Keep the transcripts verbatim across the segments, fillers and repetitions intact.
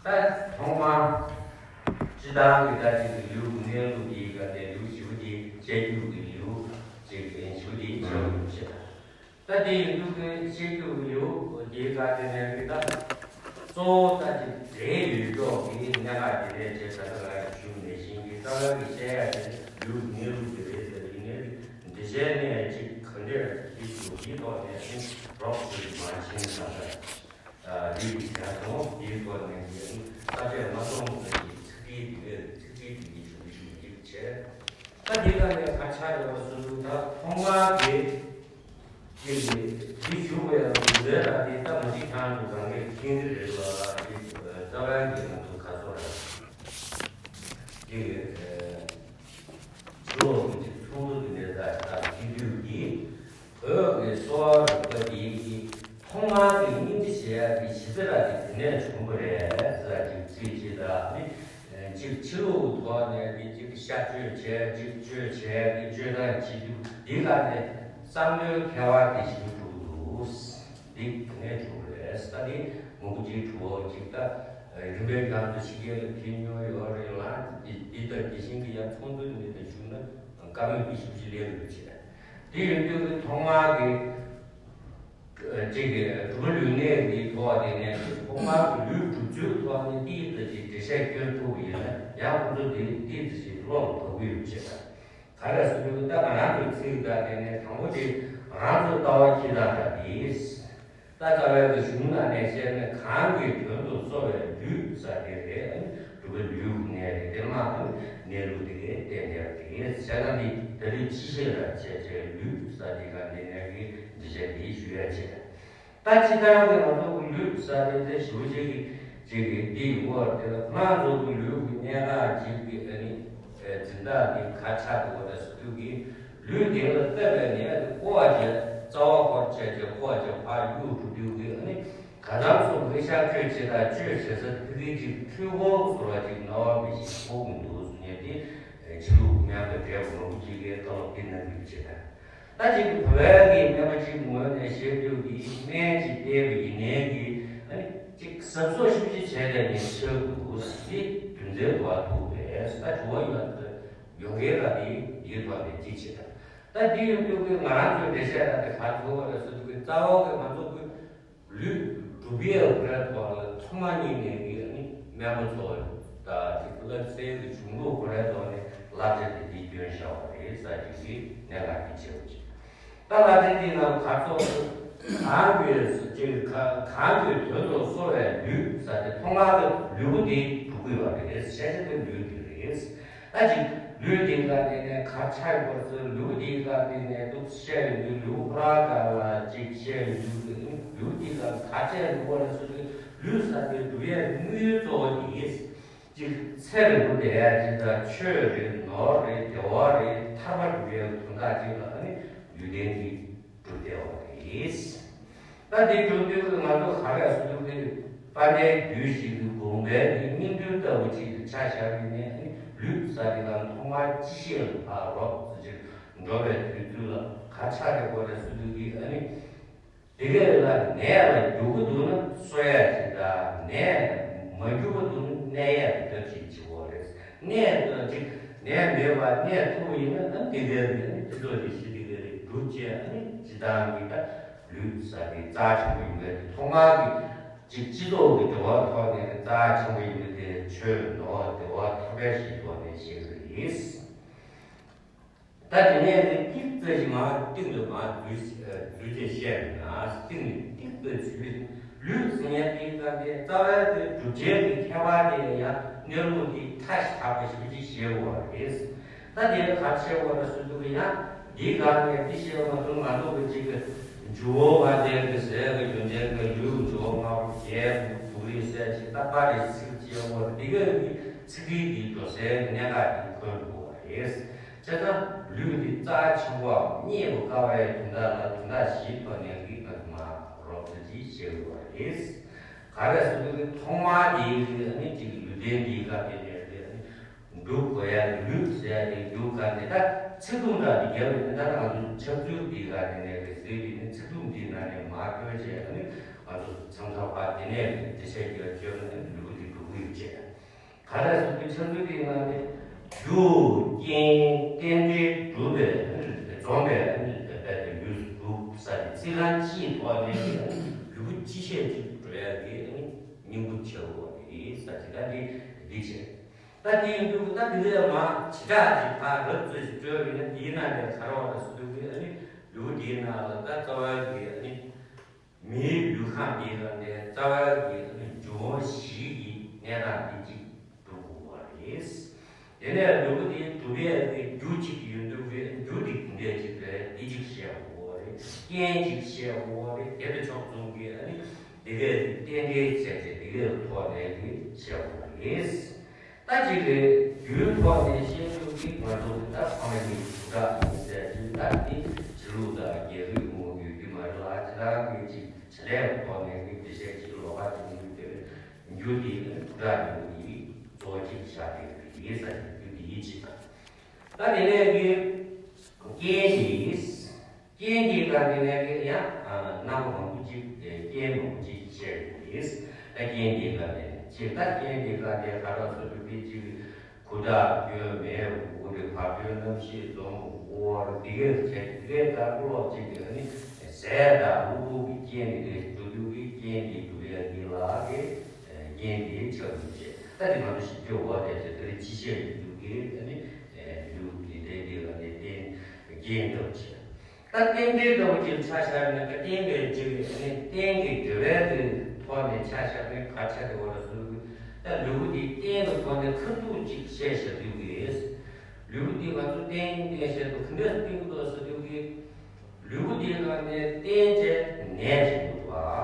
ད་ཐོག་མར་སྤྱིར་བཏང་གི་ད་ཅིག་གི་ལེའུ་གི་གནས་ལུགས་དེའི་སྐབས་དེ་ལེའུ་བཞི་པོ་དེ་བཤད་རྒྱུ་གི་ལེའུ་ཅིག་བཞི་པོ་དེ་བྱེད་དགོས་པ་ཞིག་ད། ད་དེ་ཡིན་དུས་ཀྱི་བཤད་རྒྱུ་གི་ལེའུ་དེའི་སྐབས་དེ་ནས་གི་ད་གཙོ་བོ་ད་ཅིག་འབྲེལ་ཡོད་ཀྱོག་གི་གནད་འགག་དེ་འདྲས་བྱས། ད་ལྟ་ལ་ཞུ་ནས་བཞིན་གི་རྩ་བའི་གི་བཤད་ཡ་དེ་ལེའུ་གི་གནས་ལུགས་དེ་རེད་ཟེར། ཡིན་ནའི་འདི་བྱས་ནས་ཅིག་ག་འདྲས་ཀྱི་ལེའུ་དེའི་ཐོག་ནས་ཅིག་རོབ་ཙམ་མ་ཕྱིན་ཙང་ད། ཨ། འདི་གི་བྱ་ཚོགས་འདིའི་ཐོག་ནས་ཀྱི་ས་བཅད་མ་སོང་ཙམ་གྱི་ཚིག་འགྲེལ་འདི་གའི་ཚིག་འགྲེལ་འདི་གི་ཞུ་ཞུ་འདི་བྱས། ད་འདི་ག་ནས་ག་ཆགས་ཡོད་པ་སོ་སོ་ད་ཐོག་མར་དེ་ཅིག་འདི་ཞུ་དགོས་ཡ་འདུག་ཟེར་ལ། འདི་ད་མ་གཞི་ཁྱེད་རང་ཚོ་གང་གས་མཁྱེན་གྱི་རེད་ལ། འདི་རྩ་བའི་གི་ང་ཚོ་ག་ཚོད་རེད། འདི་གི་ཕྱི་ལོགས་ཀྱི་ཚོགས་འདུ་འདི་འདྲའི་ད་ད་སྤྱི་འཐུས་ཀྱི་བོད་ཀྱི་གསོ་བ་རིག་པ་འདི་གི་ཐོག་མར་གྱི་སྙིང་རྗེ་བྱེད་ཡ་གི་གཞི་རྩ་ར་དེ་དེ་ནས་བྱུང་བ་རེད་ཟེར་ཅིག་ཚིག་ཅིག་དང་ནི། གཅིག་ཕྱི་ལོགས་ཀྱི་ཐོག་ནས་ནི་གཅིག་གཤག་བཅོས་བྱས། གཅིག་བཅོས་བྱས་ཏེ་བཅོས་ཐབས་བྱེད་རྒྱུ་འདི་ག་ནས་བསམ་བློའི་ཁྱད་པར་དེ་ཞིག་འགྲོ་གི་འདུག་འདི་དེ་ནས་བྱུང་བ་རེད། ད་འདི་མང་པོ་ཅིག་གྲུབ་པ་ཅིག་ད་རིམ་པས་ཀྱང་དུ་ཕྱི་རྒྱལ་ལ་ཕེབས་མྱོང་ཡོད་རེད་ལ། འདི་འདི་ལྟར་དེ་བཞིན་གྱི་ཡང་ཚོགས་འདུ་འདི་ལ་ཞུགས་ན་བཀའ་མོལ་འདི་ཞིབ་ཅིག་སླེབས་ཡོད་ཅེས། དེ་ཡིན་དུས་ཀྱི་ཐོག་མར་གྱི་ཅིག་གི་གྲུབ་པ་ལུས་གནད་ཀྱི་ཐོག་དེ་ནས་ཐོག་མར་གྱི་ལུས་གྲུབ་ཚུལ་ཐོག་ནས་ཏིག་ཙམ་ཅིག་འགྲེལ་བཤད་སྐྱོན་ཐུབ་པ་ཡིན་ན་ཡང་ཁོ་ཚོ་དེ་ཏིག་ཙམ་ཅིག་བློ་ལ་བབས་ཀྱི་ཡོད་ཅེས། ག་རེ་ཟེར་དུས་ད་ང་རང་ཚོའི་ཚིག་དང་དེ་ནས་དང་པོ་དེ་ང་རང་ཚོའི་ལྟ་བ་ཁྱི་དང་འདྲ་དེ། ད་རྩ་བའི་གི་གཞུང་ནང་ནས་བཤད་ན་གང་གི་དོན་དུ་གསོ་བའི་ལུས་ཟེར་དེ་རེད། གྲུབ་པ་ལུས་ཀྱི་གནད་རེད། དེ་མ་གཏོགས་གནས་ལུགས་དེ་གའི་རྟེན་འབྲེལ་དེ་བྱས་ན་ནི་ད་རེས་ཅི་བཤད་ལ་བྱས་བྱས་ལུས་ཟེར་དེ་ག་འདི་ནས་གི་འདི་བཤད་དེ་ཞུ་ཡ་བྱས། ད་སྤྱིར་བཏང་གི་ང་ཚོ་གི་ལུས་ཟེར་དེ་དེ་ཞུ་བྱེད་ཀྱི་ཅིག་གི་འདི་ཡོད་དེ་ལ་ང་ཚོ་གི་ལུས་ཀྱི་གནད་འགག་ཅིག་གི་ཨ་ནི་འཛིན་སྟངས་འདི་ག་ཆགས་འདུག་པ་ཟེར་དུས་ཀྱི། ལུས་འདི་ལ་བལྟས་པས་ནི་ཨ་ནི་ཀོ་བ་བྱས། རྩ་བ་སྐོར་བྱས་བྱས་ཀོ་བ་བྱས་ཕར་གཡུག་འགྲོ་དུས་ཀྱི་ཨ་ནི་ག་ཙམ་སོང་གི་གཤག་བཅོས་བྱེད་དང་བཅོས་བྱེད་ས་དེ་གི་ཅིག་འཕྲུལ་འཁོར་བཟོ་འདྲ་ཅིག་སྣང་བ་མི་ཞིག་ཕོག་གི་འདུག་ཟེར་ནས་དེ་ཕྱི་ལུགས་སྨན་པ་བགྲེས་པོ་མང་པོ་ཅིག་གིས་བཀའ་སློབ་དེ་གནང་གི་ཡོད་ཅེས་དང་། ད་ཅིག་བོད་པའི་གི་སྨན་པ་ཅིག་ངོས་ནས་བཤད་དུས་ཀྱི་སྨན་ཅིག་བལྟས་པ་ཡིན་ནའི་གི་ཨ་ནི་ཅིག་གཟབ་གཟབ་ཤུགས་ཆེ་བྱས་ཏེ་ནི་ཆགས་འདུག་ཟེར་དེ་རྒྱུ་མཚན་འདུག་པ་འདུག་པས། ད་དྲི་བ་ཡོད་ན་ད་ཡོང་གི་ར་དེ་དེའི་ཐོག་ནས་ཅིག་བྱེད་དང་། ད་འདི་ཡོང་དུས་ཀྱི་ང་རང་ཚོའི་འགྲེལ་བཤད་ལ་དེ་ག་ཚོད་རེད་ཟེར་དུས་ཀྱི་རྩ་བ་གི་ང་ཚོ་གི་ལུས་གྲུབ་པའི་ཁོ་རའི་ཐོག་ལ་ཐོག་མ་ཉིད་ནས་ཀྱི་ཨ་ནི་སྨན་པ་ཚོ་ད་ཅིག་བསླབ་ཚན་གྱི་གཞུང་ལུགས་ཁོ་རའི་ཐོག་ནས་བསླབ་བྱ་དེ་འདི་སྐྱོན་བཞག་པ་རེད་ཟེར་ཅིག་གི་གནད་འགག་འདི་བྱེད་པ་ཅིག་ད་བསླབ་བྱ་འདི་ནང་ག་ཚོད་གང་གི་ཅིག་ག་གང་གི་དོན་དུ་གསོ་བའི་ལུས་ཟེར་ཏེ་ཐོག་མར་གྱི་ལུས་པོ་འདི་གྲུབ་དགོས་པ་རེད། ཤེས་བྱ་དེ་ལུས་འདི་རེད། ད་ཅིག་ལུས་འདི་ག་ནས་ནས་ག་ཆགས་ཡོད་པ་ཚོ་ལུས་འདི་ག་ནས་ནས་འདུག་བཤད་ཡོང་དུས་ལུས་ཁོ་རང་ག་ལ་ཅིག་བཤད་ཡོང་དུས་ལུས་འདི་ག་ག་བྱས་ཡོད་པ་ལ་སོ་སོའི་ལུས་ཟེར་ཏེ་སྒྲུབ་ཡས་དམིགས་ཡུལ་གཙོ་བོ་འདི་ཅིག་ཚེ་རིང་པོ་བསྡད་ཡ་ཅིག་དང་ཆོས་རེད། ནོར་རེད། བདེ་བ་རེད། ཐར་པ་སྒྲུབ་ཡས་དོན་དག་ཅིག་ལ་ཨ་ནི་ལུས་རྟེན་འདི་གྲུབ་བསྡད་པ་རེད། ད་འདི་གྲུབ་དུས་ང་ཚོ་ག་རེ་ཟེར་དུས་དཔལ་ལྡན་རྒྱུད་བཞི་གི་དགོངས་པའི་གི་སྙིང་དོན་ལྟ་བུ་ཅིག་ཏུ་ཆ་བཞག་པ་ཡིན་ནའི་ཨ་ནི་ལུས་ཟེར་དེ་ལ་ཐོག་མར་སྤྱི་བཤད་ལ་ཕར་རོབ་ཙམ་ཅིག་འགྲོ་བའི་དུས་ཚོད་ལ་ག་ཆགས་རེད་དགོས་རེད་ཟེར་དུས་ཀྱི་ཨ་ནི་དེ་ག་ལ་ནད་ལ་འགྱུར་གྱི་འདུག་ན་གསོ་ཡ་ཅིག་དང་། ནད་མ་འགྱུར་བ་འདུག་ན་གནས་ཡ་དེ་ལྟར་ཅིག་བྱེད་དགོས་རེད། ནད་ཅིག་ནད་མེད་པ་གནས་ཐུབ་པ་ཡིན་ན་ཨ་ནི་དེ་ག་ལ་ནི་སྤྱི་ཚོགས་ཀྱི་གཞི་དེ་ག་ལ་གྲུབ་ཅེས་ཨ་ནི་སྤྱིར་བཏང་གི་ད་ལུས་ཟེར་དེ་རྩ་ཆེན་པོ་ཡིན་པས། དེ་ཐོག་མར་གྱི་ཅིག་སྤྱི་ཚོགས་ཀྱི་འབྲེལ་བ་ཐོག་ནས་རྩ་ཆེན་པོ་ཡིན་པ་དེ་ཆོས་ནོར་བདེ་བ་ཐར་པའི་གཞིའི་ཐོག་ནས་བཤད་ཀྱི་རེད། ད་དེ་ནས་ནི་ཏིག་ཙམ་ཞིག་མར་སྟེང་དུ་མར་འཛུལ་འཛུལ་ཅེས་བཤད་ན་སྟེང་ནས་ཏིག་ཙམ་འཛུལ། ལུས་ཟེར་ཡ་དེ་ད་དེ་རྩ་བའི་དེ་གྲུབ་ཆའི་གི་ཁྱད་པར་དེ་ཡང་གནས་ལུགས་དེ་མཐའ་དག་པ་ཞིག་ཅིག་བཤད་དགོས་པ་རེད། ད་དེ་ག་བྱེད་དགོས་རེད་ཟེར་དུས་ཀྱི་ཡང་འདིའི་སྒང་ནས་འདི་བཤད་མ་ཐུབ། ང་ཚོ་གི་ཅིག་གི་ཇོ་བོ་དཔལ་ལྡན་གྱི་ཟས་ཀྱི་ཡོན་ཏན་གྱི་ལུས་ཇོ་བོ་ལྔ་པོ་རྒྱལ་དུ་རིགས་ཟེར་ཅིག་ད་པར་རེ་ཚིག་བྱེད་དགོས་རེད། འདི་ག་གི་ཚིག་གི་འདི་འགྲོ་སའི་གནད་འགག་འདི་འཁོད་འགྲོ་བ་རེད། བྱས་ཙང་ལུས་འདི་རྩ་ཆེན་པོའམ་རྙེད་དཀའ་བའི་དོན་དག་ལ་དོན་དག་བཞིའི་ཐོག་ནས་ཀྱི་ང་ཚོ་མར་རོབ་ཙམ་ཅིག་བཤད་དགོས་པ་རེད། ག་རེ་ཟེར་དུས་ཐོག་མར་དེ་ཡིན་དུས་ཨ་ནི་ཅིག་ལུས་རྟེན་འདིའི་སྐབས་དེ་ནས་དེ་ཨ་ནི་སྒྲུབ་དགོས་ཡ་ལུས་ཟེར་ཡ་དེ་སྒྲུབ་ག་དེ་ད་ཚིག་དུམ་འདྲ་དེ་རྒྱབ་ནས་ད་ང་ཚོ་ཕྱག་ཚུལ་འདིའི་སྐབས་དེ་ནས་ཀྱི་ཟེར་དེ་ནི་ཚིག་དུམ་འདིའི་ནང་ནས་མར་བཏོན་བྱས་ཨ་ནི་ང་ཚོ་མཚམས་མཚམས་ཕར་དེ་ནས་ཀྱི་འགྲེལ་བཤད་རྒྱག་བཅོས་ན་ཨ་ནི་ལུས་འདི་སྒྲུབ་ ག་རེ་ཟེར་དུས་ཆགས་ཚུལ་དེའི་ནང་དེ། རྒྱུ་རྐྱེན་རྟེན་འབྲེལ་སྒྲུབ་པའི་འཛོམས་པའི་རྦད་དེ་ལུས་སུ་གྲུབ་ས་དེ་ཚིག་རྐང་གཅིག་ཐོག་ནས་ལུས་པོ་སྤྱི་བཤད་ཅིག་འགྲོ་ཡག་གི་སྙིང་པོ་ཆེ་བོ་རེད་ས་ཅིག་ད་འདི་འདི་བྱས། ད་དེ་ཡིན་དུས་ད་འདི་ལས་མ་ཇི་ལྟར་ཅིག་ཕར་རབ་ཚོད་ཅིག་སྤྲོད་པ་ཡིན་ན་དེའི་ནང་ནས་ག་རེ་བ་ལ་སུ་དུ་གི་ཨ་ནི་ལུས་པོ་དེའི་ནང་ལ་ད་རྩ་བ་གི་ཨ་ནི། མིའི་ལུས་ཁམས་འདི་ལ་ནི་རྩ་བའི་གི་འབྱུང་བ་བཞི་གི་གནས་སྟངས་འདི་གཅིག་སྒྲུབ་དགོས་པ་རེད། དེ་ནས་ལུས་པོ་འདི་སྒྲུབ་ཡས་ཀྱི་རྒྱུ་གཅིག་ཡོད་འདུག་རེད། རྒྱུ་འདི་འདི་འདྲས་གཅིག་རེད། འདི་གཅིག་བཤད་དགོས་པ་རེད། རྐྱེན་གཅིག་བཤད་དགོས་པ་རེད། དེ་དང་ཕྱོགས་མཚུངས་ཀྱི་ཨ་ནི་འདི་གས་རྟེན་འབྲེལ་བྱས་ཏེ་འདི་གས་ཐོག་ནས་འདི་བཤད་དགོས་པ་རེད། ད་ཅིག་རེད། རྒྱུའི་ཐོག་ནས་བཤད་རྒྱུ་གི་ང་ཚོ་ད་ཕ་མ་གཉིས་དགུ་དྲག་ཡིན་ཟེར་དུས་ད་འདི་ཕྱི་ལུགས་དང་རྒྱལ་རིགས་མོ་ཡོད་རྒྱུ་མ་རེད་ལ་ཅི་ལ་གི་ཅིག་བྱེད་ལས་ཐོག་ནས་གི་འདི་བཤད་ཅིག་ལོག་པ་ཅིག་ཡིན་དེ་རྒྱུ་དེ་དགུ་དྲག་ཡིན་གྱི་གཙོ་བོ་ཅིག་བཞག་དེ་རེད་ཟེར་རྒྱུ་དེ་ཡིན་ཅིག་དང་། ད་དེ་ནས་གི་རྐྱེན་ཞིག་རྐྱེན་འདིའི་སྒང་དེ་ནས་ཀྱི་ཡང་རྣམ་པ་མང་པོ་ཅིག་རྐྱེན་མང་པོ་ཅིག་བཤད་ཡོད། ད་རྐྱེན་འདིའི་སྒང་དེ་ནས་ཅིག་ད་རྐྱེན་འདིའི་སྒང་དེ་ག་རེ་ཟེར་དུས་དེ་ཅིག་ཁུ་ཁྲག་སྐྱོན་མེད་དགུ་རེ་བར་དོའི་རྣམ་ཤེས་འཛོམས་དགུ་རེ་འདི་གས་བྱས་འདི་གས་ལྟར་ཀློག་ཅིག་གི་ཨ་ནི་ཟས་དང་གློ་བུར་གྱི་རྐྱེན་འདི་རེད་འགྲོ་དུས་ཀྱི་རྐྱེན་འདི་སྒྲུབ་ཡ་འདི་ལ་གི་རྐྱེན་འདི་ཆགས་ཡོད་ཅེས་ད་དེ་ང་ཚོ་ཞིབ་ཕྲ་འོག་དེ་ཚོ་དེ་རེ་ཅི་བཤད་ཡོད་དུས་ཀྱི་ཨ་ནི་ལུགས་འདི་དེ་འདི་ལ་ནི་རྟེན་རྐྱེན་འདྲ་བོ་ཅིག་ད་རྟེན་འབྲེལ་ལྟ་བུ་ཅིག་ཆ་བཞག་ན་ད་བརྟེན་པའི་སྤྱི་བོའི་ནི་རྟེན་གྱི་འབྲེལ་བའི་ཐོག་ནས་ཆ་བཞག་ན་ག་ཆ་དེ་བ་ལ་ཟུར་ད་ལུས་པོ་འདི་རྟེན་གྱི་ཐོག་ནས་ཁ་ཐུག་ཅིག་བཤད་བཞག་དུས་ཀྱི་ལུས་པོ་འདི་ང་ཚོ་རྟེན་རྟེན་བཤད་དུས་ག་འདྲ་རྟེན་གྱི་ཐོག་ཟེར་དུས་ཀྱི་ལུས་པོ་འདི་ལ་ནི་རྟེན་བྱས་ནད་ཅིག་འདུག་པ།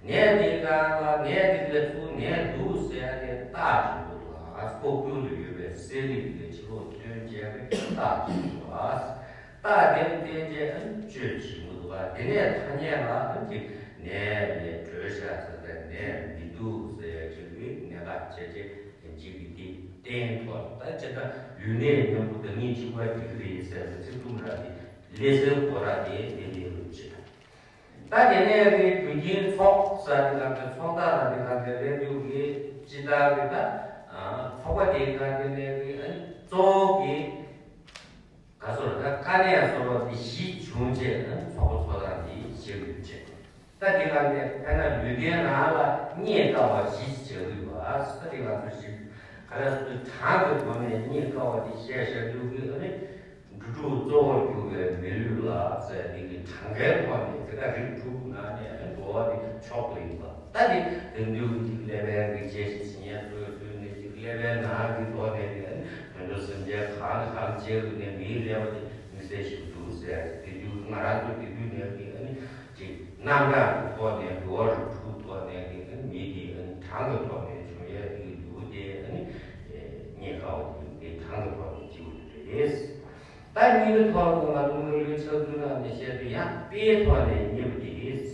ནད་འདི་གང་ལ་ནད་འདི་ལས་ཚུར་ནད་འདུག་ཟེར་ཡ་དེ་རྟགས་ཅིག་འདུག་པ། ཁོག་ཀུན་ལ་ཡོད་པའི་སེམས་ནི་འདི་ཕྱི་ལོགས་སྟོན་བྱས་པའི་རྟགས་ཅིག་འདུག་པ། རྟགས་དེ་བསྟན་བྱས་ཨ་ནི་བཅོས་བྱེད་མི་འདུག་པ། དེ་ནས་ཐ་སྙད་ལ་ཨ་ནི་ནད་ལས་གྲོལ་བཞག་ཟེར་ཏེ་ནད་མི་འདུག་ཟེར་ཡ་ཅིག་གི་ནད་རྟགས་བྱས་རྗེས་ཅིག་གི་དེ་བསྟན་ཐོག་ད་ཅི་ལྟ་ལུས་ནད་མཉམ་པོ་བདག་ཉིད་གཅིག་པ་ཅིག་རེད་ཟེར་ཏེ་ཚིག་དུམ་ར་དེ་ལས་སེལ་གོ་ར་དེ་དེ་ལས་རུ་བྱེད། ད་དེ་ནས་རེད་རྒྱུ་རྐྱེན་ཚོགས་ཟེར་དེ་ག་གི་ཚོགས་བདག་ལ་དེ་ག་གི་རེད་འདུག་གི་ཅི་ལྟར་གི་ད་ཚོགས་པ་དེ་ག་དེ་ནས་གི་ཨ་ནི་གཙོ་བོ་གི་ག་སོར་ད་དཀའ་གནད་སོར་བ་དེ་བཞི་བྱུང་རྗེས་ཨ་ནི་ཚོགས་པ་ཚོགས་སྟངས་དེ་ཞིག་ཡོད་ཅེས་ད་དེ་ག་ནས་ཕན་ན་ལུས་རྟེན་རང་ལ་རྙེད་དཀའ་བ་བཞི་ཞིག་བྱ་དགོས་པ་ད་དེ་ག་ཚོ་ཞིག་ག་རེ་སོ་དུས་གྲངས་ཀྱི་སྒོ་ནས་རྙེད་དཀའ་བ་དེ་བཤད་བཤད་འདུག་གི་ཨ་ནི། འགྲོ་དྲུག་གཙོ་བོར་གྱུར་པའི་མི་ལུས་ལ་ཟེར་དེ་གི་གྲངས་ཀའི་ཐོག་ནས་དེ་དག་རིགས་དྲུག་ནང་ནས་འགྲོ་བ་དེ་མཆོག་ཏུ་ཡིན་པ། ད་དེ་དེང་དུས་ཀྱི་ཀླད་པའི་རིགས་བྱས་ཤིང་བྱིན་ཡས་སོགས་ཚུལ་ནས་ཀྱི་ཀླད་པའི་ནང་གི་ཐོག་ནས་ཀྱི་དོན་དུ་སེམས་ཅན་གང་ལ་གང་བྱེད་དགོས་ནས་མིའི་ཀླད་པ་དེ་དམིགས་བསལ་ཞིག་འདུག་ཟེར་དེ་དུས་ང་རང་ཚོ་དེ་དུས་ནས་ཀྱི་ཨ་ནི་ཅིག་རྣམ་གྲངས་ཀྱི་ཐོག་ནས་འགྲོ་བ་རིགས་དྲུག་ཐོག་ནས་ཀྱི་ཨ་ནི་མི་དེ་ཨ་ནི་གྲངས་ཀྱི་ཐོག་ནས་བྱུང་ཡས་དེ་གི་ལུས་དེ་ཨ་ནི་རྙེད་དཀའ་བ་དེ་གྲངས་ཀྱི་ཐོག་ནས་བྱེད་དགོས་རེད། ད་གཉིས་པའི་ཐོག་ཏུ་ང་ཚོ་དངོས་ཡོད་ཆགས་ཚུལ་ནང་ནས་བཤད་དུས་ཡང་དཔེའི་ཐོག་ནས་རྙེད་པ་དེ་རེད།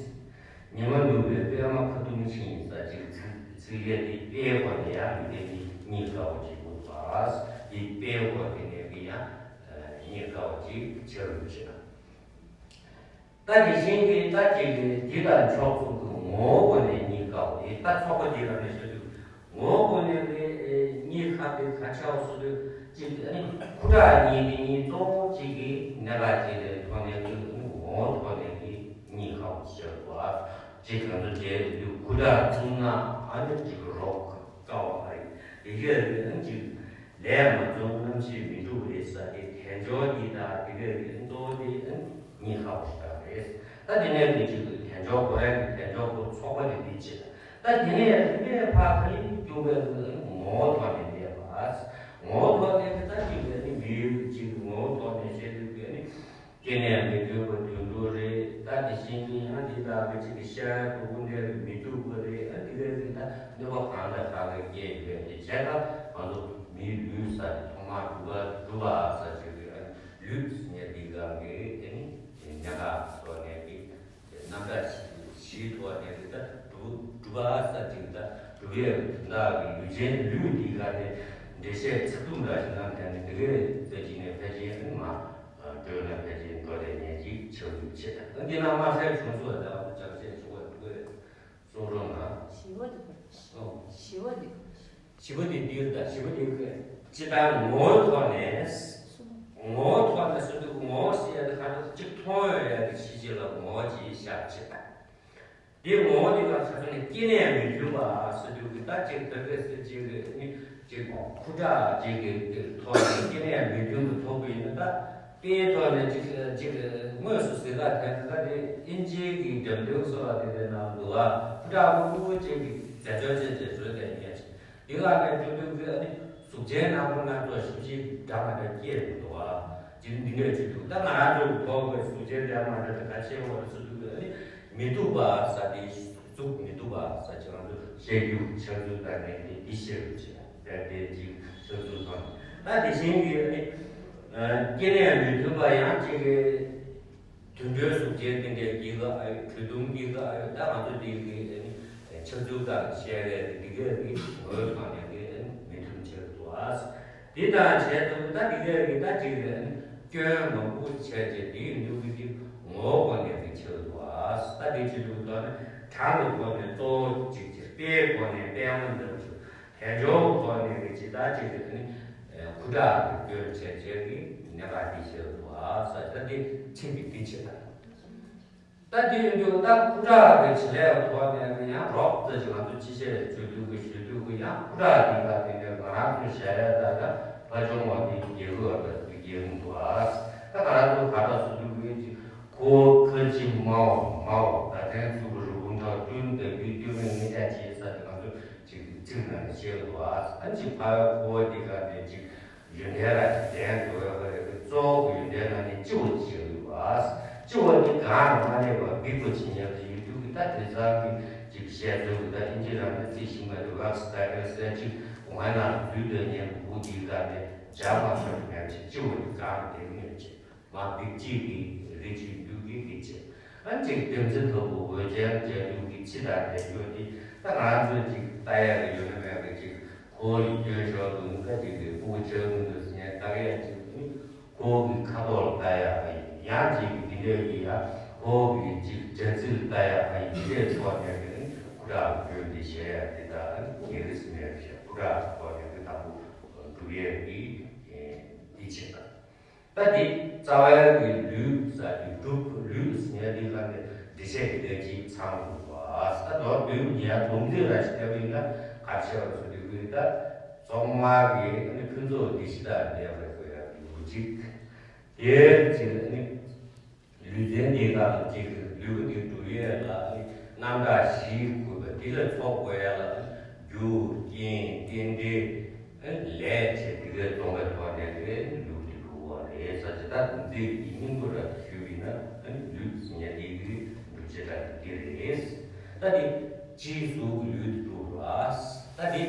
ཉི་མ་ནུབ་པའི་པདྨ་ཁ་ཐུམ་ཆེན་ཟེར་ཅིག་ཚིག་ཚིག་ལས་དེ་དཔེའི་སྒོ་ནས་ཡང་མི་དེ་ནི་རྙེད་དཀའ་བ་ཅིག་ཡོད་པ། དེ་དཔེའི་སྒོ་དེ་ནས་ཀྱི་ཡང་རྙེད་དཀའ་བ་ཅིག་ཆགས་ཡོད་ཅེ་ན། ད་དེ་བཞིན་གྱི་ད་ཅིག་གི་འདི་དང་ཕྱོགས་མཚུངས་ཀྱི་ངོ་བོ་སྒོ་ནས་རྙེད་དཀའ་བ་དེ་ད་ཚོགས་པ་འདི་རང་ནས་ཤོད་དུས། ངོ་བོ་སྒོ་ནས་རེད་རྙེད་ཁག་དེ་ག་ཆགས་སུ་དུས་ཅིག་ཨ་ནི་ཁུ་ཁྲག་གཉིས་དེ་གཉིས་གཙོ་བོ་གཅིག་གི་གནད་འགག་ཅིག་ལས་ཐོག་ནས་ཀྱི་ངོ་བོ་ཐོག་ནས་ཀྱི་རྙེད་ཁག་ཞེས་པ་ཅིག་ང་ཚོ་འབྲེལ་དུས་ཁུ་ཁྲག་གཙུག་ན་ཨ་ནི་ཅིག་རོ་དཀའ་བ་རེད་དེ་གས་རེད་ཨ་ཅིག་ལས་མ་བྱུང་རྣམ་ཤེས་མི་འགྲུབ་རེད་ཟེར་ཏེ་དལ་འབྱོར་འདི་དང་དེ་གས་རེད་གཙོ་བོ་དེ་ཨ་ནི། རྙེད་དཀའ་བ་ཞིག་རེད། ད་དེ་ནས་དེ་ཅིག་དལ་འབྱོར་གོ་ར་གི་དལ་འབྱོར་གོ་ཚོགས་པ་དེ་འདི་བྱེད། ད་དེ་ནས་དེ་ནས་ཕར་ཁ་ཡིག་རྒྱུག་པའི་ངོ་བོ་ཐོག་ནས་བསྡད་པ། ངོ་བོ་ཐོག་ནས་ད་ཅིག་ལས་ནི་མི་ཡུལ་གཅིག་གི་ངོ་བོ་ཐོག་ནས་བཤད་དུས་དེ་ནི་སྐྱེ་གནས་མི་མཐུན་པ་དུད་འགྲོ་རེད། ད་དེ་བཞིན་དུ་ཡང་དེ་དག་གི་ཅིག་གི་ཤ་ཡ་དུ་བུ་འདྲ་གི་མི་སྡུག་པ་རེད། ཨ་དེ་ག་གི་ད་གནོད་པ་གང་དང་གང་གི་སྐྱེ་ཡོད་དེ་བྱས་ད་ང་ཚོ་མིའི་ལུས་ཟེར་ཐོག་མར་སྒྲུབ་པ་སྒྲུབ་པ་ཟེར་ཅིག་གི་ཨ། ལུས་ཟེར་མཁན་འདི་གང་གི་དེ་ནི་གནད་འགག་ཐོག་ནས་ཀྱི་རྣམ་གྲངས་བཞི་ཐོག་ནས་ཀྱི་ད་གྲུབ་གྲུབ་པ་ས་ཅིག་ད་གྲུབ་ཡས་དོན་དག་གི་ལུས་ཅན་ལུས་འདི་ག་ནས་འགྲེལ་བཤད་ཚིག་དུམ་འདྲ་ཞིག་གནང་མཁན་ནི་དེ་གའི་རྩ་ཅིག་ནས་ཕལ་ཆེར་ནི་མ་སྤྲོས་ན་ཕལ་ཆེར་འགྲོ་དེ་ནས་ཅིག་ཆགས་ལུགས་ཆེ་ད་འདི་ན་མ་ཟད་བྱུང་ཚུལ་ལ་ད་བར་ཅང་ཤེས་བྱུང་བ་དགོས་གསུང་རོགས་གནང་། ཞི་བ་འདུག་ཞི་བ་འདུག་བཞི་པོ་དེ་འདིར་དང་བཞི་པོ་དེ་གི་སྤྱི་བཏང་ངོ་བོའི་ཐོག་ནས། ངོ་བོའི་ཐོག་ནས་སུ་འདུག་ངོ་བོ་ཟེར་ཡ་དེ་ག་རེ་གཅིག་མཐོང་ཡོད་ཡ་དེ་ཕྱི་ཕྱི་ལ་ངོ་བོ་ཅིག་ཤར་བྱེད་པ། དེ་ངོ་བོ་དེ་ག་ཁ་ཚོ་ནས་སྐྱེ་གནས་མི་མཐུན་པ་སུ་འདུག་གི་ད་ཅིག་ད་གི་སུ་ཅིག་གི་ནི་ཅིག་ཁུ་ཁྲག་ཅིག་གི་ཐོག་ནས་སྐྱེ་གནས་མི་མཐུན་པ་ཐོབ་པ་ཡིན་ན་ད། དེའི་ཐོག་ནས་ཅིག་ཅིག་དངོས་སུ་གཟིགས་ལ་ཐེབས་ན་ད་དེ་དབྱིན་ཇིའི་གི་འགྲེམས་སྟོན་སོགས་ལ་དེ་འདྲ་གནང་འདུག་ཨ། ཁུ་ཁྲག་ཕྲུ་གུ་ཅིག་གི་རྫས་སྦྱོར་ཅན་ཅིག་བཟོས་ཏེ་ཉལ་ཅིག་དེ་ག་ནས་བརྗོད་འདུག་གི་ཨ་ནི་གཟུགས་ཅན་ནག་པོ་སྣ་ཚོགས་ཞིབ་ཅིག་འདྲ་མ་འདྲ་སྐྱེས་འདུག་ཨ། ཅིག་འདི་འདྲ་ཅིག་འདུག་ད་ང་རང་ཚོ་གོ་བའི་གཟུགས་ཅན་འདྲ་མ་འདྲ་དེ་ག་ཆེ་བོ་རེད་ཟེར་འདུག་གི་ཨ་ནི་མི་སྡུག་པ་ཟ་དེ། གཟུགས་མི་སྡུག་པ་ཟེར་ཅིག་ང་ཚོ་བཤད་རྒྱུ་ཕྱག་ཚུལ་ལྟར་ནས་དེ་འདི་བཤད་རྒྱུ་བྱེད་ཡ་དེ་དེ་ཅིག་ཕྱག་ཚུལ་ཐོག་ནས་ད་དེ་བཞིན་གྱི་ཨ་ནི་སྐྱེ་གནས་མི་མཐུན་པ་ཡང་ཅིག་གི་དུད་འགྲོའི་གཟུགས་ཅན་དེ་འདྲའི་སྐྱེ་གི་ཨ་ཡོད། གྲུལ་བུམ་སྐྱེ་གི་ཨ་ཡོད། ད་ང་ཚོ་དེ་གི་ཨ་ནི་ཕྱག་ཚུལ་ལྟར་བཤད་རེད། དེ་གས་གི་ངོ་བོའི་ཐོག་ནས་གི་ཨ་ནི་མི་མཐུན་ཕྱིར་དུ་ཨ། དེ་དང་བྱས་ཙང་ད་དེ་གས་ཀྱི་ད་ཅིག་རེད། སྐྱོན་མང་པོ་བྱས་རྗེས་དེའི་མཐུན་གྱི་དེ་ངོ་བོ་ནས་ཀྱི་ཆེད་དུ་ཨ། ད་དེ་ཆེད་དུ་ད་ནི་གྲངས་ཀྱི་སྒོ་ནས་གཙོ་བོ་གཅིག་ཅིག་དཔེའི་སྒོ་ནས་དཔེ་མ་འདྲ་ཅིག་དལ་འབྱོར་སྒོ་ནས་ཀྱི་ཇི་ལྟར་ཅིག་གི་ནི་ཁུ་ཁྲག་གི་སྐྱོན་བྱས་རྗེས་ཀྱི་གནས་པ་དེ་ཆེད་དུ་ཨ། ས་ད་དེ་ཚིག་གི་དེ་ཆེད་དང་། ད་དེ་ཡིན་དུས་ད་ཁུ་ཁྲག་གི་བྱེད་ལས་ཐོག་ནས་ཡང་རོབ་ཙམ་ཅིག་ང་ཚོ་ཅི་བྱེད་བརྗོད་དུས་ཀྱི་ཞུ་དུས་ཀྱི་ཡང་ཁུ་ཁྲག་འདི་ག་དེ་འདྲ་ང་རང་ཚོ་བྱ་ཡ་ད་ལྟ་ལྷ་ཆུང་བ་འདི་རྒྱལ་ཁབ་བ་ད་རྒྱལ་ཁབ་འདུག་ཨ། ད་ང་རང་ཚོ་ག་རེ་ཟེར་དུས་ཀྱི་ཅིག་ཁོ་ཁ་ཆེ་དམའ་བ་དམའ་བ་ད་ཐེངས་ཚུགས་རུ་བུམ་ཐག་བསྐྲུན་ད་བུའི་སྟོད་སྨད་ངེད་ཅག་བྱེད་ས་དེ་ང་ཚོ་ཅིག་ཚིག་ནང་ནས་བཤད་འདུག་ཨ། ཨ་ཅིག་ཕ་བའི་ཁོ་བ་འདི་ག་དེ་ཅིག་ཡོན་ཏན་ར་ཅིག་ལྡན་དགོས་པ་རེད། གཙོ་བོ་གི་ཡོན་ཏན་ནང་ནས་སྤྱི་བོ་ཅིག་ཡོད་པ། སྤྱི་བོ་འདི་གང་ལ་མ་གནས་པ་འབིགས་པ་ཅིག་ཉར་གྱི་ཡོད་དུས་ཀྱི་ད་དེང་སང་གི་ཅིག་བཤད་ཚུལ་གྱི་ད་ཨིན་ཇི་རང་གི་ཚིག་ཤིང་མ་རེད། ཝེག་སི་ཏའི་གར་ཟེར་ཅིག་ང་ན་འཛུལ་དོན་ཉན་བུ་འདི་ག་ནས་འཇག་མ་ཐུབ་ཉར་ཅིག་སྤྱི་བོ་འདི་གང་ལ་བསྡད་མེད་ཅིག་མ་འབིགས་བྱེད་ཀྱི་རི་ཅིག་འདུག་གི་གི་ཅིག་ཨ་ཅིག་བདེན་ཚིག་ལྷ་བུ་འོད་ཅན་མཇལ་དུས་ཀྱི་ཕྱི་དང་འབྲེལ་ཡོད་དེ་ད་ང་ཚོས་ཅིག་ལྟ་ཡག་གི་ཡོད་ན་མེད་གི་ཅིག་ཁོ་ལ་སྐྱོན་ཤོར་འདུག་ཁ་ཅིག་གི་སྤུ་གུ་ཆགས་མི་འདུག་ཟེར་ནས་ལྟ་གི་ཡ་ཅིག་ནི་ཁོ་གི་ཁ་དོག་ལ་ལྟ་ཡག་ཨ་ཡིན། ཡང་ཅིག་འདི་འདྲས་ཀྱི་ཡ་ཁོ་གི་ཅིག་འཇའ་ཚིག་ལ་ལྟ་ཡག་ཨ་ཡིན། འདི་འདྲས་ཚོགས་ནས་གི་ནི་ཁུ་ཁྲག་གི་སྐྱོན་འདི་བཤད་ཡ་འདི་ད་ཨ་ནི་ཉེ་རིས་མེད་བཤད་ཁུ་ཁྲག་གི་ཐོག་ནས་གི་དང་པོ་སྒྲུབ་ཡས་ཀྱི་འདི་བྱེད་ད། ད་འདི་རྩ་བའི་གི་ལུས་ཟེར་དུས་སྒྲུབ་ལུས་ཟེར་ཡ་འདི་ལ་ནི་འགྲེལ་བཤད་ཀྱི་ལས་ཀྱི་ཚང་འདུག་པ། ད་མདོར་བསྡུས་ཉལ་སྡོམ་རྩིས་ར་ཞིག་བལྟས་པ་ཡིན་ན་ག་ཆེ་བ་ཚོ་འདི་ཀུན་ད་གཙང་མ་གི་ཨ་ནི་ཕུན་ཚོགས་འདི་ཞིག་ད་འདས་པའི་དགོས་ཡ་འདུག་ཅིག་དེར་ཅིག་ཨ་ནི་ལུས་རྟེན་འདི་ག་ལ་ཅིག་ལུས་པོ་འདི་སྒྲུབ་ཡས་ལ་ཨ་ནི་རྣམ་གྲངས་བཞི་དགོས་པ་འདི་ལ་ཚོགས་དགོས་ཡ་ལ་ཨ་ནི་རྒྱུ་རྐྱེན་རྟེན་འབྲེལ། ལས་བྱེད་དེ་གའི་སྟོང་པའི་ཐོག་ནས་ཀྱི་ལུགས་དེ་སྒྲུབ་པ་རེད་ཟེར་གྱི་ད་འདི་ཡི་སྙིང་པོ་ར་ཞུས་པ་ཡིན་ན་ལུགས་ཟེར་ཡ་དེ་གི་སྒྲུབ་བྱེད་ད་འདི་རེད། ད་འདི་སྤྱིའི་གཟུགས་ཀྱི་ལུས་དེ་སྒྲུབ་ར། ད་འདི་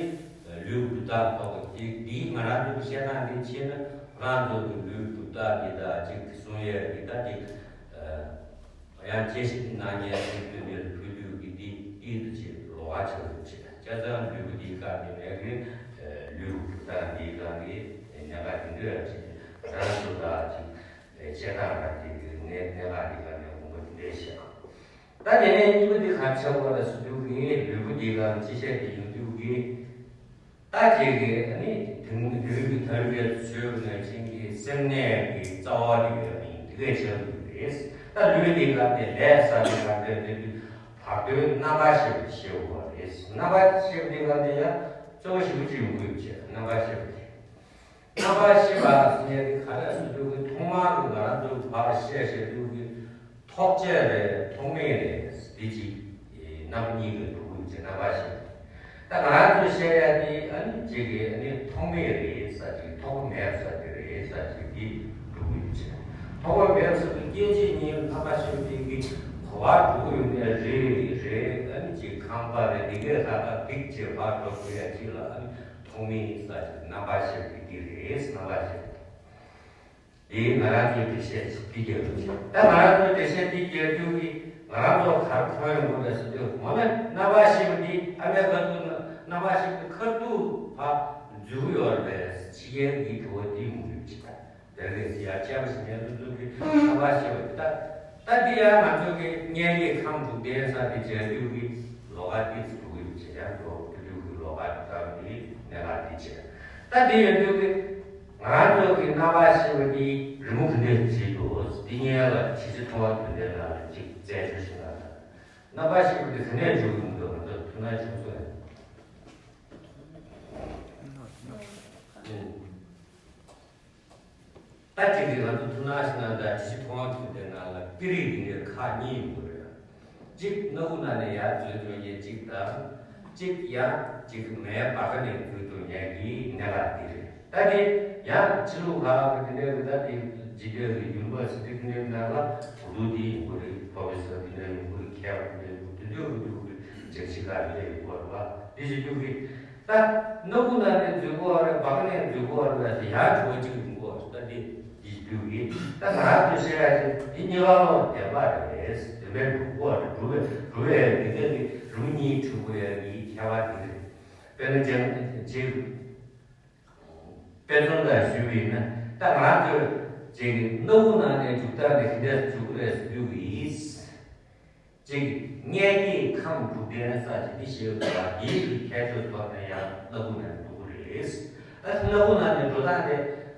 ལུས་སྒྲུབ་སྟངས་ཐོག་གི་འདི་ང་རང་ཚོ་གི་བཤད་སྟངས་འདི་བྱས་ན་ང་རང་ཚོ་གི་ལུས་སྒྲུབ་སྟངས་འདི་ད་ཅིག་གསུང་ཡས་འདི་ད་ཅིག་ཡང་དཔྱད་ཞིབ་གནང་མཁན་སྲིད་དོན་པའི་བོད་དུས་ཀྱི་འདི་ཏིལ་དུ་ཆེ་ལོགས་ཀ་ཆགས་སུ་ཆེ། བྱས་ཙང་ལུས་པོ་འདིའི་སྐབས་ནས་ནས་ཀྱི་ལུས་པོ་གྲུབ་སྟངས་འདིའི་སྐབས་ཀྱི་གནད་འགག་དེ་འདྲ་ཡང་ཆེ་རང་སུ་དག་ཅིག་བྱེད་སྟངས་རང་གི་གནད་གནད་འགག་འདིའི་སྐབས་ནས་དགོངས་པ་དེ་འདྲ་བཤད། ད་དེ་ནས་གཉིས་པ་འདི་ག་ཆགས་པ་ལ་སུ་དུས་ཀྱི་ལུས་པོ་འདིའི་སྐབས་ཅི་བཤད་དེ་ཡོང་དུས་ཀྱི། ད་ཅིག་གིས་ཨ་ནི་དེང་དུས་ཀྱི་ཐར་པའི་ཆོས་ཀྱི་ནང་བཞིན་གྱི་སེམས་གནས་ཀྱི་རྩ་བ་དེ་ཡོད་ཡིན་དེ་གས་ཆགས་ཀྱི་རེད། ད་ལུས་འདི་ག་དེ་ལས་བསགས་པའི་ག་དེ་དེ་དུས་བར་དོའི་རྣམ་པར་ཤེས་པ་ཤེས་དགོས་པ་རེད། རྣམ་པར་ཤེས་པ་འདི་ག་དེ་ཡང་གཙོ་བོ་ཞིག་ཅིག་ཡོང་གི་ཡོད་ཅེས་རྣམ་པར་ཤེས་པ་དེ། རྣམ་པར་ཤེས་པ་ཟེར་ཡ་དེ་ག་རེ་ཟེར་དུས་ཀྱི་ཐོག་མར་གྱི་ང་རང་ཚོ་བར་བཤད་བཤད་དུས་ཀྱི། ཐོགས་བཅས་རེད། ཐོགས་མེད་རེད། འདི་གཅིག་རྣམ་པ་གཉིས་ཀྱི་འགྲོ་ཀུན་གྱི་རྣམ་པ་ཞིག་ད་ང་རང་ཚོས་བཤད་ཡ་དེ་ཨ་ནི་གཅིག་གིས་ཨ་ནི་ཐོགས་མེད་རེད་ཟེར་གཅིག་ཐོགས་པ་མེད་ཟེར་དེ་རེད་ཟེར་གཅིག་འདི་འགྲོ་ཀུན་གྱི། ཐོགས་པ་མེད་ཟེར་དུས་སྐད་ཅིག་གཉིས་རྣམ་པ་ཞིག་འདི་གི་གོ་བ་འགྲོ་ཀུན་ཡོད་ནས་རེད་རེད། ཨ་ནི་གཅིག་ཁང་པ་རེད། འདི་གས་ལྷ་ཁང་འདི་གཅིག་བར་འགྲོ་དགོས་ཡ་གཅིག་ལ་ཨ་ནི་ཐོགས་མེད་ཟེར་གཅིག་རྣམ་པ་ཞིག་འདི་འདི་རེད། རྣམ་པ་ཞིག་འདི་ང་རང་ཚོའི་འགྲེལ་བཤད་ཅིག་འདི་རྒྱག་གི་ཡོད། ད་ང་རང་ཚོའི་འགྲེལ་བཤད་འདི་རྒྱག་དུས་ཀྱི་ང་རང་ཚོ་ག་རེ་མཐོང་ཡོང་གི་རེད་ཟེར་དུས་འོ་ན་རྣམ་པར་ཤེས་པ་འདི་ཨ་མའི་ཁ་ཐུག་ན་རྣམ་པར་ཤེས་པའི་ཁ་ཐུག་ཕར་འཛུལ་ཡོད་རེད་པས་ཕྱི་རྒྱལ་གྱི་དྲི་བ་འདི་མི་འགྲུབ་ཅིག་ད་རེད་ཟེར་ཡ་དཔྱད་པ་ཞིག་ངས་ཚོ་ཚོ་གི་རྣམ་པར་ཤེས་པ་འདི་ད་ད་འདི་ཡང་ང་ཚོ་གི་མངལ་གྱི་ཁམས་དྲུག་ལྡན་ས་འདི་མཇལ་དུས་ཀྱི་ལོགས་ཀ་འདི་ཚོ་འགྲོ་གི་ཡོད་ཅེས་ཡང་འགྲོ་དུས་དུས་ཀྱི་ལོགས་ཀ་འདི་ལྟ་བུ་འདི་གནད་འགག་ད་དེ་ཡོད་དུས་ཀྱི་ང་རང་ཚོ་གི་རྣམ་པར་ཤེས་པ་དེ་རི་མོ་གི་འདྲ་བྱེད་དུ་འདི་གཉིས་ལ་དྲི་ཟའི་མཐོང་བ་དོན་ལྡན་ལ་གཅིག་རྩད་གཅོད་ཞིག་ལ། རྣམ་པར་ཤེས་པ་དེ་ག་ནས་འཇུག་ཡོང་གི་ང་ཚོ་ཐུགས་སྣང་བྱུང་སོང་ཡང་། ད་ཅིག་གིས་ང་ཚོ་ཐུགས་སྣང་ཞིག་གནང་དང་དྲི་ཟའི་མཐོང་བ་དོན་ལྡན་ལ་པི་རིག་གི་འདྲ་ཁག་གཉིས་ཡོང་གི་རེད། གཅིག་སྣ་ཁུག་ནང་ནས་ཡར་འཛུལ་འགྲོ་མཁན་གཅིག་དང་། གཅིག་ཡང་གཅིག་མའི་བར་ཁ་ནས་འཛུལ་འགྲོ་མཁན་གྱི་ནད་པ་འདི་རེད། ད་དེ་ཡང་ཕྱི་ལུགས་ཁག་གི་དེ་འདྲའི་ད་དེ་ཇི་འདྲའི་གི་ཡུན་པ་ཟེར་དེ་འདྲའི་ནང་ལ་འུ་ཐུག་དེ་ཡིན་དགོས་རེད། ཕོ་བི་ཟེར་དེ་འདྲ་ཡིན་དགོས་རེད། མཁས་པ་དེ་འདྲ་ཡིན་དགོས་དེ་འདྲའི་འུ་ཐུག་གི་སྦྱང་གཞི་ཁག་ལས་ཡོད་དགོས་རེད་བ། དེ་བྱེད་དུས་ཀྱི། ད་སྣ་ཁུག་ནང་ནས་འཛུལ་དགོས་རེད། བར་ཁ་ནས་འཛུལ་དགོས་རེད། ད་ཡར་འགྲོ་གཅིག་ཡིན་དགོས་ད་དེ་དེ་བྱེད་དུས་ཀྱི། ད་ང་རང་ཚོས་བཤད་ཡ་དེ་དེ་གཉིས་ཀ་ལོ་བདེན་པ་རེད། བདེན་པའི་འགྲོ་དགོས་རེད། འགྲོ་བའི་འགྲོ་བའི་དེ་འདྲ་གི་རུ་གཉིས་འགྲོ་དགོས་ཡ་གི་ཁྱད་པར་དེ་རེད། དཔེར་ན་ཅང་ཅིག་དཔེ་མཚོན་དང་ཞུས་པ་ཡིན་ན། ད་ང་རང་ཚོས་ཅིག་སྣ་ཁུག་ནང་ནས་འཇུག་སྟངས་དེ་ག་འདྲ་འཇུག་གི་རེད་ཟེར་དུས་ཀྱི། གཅིག་མངལ་སྐྱེས་ཁམས་དྲུག་ལྡན་ས་ཅིག་འདི་ཞེས་པ་འདིའི་ཁྱད་ཆོས་ཐོག་ནས་ཡང་སྣ་ཁུག་ནང་འགྲོ་གི་རེད། ཨ་སྣ་ཁུག་ནང་ནས་འགྲོ་སྟངས་དེ་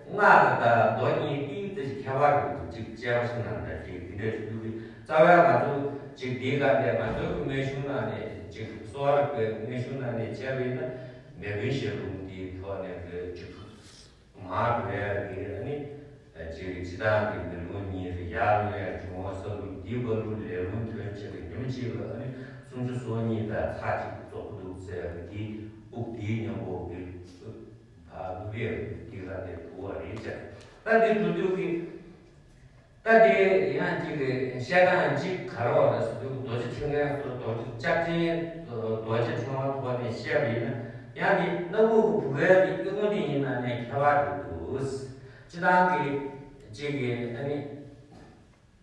སྔགས་དང་མདོ་གཉིས་ཏིག་ཙམ་ཞིག་ཁྱད་པར་འདུག་གཅིག་དཔྱད་པ་ཞིག་གནང་དང་གཅིག་འདི་འདྲ་ཞིག་འདུག་གི། རྩ་བའི་ང་ཚོ་གཅིག་འདིའི་སྒང་ནས་ང་ཚོའི་སྨན་གཞུང་ནང་ནས་གཅིག་གསོ་བ་རིག་པའི་སྨན་གཞུང་ནང་ནས་བྱས་པ་ཡིན་ན། མེ་བུན་ཞེས་ལུང་འདིའི་ཐོག་ནས་གཅིག་མར་འགྲོ་ཡ་གི་ཨ་ནི། ཅིག་སྤྱི་བཏང་གི་མེ་རླུང་གཉིས་རེ་ཡར་ལོན་ཡ་བྱུང་བ་ས་ལུག་འདི་བ་ལུག་ལས་རླུང་ཐོན་བྱེད་ཀྱི་ཉིན་གཅིག་ལ་ཨ་ནི་སུམ་ཅུ་སོ་གཉིས་དང་ཚེག་གཅིག་རྫོགས་ཀྱི་འདུག་ཟེར་ཡ་གི་དེ་དབུགས་དེའི་མཉམ་པོ་གི་ཕར་ལུག་པས་དེ་ག་དེ་འགྲོ་བ་རེད་ཅེས། ད་དེ་འགྲོ་དུས་ཀྱི། ད་དེ་ཡང་གཅིག་གི་བཤད་སྟངས་གཅིག་ག་རེ་བ་རེད་ཟེར་དུས། རྡོ་རྗེ་ཕྲེང་བའི་ཟུར་རྡོ་རྗེ་ལྕགས་ཕྲེང་རྡོ་རྗེ་ཕྲེང་བ་ཐོག་ནས་བཤད་པ་ཡིན་ན། ཡང་དེ་སྣ་ཁུག་གི་བུ་གའི་གི་སྐྱེ་དངོས་དེ་ཡིན་ན་ནས་ཁྱད་པར་འདུག་འདུག་སྤྱི་བཏང་གི་གཅིག་གི་ཨ་ནི།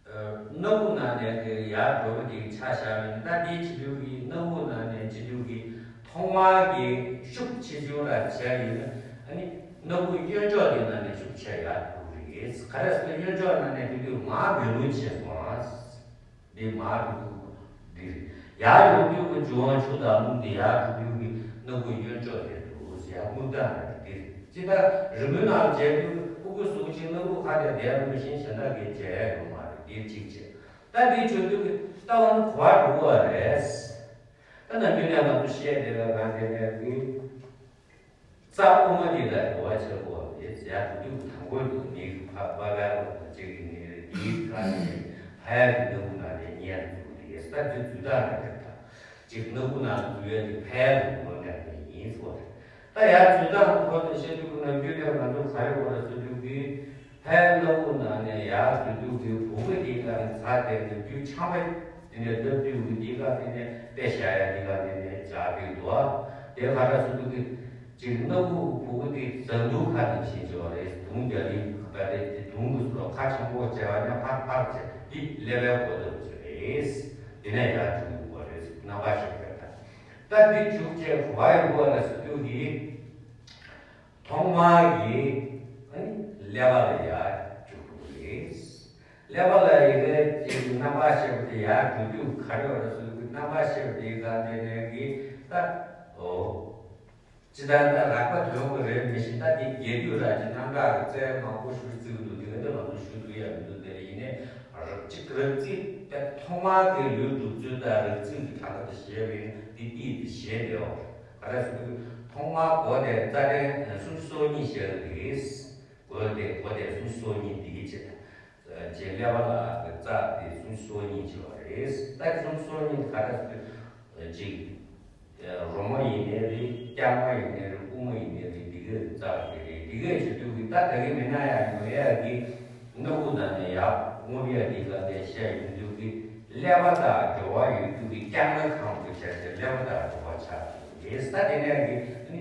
སྣ་ཁུག་ནང་ནས་གི་ཡར་འགྲོ་བ་དེ་ཆ་བཞག་པ་ཡིན་ན། ད་དེ་བྱེད་དུས་ཀྱི་སྣ་ཁུག་ནང་ནས་བྱེད་དུས་ཀྱི་ཐོག་མར་གྱི་ཤུགས་ཆེ་ཆུང་ལ་བྱས་ཡིན་ན། ཨ་ནི་སྣ་ཁུག་གཡོན་ཕྱོགས་དེ་ནང་ནས་ཤུགས་ཆེ་ཡར་འགྲོ་གི་རེད། ག་རེ་ཟེར་ན་གཡོན་ཕྱོགས་ནང་ནས་འགྲོ་དུས་མར་འབུད་རླུང་ཆེ་སོང་ཨ། འདི་མར་འགྲོ་དུས་འདི་རེད། ཡར་ཡོང་དུས་ཀྱི་འབྱུང་བ་ཆུ་དང་རླུང་དེ་ཡར་འགྲོ་དུས་ཀྱི་སྣ་ཁུག་གཡོན་ཕྱོགས་དེ་འདུག་ཟེར། ཡར་རྔུབ་སྟངས་ལ་འདི་རེད། ཅི་ལྟར་རི་མོའི་ནང་ལ་མཇལ་དུས་ཁུ་ཁུ་གཟུགས་ཅན་སྣ་ཁུག་ཁ་དེ་བསྡད་པ་ནང་བཞིན་གཞན་དག་གིས་མཇལ་ཡ་ཡོད་མ་རེད། འདིར་གཅིག་བྱས། ད་འདི་བྱེད་དུས་ཀྱི་ལྟ་བ་ནི་གོ་བ་འགྲོ་བ་རེད། ད་ནམ་རྒྱུན་ནས་ང་ཚོ་བཤད་བསྡད་པའི་སྒང་དེ་ནས་ཀྱི་རྩ་དབུ་མ་འདི་ལ་གོ་བ་ཆེན་པོ་རེད་ཟེར་ཡ། འགྲོ་དུས་ཀྱི་དང་པོ་འདུག་མིག་ཕར་པ་ལ་ལོག་ཅིག་གི་ནི་འདིའི་ཁ་ནས་ཕ་ཡ་གི་སྣ་ཁུག་ནང་ནས་གཉེར་འདུག་རེད། ད་འདི་འཛུལ་སྟངས་ལ་རེད། ད་ཅིག་སྣ་ཁུག་ནང་འཛུལ་ཡ་དེ་ཕ་ཡ་གི་སྣ་ཁུག་ནང་ནས་ཡིན་ཟེར་བ་རེད། ད་ཡར་འཛུལ་སྟངས་ཐོག་ནས་བཤད་དུས་ཀྱི་ནམ་རྒྱུན་ནས་ང་ཚོ་ག་རེ་བ་རེད་ཟེར་དུས་ཀྱི། ཕའི་སྣ་བུག་ནང་ནས་ཡར་འཛུལ་དུས་ཀྱི་བུ་གུ་དེའི་སྒང་ནས་ཚར་ཏེ་ནམ་རྒྱུན་ཆང་པ་དེ་ནས་ལྡབ་དུས་ཀྱི་དེའི་སྒང་དེ་ནས་དཔེ་བཞག་ཡ་དེའི་སྒང་དེ་ནས་བཞག་གི་འདུག་ཨ། དེ་ག་འདྲ་ཟེར་དུས་ཀྱི་ཅིག་སྣ་བུག་གི་བུ་གུ་དེ་ཟ་འཐུང་ཁ་ནང་བཞིན་བྱས་པ་རེད། དུང་རྒྱ་རིང་ག་རེ་དེ་དུང་གི་ཟུར་ཁ་ཆེན་པོ་བྱས་པ་ནས་ཕར་ཕར་བྱས་དེ་ཀླད་པའི་སྒོ་ལྟ་བུ་ཅིག་རེད། དེ་ནས་ཡར་འཛུལ་དགོས་པ་རེད། རྣམ་པར་ཤེས་པའི་ད་ད་འདི་འཇུག་བྱས་ག་པར་ཡོང་དགོས་རེད་ཟེར་དུས་ཀྱི། ཐོག་མར་གྱི་ཨ་ནི་ཀླད་པ་ལ་ཡར་འཇུག་དགོས་རེད། ཀླད་པ་ལ་ཡི་གེ་གཅིག་རྣམ་པར་ཤེས་པ་དེ་ཡར་འགྲོ་དུས་ག་རེ་བ་རེད་ཟེར་དུས་རྣམ་པར་ཤེས་པ་དེའི་སྒང་དེ་ནས་ཀྱི་ད་འོ། ཅི་ལྟར་ད་རགས་པ་དོན་གྱི་རེད་མི་ཤེས། ད་དེ་རྒྱས་བསྡུས་ར་ཅིག་རྣམ་གྲངས་ཀྱི་རྩལ་མང་པོ་ཞིག་བརྩི་གི་འདུག་དེ་ག་དེ་ང་ཚོ་ཞུ་ཐུབ་ཡ་མི་འདུག་དེ་ཡིན་ནའི་རིགས་གཅིག་རིགས་རྩིས་དེ་ཐོག་མར་གྱི་ལུས་གྲུབ་ཚུལ་དང་རིགས་རྩིས་ཀྱི་གྲངས་ཀ་དེ་བཤད་པ་ཡིན་ན་དེ་ཏིས་དེ་བཤད་བསྡད་ཡོད་རེད། ག་རེ་ཟེར་དུས་ཐོག་མར་གོ་དེ་རྩ་ཕྲན་སུམ་ཅུ་སོ་གཉིས་བཤད་ཀྱི་རེད། གོ་དེ་གོ་དེ་སུམ་ཅུ་སོ་གཉིས་འདི་གི་བྱེད་ད། ཅེས་ཀླད་པ་ལ་རྩ་དེ་སུམ་ཅུ་སོ་གཉིས་བྱེད་པ་རེད། ད་སུམ་ཅུ་སོ་གཉིས་ག་རེ་ཟེར་དུས་གཅིག་རོ་མ་ཡིན་ནའི་རེད། རྐྱང་མ་ཡིན་ནའི་རེད། དབུ་མ་ཡིན་ནའི་རེད། འདི་གའི་རྩ་དེ་རེད། འདི་གའི་བྱེད་དུས་ཀྱི་ད་ད་གིན་མི་སྣང་ཡ་ཡོང་ཡ་གི་སྣ་བུག་ནང་ནས་ཡར་རྔུབ་ཡ་འདི་ག་དེ་བཤད་ཡོང་དུས་ཀྱི་ཀླད་པ་དང་འབྲེལ་བ་ཡོད་དུས་ཀྱི་རྐྱང་མའི་ཁམས་སུ་བྱས་ཏེ་ཀླད་པ་དང་འབྲེལ་བ་ཆགས་ཀྱི་རེད། ད་དེ་ནས་ཀྱི་ཨ་ནི་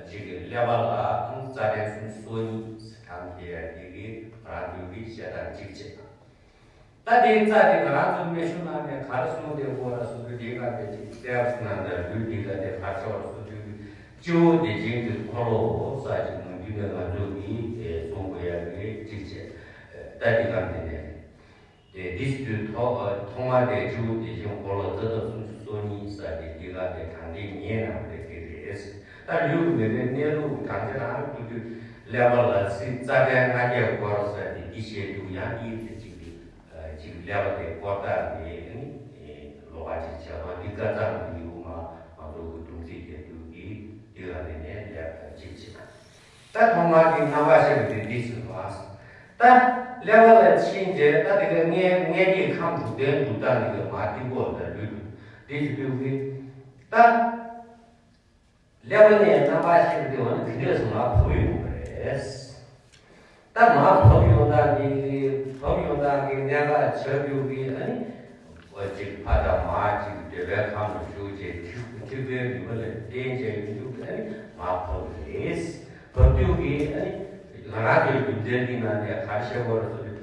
གཅིག་གི་ཀླད་པ་ལ་རྩ་ཕྲན་སུམ་ཅུ་སོ་གཉིས་གྲངས་ཀྱི་ཡ་འདི་གི་ང་རང་ཚོའི་གི་བཤད་སྟངས་གཅིག་བྱེད། ད་དེའི་རྩ་དེ་ང་རང་ཚོ་སྨན་གཞུང་ནང་ནས་ག་རེ་གསུངས་བསྡད་ཡོད་རེད་ཟེར་དུས་དེའི་སྒང་དེ་ཅིག་གསལ་པོ་ཞིག་གནང་དང་། ལུས་དེའི་སྒང་དེ་ག་རེ་ཆགས་རེད་ཟེར་དུས་སྤྱི་བོ་བདེ་ཆེན་གྱི་འཁོར་ལོ་ས་ཅིག་ནམ་རྒྱུན་ནས་ང་ཚོ་གིས་གསུང་དགོས་ཡ་གི་གཅིག་བྱས། ད་དེའི་སྒང་དེ་ནས་དེ་དེ་དུས་ཐོག་ཐོག་མ་དེ་སྤྱི་བོ་བདེ་ཆེན་འཁོར་ལོ་རྩ་འདབ་སུམ་ཅུ་སོ་གཉིས་ས་དེ་དེའི་སྒང་དེ་གྲངས་འདི་ངེས་གནང་བ་དེ་དེ་རེད། ད་ ད་ལུས་མི་རེ་གནས་ལུགས་གང་ཅི་རང་ལུགས་དུས་ཀླད་པ་ལ་ཚིག་རྩ་ཕྲན་ལྔ་བརྒྱ་སྐོར་ཟེར་ཏེ་འདི་བཤད་འདུག་ཡང་གཉིས་ཚེ་གཅིག་གི་གཅིག་ཀླད་པ་དེ་སྐོར་ཐག་ནས་ནི་ལོགས་ཀ་ཅིག་བྱས་པ་འདི་ཀ་ཙམ་གྱི་ཡོད་མ་མ་གཏོགས་ཀྱི་སྡོམ་ཚིག་རྒྱབ་རྒྱུ་གི་འདི་ག་ནས་ནས་ལས་ཀ་གཅིག་བྱེད། ད་ཐོག་མར་གྱི་རྣམ་པར་ཤེས་པ་དེ་འདི་ཚུད་པ། ད་ཀླད་པ་ལ་ཕྱིན་རྗེས་ད་དེ་གའི་མངལ་མངལ་གྱི་ཁམས་དྲུག་ལྡན་དྲུག་དང་དེ་གའི་མ་ཏི་པོ་ལ་ལུས་དྲུག་འདི་ཚུ་དུས་ཀྱི་ད། ཀླད་པ་ནས་རྣམ་པར་ཤེས་པ་དེ་འོ་ན་དེ་འདྲས་སུ་མར་བབས་ཡོང་གི་རེད། ད་མར་བབས་ཡོང་སྟངས་ཀྱི་བབས་ཡོང་སྟངས་ཀྱི་གནད་འགག་ཆགས་རྒྱུ་གི་ཨ་ནི། འོ་གཅིག་ཕ་དང་མ་གཅིག་འདོད་པའི་ཁམས་ལ་ཞུགས་རྗེས་ཐིགས་ཐིགས་པའི་རིམ་པ་ལ་བརྟེན་བྱས་ཡོང་རྒྱུ་གི་ཨ་ནི་མར་བབས་རེད། བབས་རྒྱུ་གི་ཨ་ནི། ང་རང་ཚོའི་རྒྱུ་མཚན་འདི་ནང་ནས་ག་རེ་བཤད་དགོས་རེད་ཟེར་དུས།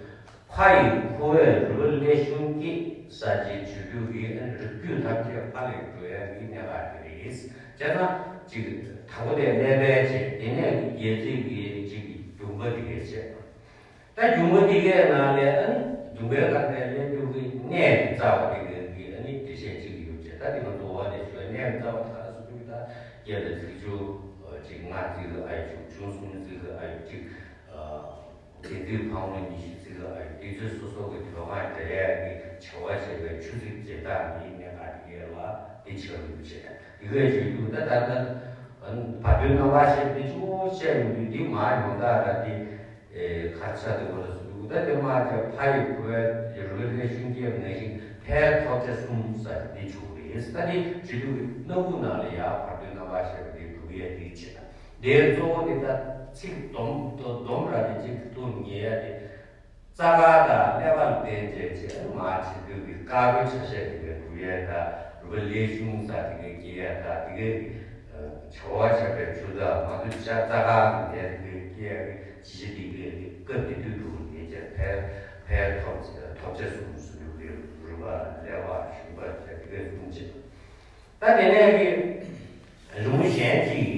ཕ་ཡི་ཁུ་བས་རུས་པ་ཀླད་གཞུང་སྐྱེད་ས་ཅིག་བྱེད་རྒྱུ་གི་རིགས་རྒྱུད་ཐམས་ཅད་ཕ་ལས་འགྲོ་ཡ་གི་གནད་འགག་དེ་རེད། བྱས་ཙང་ཅིག་དང་པོ་དེ་ཀླད་པའི་བྱས། དེ་ནས་སྒལ་ཚིགས་ཀྱི་ཅིག་རྒྱུ་མ་དེ་གའི་བྱས། ད་རྒྱུ་མ་དེ་གའི་ནང་ལས་ཨ་ནི་རྒྱུ་མའི་ཁ་ནས་ཀླད་རྒྱུད་ཀྱི་གནས་ཀྱི་རྩ་བ་དེ་གའི་གི་ཨ་ནི་འགྲེལ་བཤད་ཅིག་ཡོད་བྱས། ད་དེ་ང་ཚོ་འོག་ནས་ཞུ་བའི་གནས་ཀྱི་རྩ་བ་དེ་ག་རེ་ཟེར་དུས། ད་སྐྱེ་ལ་ཚིགས་ཆུང་ཅིག་ལྔ་བརྩི་གི་ཨ་ཡོད། ཆུང་གསུམ་བརྩི་གི་ཨ་ཡོད། ཅིག་དགེ་ཚུལ་ཕག་མོ་ཉི་ཤུ་བརྩི་གི་ཨ་ཡོད། དེ་ཚོས་སོ་སོ་གི་དོན་ལྔ་འགྲེལ་ཡག་གི་བྱ་བ་བྱེད་པའི་ཆུ་ཚིགས་འབྱེད་སྟངས་ཀྱི་གནད་འགག་དེ་གའི་ལ་དེ་ཆགས་ཡོད་བྱས། དེ་གའི་བྱེད་དུས་ད་ད་ལྟ་བར་དོའི་རྣམ་པར་ཤེས་པ་དེ་ཆུ་བོ་བཤད་ཡོང་དུས་འདི་མར་ཡོང་སྟངས་ད་དེ་ཁ་ཆ་དེ་བོ་ལ་སུ་ད་དེ་མ་བྱས་ཕ་ཡི་ཁུ་བའི་རུས་པའི་ཀླད་གཞུང་སྐྱེད་ནང་བཞིན་ཕའི་ཐོབ་བྱ་གསུམ་ཟེར་དེ་བྱུང་བ་རེད། ད་དེ་བྱེད་དུས་སྣ་ཁུག་ནང་ལ་ཡང་བར་དོའི་རྣམ་པར་ཤེས་པ་དེ་འགྲུབ་ཡས་དེ་བྱེད། དེའི་གཙོ་བོ་དེ་ད་ཚིག་སྡོམ་སྡོམ་ར་དེ་ཅིག་ཏུ་ངེས་ཡ་དེ། རྩ་དཀར་དང་ཀླད་པ་ལ་བརྟེན་བྱས་བྱས་མར་བྱེད་དུས་ཀྱི་དཀར་པོའི་ཆ་ཤས་དེ་གའི་འགྲུབ་ཡས་དང་རུས་པ་ཀླད་གཞུང་ཟེར་དེ་གའི་སྐྱེ་ཡས་དང་དེ་གའི་བྱ་བ་བྱས་པའི་ཆུ་དང་མ་དུ་ཤ་རྩ་དཀར་གྱི་ནད་དེ་གའི་སྐྱེ་ཡས་ཀྱི་ཅི་ཞིག་དེ་གའི་སྐབས་དེ་དུས་འགྲུབ་ཡས་བྱས་ཕལ་ཕལ་ཐོབ་ཐོབ་བྱ་གསུམ་ཟེར་དུས་ཀྱི་རུས་པ་ཀླད་པ་གཞུང་པ་བྱས་དེ་གའི་གསུམ་བྱས། ད་དེ་ནས་ཀྱི་རི་མོ་གཞན་གཅིག་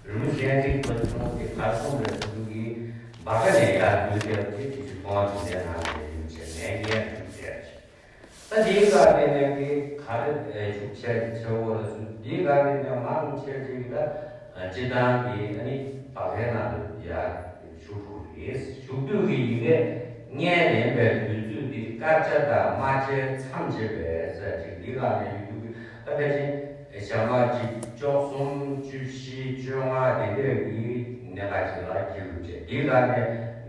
རི་མོ་གཞན་གཅིག་པ་ཚོ་དེ་གར་སོང་བའི་ཚུལ་གྱིས་བར་ཁ་ནས་ཡར་བསྡུས་ཏེ་དེ་དུས་ཚོད་སྟོང་བ་དུ་ལྡན་ནང་ནས་རི་མོ་བྱས་ནས་ངས་རི་མོ་བྱས། ད་དེའི་སྐབས་དེ་ནས་ཀྱི་ག་རེ་ཤུགས་ཆེ་ཆེ་བོ་ལ་སུ་དེའི་སྐབས་དེ་ནས་མང་ཆེ་ཆེ་གི་ད་སྤྱི་བཏང་གི་ཨ་ནི་བར་ཁའི་ནང་དུ་ཡར་ཞུགས་དགོས་རེད། ཞུགས་དུས་ཀྱི་ཡི་གེ་སྔས་ལེན་པའི་དུས་ཚོད་འདི་དཀར་ཆ་དང་དམར་ཆའི་མཚམས་བཅད་པའི་ས་ཅིག་འདི་ག་ནས་ཡོད་དུས་ད་ཕལ་ཆེར་ཞག་མ་གཅིག་བཅུ་གསུམ་བཅུ་བཞི་བཅོ་ལྔ་དེ་འདྲས་ཀྱི་གནད་འགག་ཅིག་ལ་འཁེལ་ཡོད་ཅེས། འདི་ག་ནས་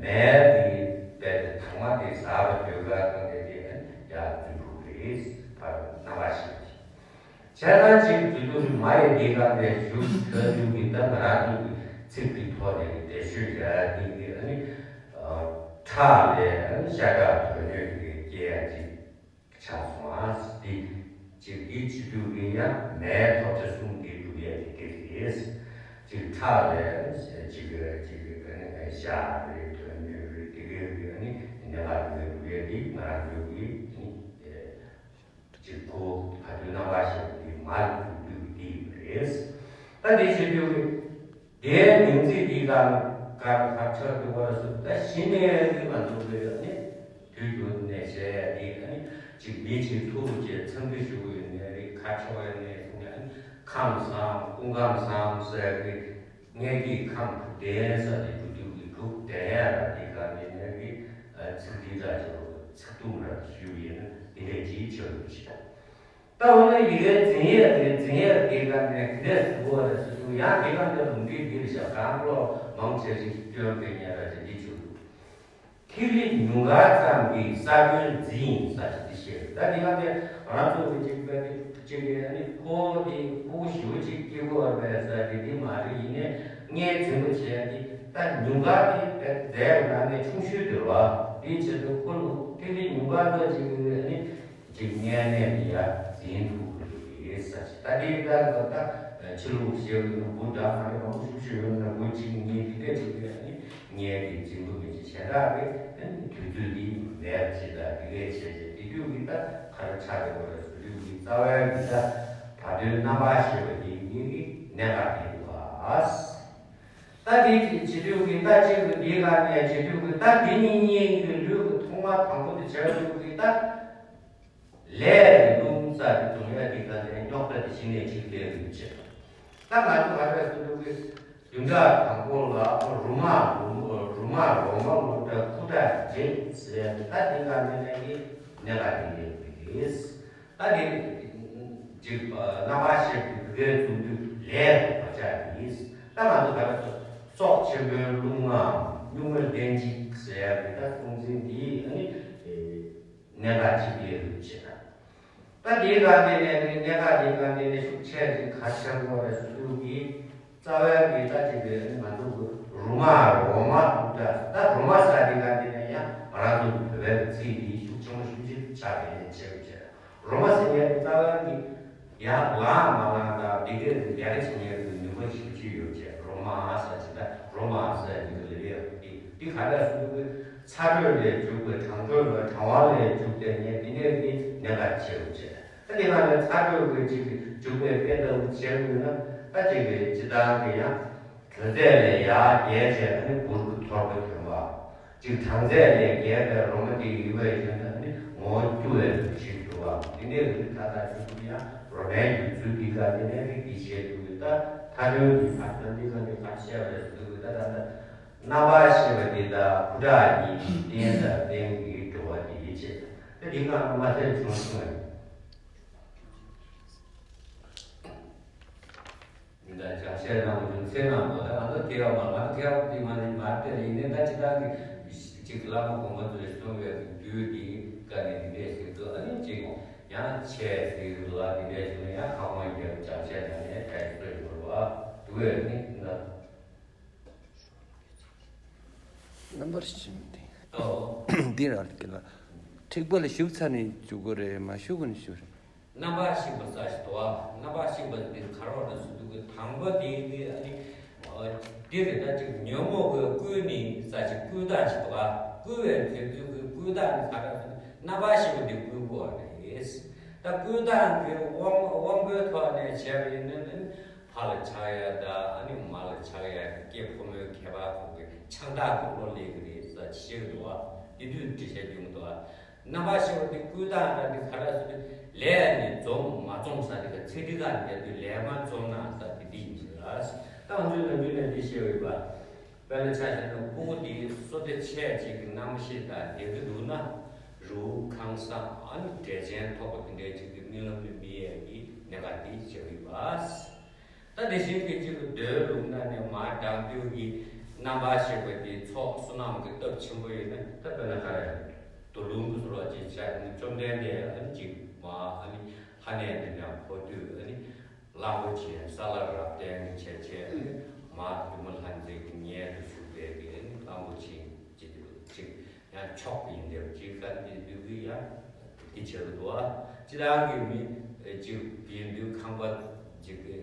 མལ་གྱི་དཔེ་དེ་དྭངས་མ་དེ་ཟག་པའི་ཟློས་གར་དང་དེ་དེ་ཡར་འཛུལ་ཐུབ་རེད། བར་རྣམ་པ་ཤེས་ཀྱི། བྱས་ཙང་གཅིག་འཛུལ་དུས་མ་ཡི་འདི་ག་ནས་ཞུགས་ཟེར་དུས་ཀྱི་ད་ང་རང་ཚོ་གི་ཚིག་གི་ཐོག་ནས་འགྲེལ་བཤད་རྒྱག་ཡ་འདི་གི་ཨ་ནི་ཁྲག་ལས་ཨ་ནི་ཤ་ཁྲག་དོན་སྣོད་ཀྱི་སྐྱེ་ཡ་ཅིག་ཆགས་སོང་ཨ། འདི་གཅིག་འདི་བྱེད་དུས་ཀྱི་ཡང་མལ་ཐོབ་བྱ་གསུམ་འདི་སྒྲུབ་ཡ་དེ་དེ་རེད། གཅིག་ཁྲག་ལས་ཨ་ནི་གཅིག་གཅིག་ཨ་ནི་ཤ་རེད། དོན་སྣོད་རེད། དེ་གའི་ཨ་ནི་གནད་འགག་དེ་སྒྲུབ་ཡ་འདི་ང་རང་ཚོ་གི་ཨ་ནི། ཅིག་ཁོ་བར་དོའི་རྣམ་པར་ཤེས་པ་དེ་མར་འཇུག་དུས་དེ་རེད། ད་དེ་བྱེད་དུས་དེའི་མིང་ཚིག་འདི་ག་ག་ག་ཆགས་འདུག་པ་སུ་ད་གཞི་ནས་ནི་མ་འདུག་པས་ནི་དུས་རྒྱུན་ནས་བྱས་ཡ་དེ་ནི་ཅིག་མི་གཅིག་ཐུག་བྱས་འཚམས་འདྲི་ཞུ་གི་ཡོད་ནའི་རེད། ཁ་ཕྱོགས་ཡ་ནས་སོང་ཡ་ནི་ཁམས་བཟང་སྐུ་ཁམས་བཟང་ཟེར་གི་མངལ་གྱི་ཁམས་དྲུག་ལྡན་ས་ནས་འགྲོ་དུས་ཀྱི་དྲུག་ལྡན་ཡ་ལ་དེ་ག་ནས་ནས་གི་ཚིག་འདི་འདྲ་ཅིག་ཚིག་ཐུང་ར་ཞུ་ཡིན་ན་དེ་འདྲས་ཅིག་ཆགས་ཡོད་ཅིག་ད་འོ་ན་ཡི་གེ་འཛིན་ཡས་རེད། འཛིན་ཡས་དེ་ག་ནས་ག་ནས་བཟོ་བ་རེད་ཟེར་དུས་ཡང་དེ་ག་ནས་ལུང་འདྲེན་འདི་རེད་ཤག་གང་བློ་མང་ཆེ་ཞིག་སྐྱོན་དེ་ཉེ་ར་ཅིག་འདི་ཆུ་ཐིག་ལེ་ཉུང་མཁར་ཙམ་གྱིས་ས་བོན་འཛིན་ཡིན་ས་ཞིག་འདི་བཤད་རེད། ད་དེ་ག་ནས་ང་ཚོ་གི་ཅིག་པ་དེ་ཅིག་གི་ཨ་ནི་ཕོ་དེ་ཕོ་ཞུ་ཅིག་སྐྱེ་དགོས་པ་རེད་ཟེར་དེ་དེ་མ་རེད། ཡིན་ནའི་ངས་འཛིན་པ་བྱས་དེ་ད་ཉུང་མཁར་དེ་རྫས་ནང་ནས་ཆུང་ཤོས་དེ་རེད་བ། དེའི་ཆེད་དུ་ཁོ་ལ་ཐིག་ལེ་ཉུང་མཁར་ཙམ་ཅིག་གི་ཨ་ནི། ཅིག་ངན་ནས་ནི་ཡ་འཛིན་ཐུབ་ཀྱི་ཡོད་ས་ཅིག་ད་དེ་ད་ད་ཕྱི་ལུགས་ཞེས་པའི་ནང་བུ་འདྲ་མ་རེད། མང་པོ་ཤུགས་ཤུགས་ཡོད་ན་བུ་གཅིག་གཉིས་དེ་འདྲ་ཅིག་ཡོད་ནི་ངས་དེ་འཛིན་པ་མི་བྱེད་བྱེ་བྲག་གི་དུས་ཚོད་འདི་མེད་ཅེས་ད་དེ་གས་བྱས་བྱས་དེ་དུས་ཀྱི་ད་ག་རེ་ཆགས་ཡོད་རེད་ཟེར་དུས་ཀྱི་རྩ་བའི་གི་ད་བར་དོའི་རྣམ་པར་ཤེས་པ་དེ་ངེད་ཀྱི་གནད་འགག་དེ་འདུག་ཨ། ད་དེ་བྱེད་དུས་ཀྱི་ད་གཅིག་གི་འདི་ག་ནས་བྱེད་དུས་ཀྱི་ད་འདི་གཉིས་གཉིས་ཀྱི་ལུས་ཀྱི་ཐོག་མ་དང་པོ་དེ་བྱ་དུས་ཀྱི་ད། ལས་ཀྱི་རླུང་རྩ་དེ་རྫོགས་ཡ་དེ་ག་ནས་རྙོག་དྲ་དེ་གཞི་ནས་ཅིག་སླེབས་ཡོད་ཅེས། ད་ང་ཚོ་ག་རེ་ཟེར་དུས་ཀྱི་བདུན་ཕྲག་དང་པོ་ལ་རོ་མ་རོ་མ་རོ་མ་ལོ་ཏ་ཁུ་ཏ་རྗེ་ཟེར་ཡ་ད་དེ་ག་ནས་ནས་ཀྱི་གནད་འགག་དེ་ཡོད་པ་རེད། ད་དེ་ཅིག་རྣམ་པར་ཤེས་པའི་བུ་གའི་ཚུལ་དུ་ལས་དང་བག་ཆགས་ཡིན། ད་ང་ཚོ་ག་རེ་ཟེར། སྲོག་ཆེན་པོའི་རླུང་ངམ་གཉུག་མའི་ལྷན་ཅིག་ཟེར་ཡ་གི་ད་གཟུང་འཛིན་འདི་ཨ་ནི་གནད་འགག་ཅིག་ཡོད་པ་བྱེད་ད། ད་དེའི་སྒང་དེ་ནས་ནི་གནད་འགག་དེའི་སྒང་དེ་ནས་ཤུགས་ཆེ་ཞིག་ག་ཆེན་པོ་རེད་ཟེར་དུས་ཀྱི་རྩ་བའི་གི་ད་ཅིག་གི་ང་ཚོ་གི་རོ་མ་རོ་མ་ད་ད་རོ་མ་ཟེར་དེའི་སྒང་དེ་ནས་ཡང་ང་རང་ཚོ་གི་བོད་པའི་ཚིག་དེ་ཤུགས་ཆེན་པོ་ཤུགས་ཆེ་ཆགས་པའི་ཆེ་བ་ཆེ། རོ་མ་ཟེར་མཁན་དེ་རྩ་བའི་གི་ཡར་ལངས་མ་ལངས་དང་འདི་གའི་གི་ཡར་རྒྱས་བྱེད་མཁན་གི་ནུས་པ་ཤུགས་ཆེ་ཡོད་ཆེ། རོ་མ་ཟེར་ཅིག་ད་རོ་མ་ཟེར་ཅིག་གི་ལས་ཡོད་དེ་དེ་ག་རེ་ཟེར་དུས་གི་ཚ་དྲོད་ལས་འཇུག་པའི་གྲང་དྲོད་ལ་གྲང་བ་ལས་འཇུག་པའི་ནད་དེ་ནས་དེ་གནད་འགག་ཆེ་བ་བྱས། ད་དེ་ནང་ནས་ཚ་དྲོད་ཀྱི་གཅིག་གི་འཇུག་པའི་དཔེ་ལྟ་བུ་བྱས་དགོས་ན་ད་གཅིག་གི་སྤྱི་བཏང་གི་ཡང་དྲོད་ཚད་ལས་ཡར་རྒྱས་བྱས་ཨ་ནི་འབུར་གྱི་ཐོར་བུ་ཐོན་པ། གཅིག་གྲང་ཚད་ལས་རྒྱས་པའི་རོ་མ་དེ་ཡུལ་བས་བཞིན་དུ་ཨ་ནི་ངོ་བོ་སྐྱུ་བའི་རིགས་ཤིག་གྱུར་པ། དེ་ནས་རིགས་ད་ལྟ་ཤུགས་ཀྱིས་ཡང་རོ་མའི་ཡུལ་ཚུལ་འདི་ག་དེ་ནས་རིགས་འདི་བྱས་འདུག་གི་ད་མཐའ་དོན་གྱི་ཕར་ཚུར་འདི་ག་ནས་ག་བཤད་པ་རེད་ཟེར་དུས་ད་ད་ལྟ། རྣམ་པར་ཤེས་པ་འདི་དག་བུ་ཕྲུག་ཉིད་ཀྱི་རྟེན་དང་རྟེན་གྱི་འགྲོ་བ་འདི་ཡིད་བྱེད་དང་། དེ་འདི་གང་མ་ཟད་བྱུང་སོང་ངས། འདི་ལྟར་ལྗགས་བཤད་གནང་བ་བྱུང་ཚེ་གནང་བ་ད་ང་ཚོ་ཐེ་བ་མ་ང་ཚོ་ཐེ་བ་དེ་མ་ནི་མ་སྤྲད་ཡིན་ནའི་ད་ཅི་ལྟར་གྱི་གཅིག་བླ་མ་དགོངས་པ་རྫོགས་སོང་བའི་རྒྱུད་འདི་བཀའ་ནས་འདི་འདྲས་ཞིག་ཏུ་ཨ་ནི་གཅིག་ཡང་ཆེ་ཟིག་ལ་འདི་འདྲས་ཞིག་ཡང་ཁ་སྐོང་རྒྱབ་ལྗགས་བཤད་གནང་ནས་ད་ཡིན་སོ་ཡོད་བ་འདུག་བས་ནི་ན། རྣམ་པར་ཤེས་པ་དེ། ཨོ། འདི་རང་རེད་ལ། འཁྲིག་པ་ལ་ཞུགས་ཚར་ནས་ཞུགས་དགོས་རེད་མ་ཞུགས་གོང་ནས་ཞུགས་རེད། རྣམ་པར་ཤེས་པ་ཟེར་ཞིག་འདུག་ཨ། རྣམ་པར་ཤེས་པ་འདི་ག་རེ་རེད་ཟེར་དུས་ཀྱི་དང་པོ་དེ་ནི་ཨ་ནི། འདི་རེད་ད་ཅིག་ཉོན་མོངས་ཀྱི་བསྐུལ་ནི་ཟེར་ཞིག་བསྐུལ་སྟངས་ཞིག་འདུག་ཨ། བསྐུལ་བའི་དུས་ཚོད་ཀྱི་བསྐུལ་སྟངས་ནི་ག་རེ་ཟེར་ན་རྣམ་པར་ཤེས་པ་འདི་བསྐུལ་དགོས་རེད། ད་བསྐུལ་སྟངས་ཀྱི་དབང་དབང་པོའི་ཐོག་ནས་བྱས་པ་ཡིན་ན་ནི། ཕ་ལ་ཆགས་ཡ་དང་ཨ་ནི་མ་ལ་ཆགས་ཡ་གི་སྐྱེས་ཕོ་མོའི་ཁྱད་པར་ཁོང་གི་ཆགས་སྡང་གི་བློ་སླེབས་ཀྱི་རེད་ཟེར་བཤད་ཀྱི་འདུག་བ། དེ་དུས་འགྲེལ་བཤད་རྒྱུ་མི་འདུག་བ། རྣམ་པར་ཤེས་པ་དེ་བསྐུལ་སྟངས་ལ་དེ་ག་རེ་ཟེར་དུས་ལས་ནི་འཛོམས་མ་འཛོམས་ཟེར་དེ་ག་ཚེ་འདི་ག་འདས་དུས་ལས་མ་འཛོམས་ན་ཟེར་དེ་འདི་ཡིན་ཟེར་ལ། ད་ང་ཚོའི་ནམ་རྒྱུན་ནས་འདི་བཤད་ཡོད་པ། དཔེར་ན་ཆ་བཞག་ན་ཕྲུ་གུ་དེ་སོ་ལྟ་ཆེ་གཅིག་གི་རྣམ་ཤེས་དང་ལྡན་གྱི་འདུག་ན། རི་བོ་ཁང་བཟང་ཨ་ནི་འབྲས་ཆན་ཐོགས་པ་དེ་འདྲའི་གཅིག་གི་རྨི་ལམ་ལ་རྨི་ཡས་ཀྱི་གནད་འགག་དེ་བྱེད་ཀྱི་ཡོད་པ། ད་དེ་བཞིན་གྱི་གཅིག་གི་མདོའི་ལུགས་ན་ནི་མར་དྲངས་དུས་ཀྱི་རྣམ་པར་ཤེས་པ་དེ་ཚོགས་བསོད་ནམས་ཀྱི་སྟོབས་ཆེན་པོ་ཡིན་ན་ད་དཔེར་ན་ག་རེ། དུ་ལུང་གི་ཟུར་བ་ཅིག་བྱས་ནས་བཅོམ་ལྡན་འདས་ཨ་ནི་གཅིག་མ་ཨ་ནི་ལྷ་གནས་འདི་ནས་འཕོ་དུས་ཨ་ནི་གླང་པོ་ཆེ་ས་ལ་རབ་བརྟན་གྱི་བྱས་བྱས་ཨ་ནི་མ་སྒྱུ་མ་ལྷ་མཛེས་ཀྱི་མངལ་དུ་ཞུགས་པའི་གི་ཨ་ནི་གླང་པོ་ཆེ་གཅིག་གཅིག་ཡང་མཆོག་ཡིན་འདེབས་ཅིག་ག་འདི་འདུས་ཀྱི་ཡང་འདི་བྱེད་ཀྱི་འདུག་ཨ། སྤྱིར་བཏང་གི་མི་ཅིག་ཡིན་དུས་ཁང་པ་ཅིག་གི་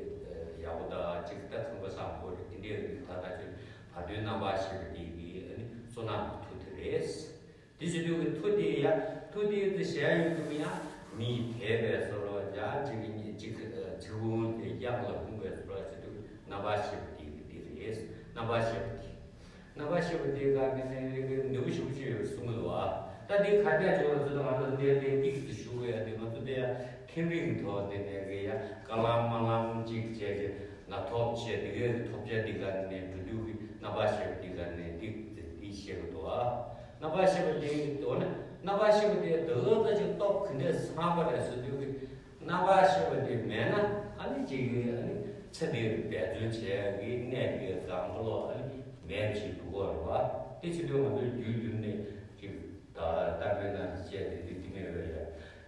ཡག་པོ་དང་ཅིག་ད་ཁང་པ་བཟང་པོ་རེད་དེ་འདྲའི་རིགས་ད་ལྟ་ཅིག་བར་དོའི་རྣམ་པར་ཤེས་པ་འདི་གི་ཨ་ནི་བསོད་ནམས་ཀྱི་མཐུ་དེ་རེད། དེ་བྱེད་དུས་ཀྱི་མཐུ་དེ་ཡང་མཐུ་དེ་ཚོ་གཞན་ཡོད་དུས་ཡང་མི་དད་པའི་བཟོ་འདྲ་ཡང་ཅིག་གི་ཅིག་ཚིག་ཀུན་དེ་གཡང་ལ་ལྷུང་བའི་བཟོ་འདྲ་བྱེད་དུས་རྣམ་པར་ཤེས་པ་དེ་གི་འདི་རེད། རྣམ་པར་ཤེས་པ་དེ། རྣམ་པར་ཤེས་པ་དེའི་སྒང་ནས་ནས་ནུས་པ་ཞེ་པོ་ཅིག་ཡོད་གསུང་གི་འདུག་ཨ། ད་འདི་ག་རྒྱ་འཇོག་ལ་ཚོད་ལྟ་ང་ཚོ་འདིར་ལན་ཏིག་ཙམ་ཞུ་དགོས་ཡ་དེ་ང་ཚོ་འདི་ཡ་ཁེངས་རིགས་ཐོག་དེ་ནས་གི་ཡ་བཀའ་གླང་དམག་གླང་གཅིག་བྱས་རྗེས་ན་ཐོབ་བྱས་དེ་གའི་ཐོབ་བྱ་འདི་ག་ནས་འགྲོ་དུས་ཀྱི་རྣམ་པར་ཤེས་པ་འདི་ག་ནས་ཏིག་ཙམ་འདི་བཤད་གི་འདུག་ཨ། རྣམ་པར་ཤེས་པ་འདི་འོ་ན་རྣམ་པར་ཤེས་པ་འདི་ད་ལྟ་ཅིག་སྟོབས་ག་འདྲས་སངས་པ་རེད་ཟེར་དུས་ཀྱི། རྣམ་པར་ཤེས་པ་དེ་མེད་ན་ཨ་ནི་ཅིག་ཨ་ནི་ཚེ་འདིར་འབད་བརྩོན་བྱེད་ཡག་གི་གནས་དེ་གང་ག་ལོག་ཨ་ནི་མེད་པ་ཞིག་འདུག་གོ་རེད་བ། དེ་བྱེད་དུས་ང་ཚོའི་རྒྱུད་འདི་ནས་ཅིག་ད་ལྟ་བའི་ནང་བཤད་དེ་འདི་དེ་མེད་པ་ཡ།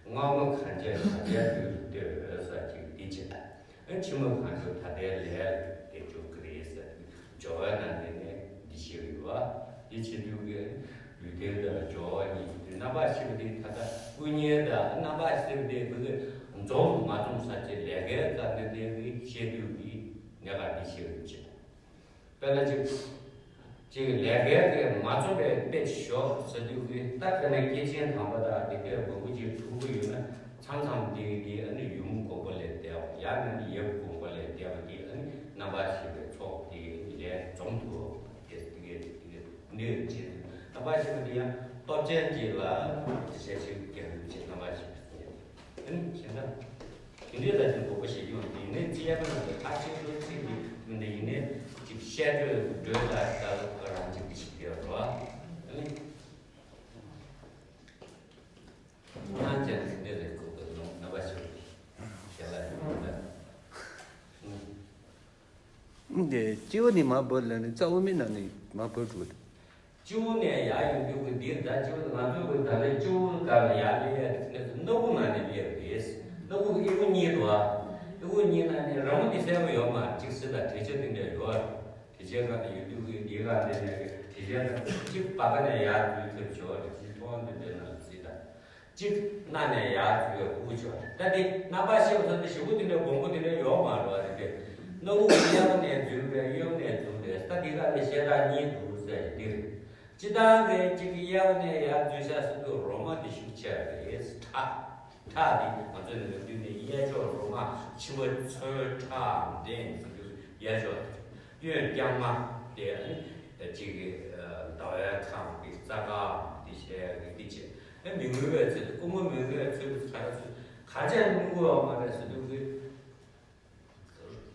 སྔ་མ་གང་བྱས་ད་ལྟའི་རྒྱུད་དུ་ལྟོས་ཟེར་ཅིག་འདི་བྱེད། ཨ་ཕྱི་མ་གང་བྱུང་ད་ལྟའི་ལས་ལ་དེ་འཇུག་གི་རེད་ཟེར། སྦྱོར་བའི་ནང་དེ་ནས་འདི་ཤེས་ཡོད་པ། འདི་བྱེད་དུས་ཀྱི་ལུས་རྟེན་དང་སྦྱོར་བ་གཉིས་ཀྱི་རྣམ་པར་ཤེས་པ་དེ་ད་ལྟ་སྐུ་བརྙན་དང་རྣམ་པར་ཤེས་པ་དེ་བོད་ཀྱི་འཛོམས་མ་འཛོམས་ས་ཆའི་ལས་ཀའི་སྐབས་འདི་དེ་གི་ཤེས་དུས་ཀྱི་གནད་འགག་འདི་ཤེས་ཡོད་ཅེས། དཔེར་ན་ཅིག་ཅིག་ལས་ཀའི་གི་མ་འཛོམས་པའི་དཔེ་ཞོག་ཟེར་དུས་ཀྱི་ད་དཔེར་ན་སྐྱེས་ཆེན་དམ་པ་དང་དེ་འདྲའི་མང་པོ་ཅིག་ཕྲུ་གུ་ཡོད་ན། མཚམས་མཚམས་དེ་དེ་ཨ་ནི་ཡུམ་དགོངས་པ་ལས་འདས་པ་ཡང་ན་ནི་ཡབ་དགོངས་པ་ལས་འདས་པ་དེ་ཨ་ནི་རྣམ་པར་ཤེས་པའི་ཚོགས་དེ་ལས་འཛོམས་ཐུབ་པ་དེ་དེ་དེ་འདྲའི་བྱེད་དུས་རྣམ་པར་ཤེས་པ་དེ་ཡང་སྟོབས་ཅན་གཅིག་ལ་དེ་བྱས་ཤིག་རྒྱལ་ཡུམ་ཆེ་རྣམ་པར་ཤེས་པའི་ཚོགས་ཨ་ནི་གཞན་དག་དེ་འདྲའི་ལ་དེ་དགོས་ ཞེས་ཡོང་དེ་ནས་ཚིག་ཡག་པོ་ཡོང་དུས་ཁ་ཆེ་ཚོའི་ཚིག་འདི་མི་འདི་ཡིན་ནས་ཅིག་བཤད་སྒྲོས་སྒྲོས་ལ་ལྟ་ལུགས་རང་ཅིག་ཏུ་ཞིག་ཡོད་རོ། ཁོང་རྣམས་ཀྱང་དེ་འདྲ་རེད་ཁུག་ཏུ་ལོང་ན་པ་ཞུ། ཞལ་ལ་ཡོང་ད། འདི་སྤྱི་བོ་ནས་མར་བུད་ལ་ནི་རྩ་དབུ་མའི་ནང་ནས་མར་བུད་འགྲོ་གི་འདུག་སྤྱི་བོ་ནས་ཡར་ཡོང་དུས་ཀྱི་འདིར་ད་སྤྱི་བོ་ང་ཚོ་གི་ད་ལྟའི་སྤྱི་བོ་སྒང་ལ་ཡར་སླེབས་ཡ་དེ་སྣ་བུག་ནང་ནས་སླེབས་རེད། སྣ་བུག་གི་ཨེ་བུ་གཉིས་འདུག་ཨ། ཨེ་བུ་གཉིས་ནང་ནས་རང་བུ་དེ་གསལ་པོ་ཡོད་མ་རེད། གཅིག་སྲིད་ད་དྲི་ཆ་དེ་འདྲ་ཡོད་རེད། དྲི་ཆའི་སྒང་ནས་ཡོད་དུས་ཀྱི་འདིའི་སྒང་དེ་ནས་དྲི་ཆ་དང་གཅིག་བར་ནས་ཡར་འཛུལ་ཐུབ་ཆོག་རེད། གཅིག་ཐོག་འདི་འདྲའི་ནང་སྲིད་ད། གཅིག་སྣ་ནས་ཡར་འཛུལ་བའི་ཁུག་ཆོག་ད་དེ་རྣམ་པ་ཤེས་པ་ཚོ་དེ་ཞེ་པོ་དེ་འདྲའི་དགོངས་པ་དེ་འདྲ་ཡོད་མ་རེད་བ། དེ་དེ་སྣ་བུག་གཡས་པ་ནས་འཛུལ་བའི་གཡོན་ནས་འཛུལ་རེད། ད་དེ་ག་ནས་ཤེས་སྟངས་གཉིས་འདུག་ཟེར་འདིར། སྤྱི་བཏང་གི་གཅིག་གི་གཡས་པ་ནས་ཡར་འཛུལ་ཤག་ཟེར་དུས་རོ་མ་དེ་ཤུགས་ཆེ་རེད། ཁྲག་ཁྲག་དེ་ང་ཚོ་ནི་ལབ་དུས་ནི་གཡས་ཕྱོགས་རོ་མ་མཆིན་པ་ཚོས་ཁྲག་འདྲེན་ཟེར་དུས་གཡས་ཕྱོགས་དེ། གཡོན་རྐྱང་མ་དེ་ནི་གཅིག་གི་ཟླ་བའི་ཁམས་ཀྱི་རྩ་ཁམས་དེ་བཤད་ཀྱི་དེ་བྱེད། ཨེ་མི་མངོན་པའི་ཚུལ་དུ་སྐུ་ངོ་མི་མངོན་པའི་ཚུལ་དུ་ག་རེ་ཚུལ་ག་ཅང་མངོན་གྱི་ཡོད་མ་རེད་ཟེར་དུས་ཀྱི་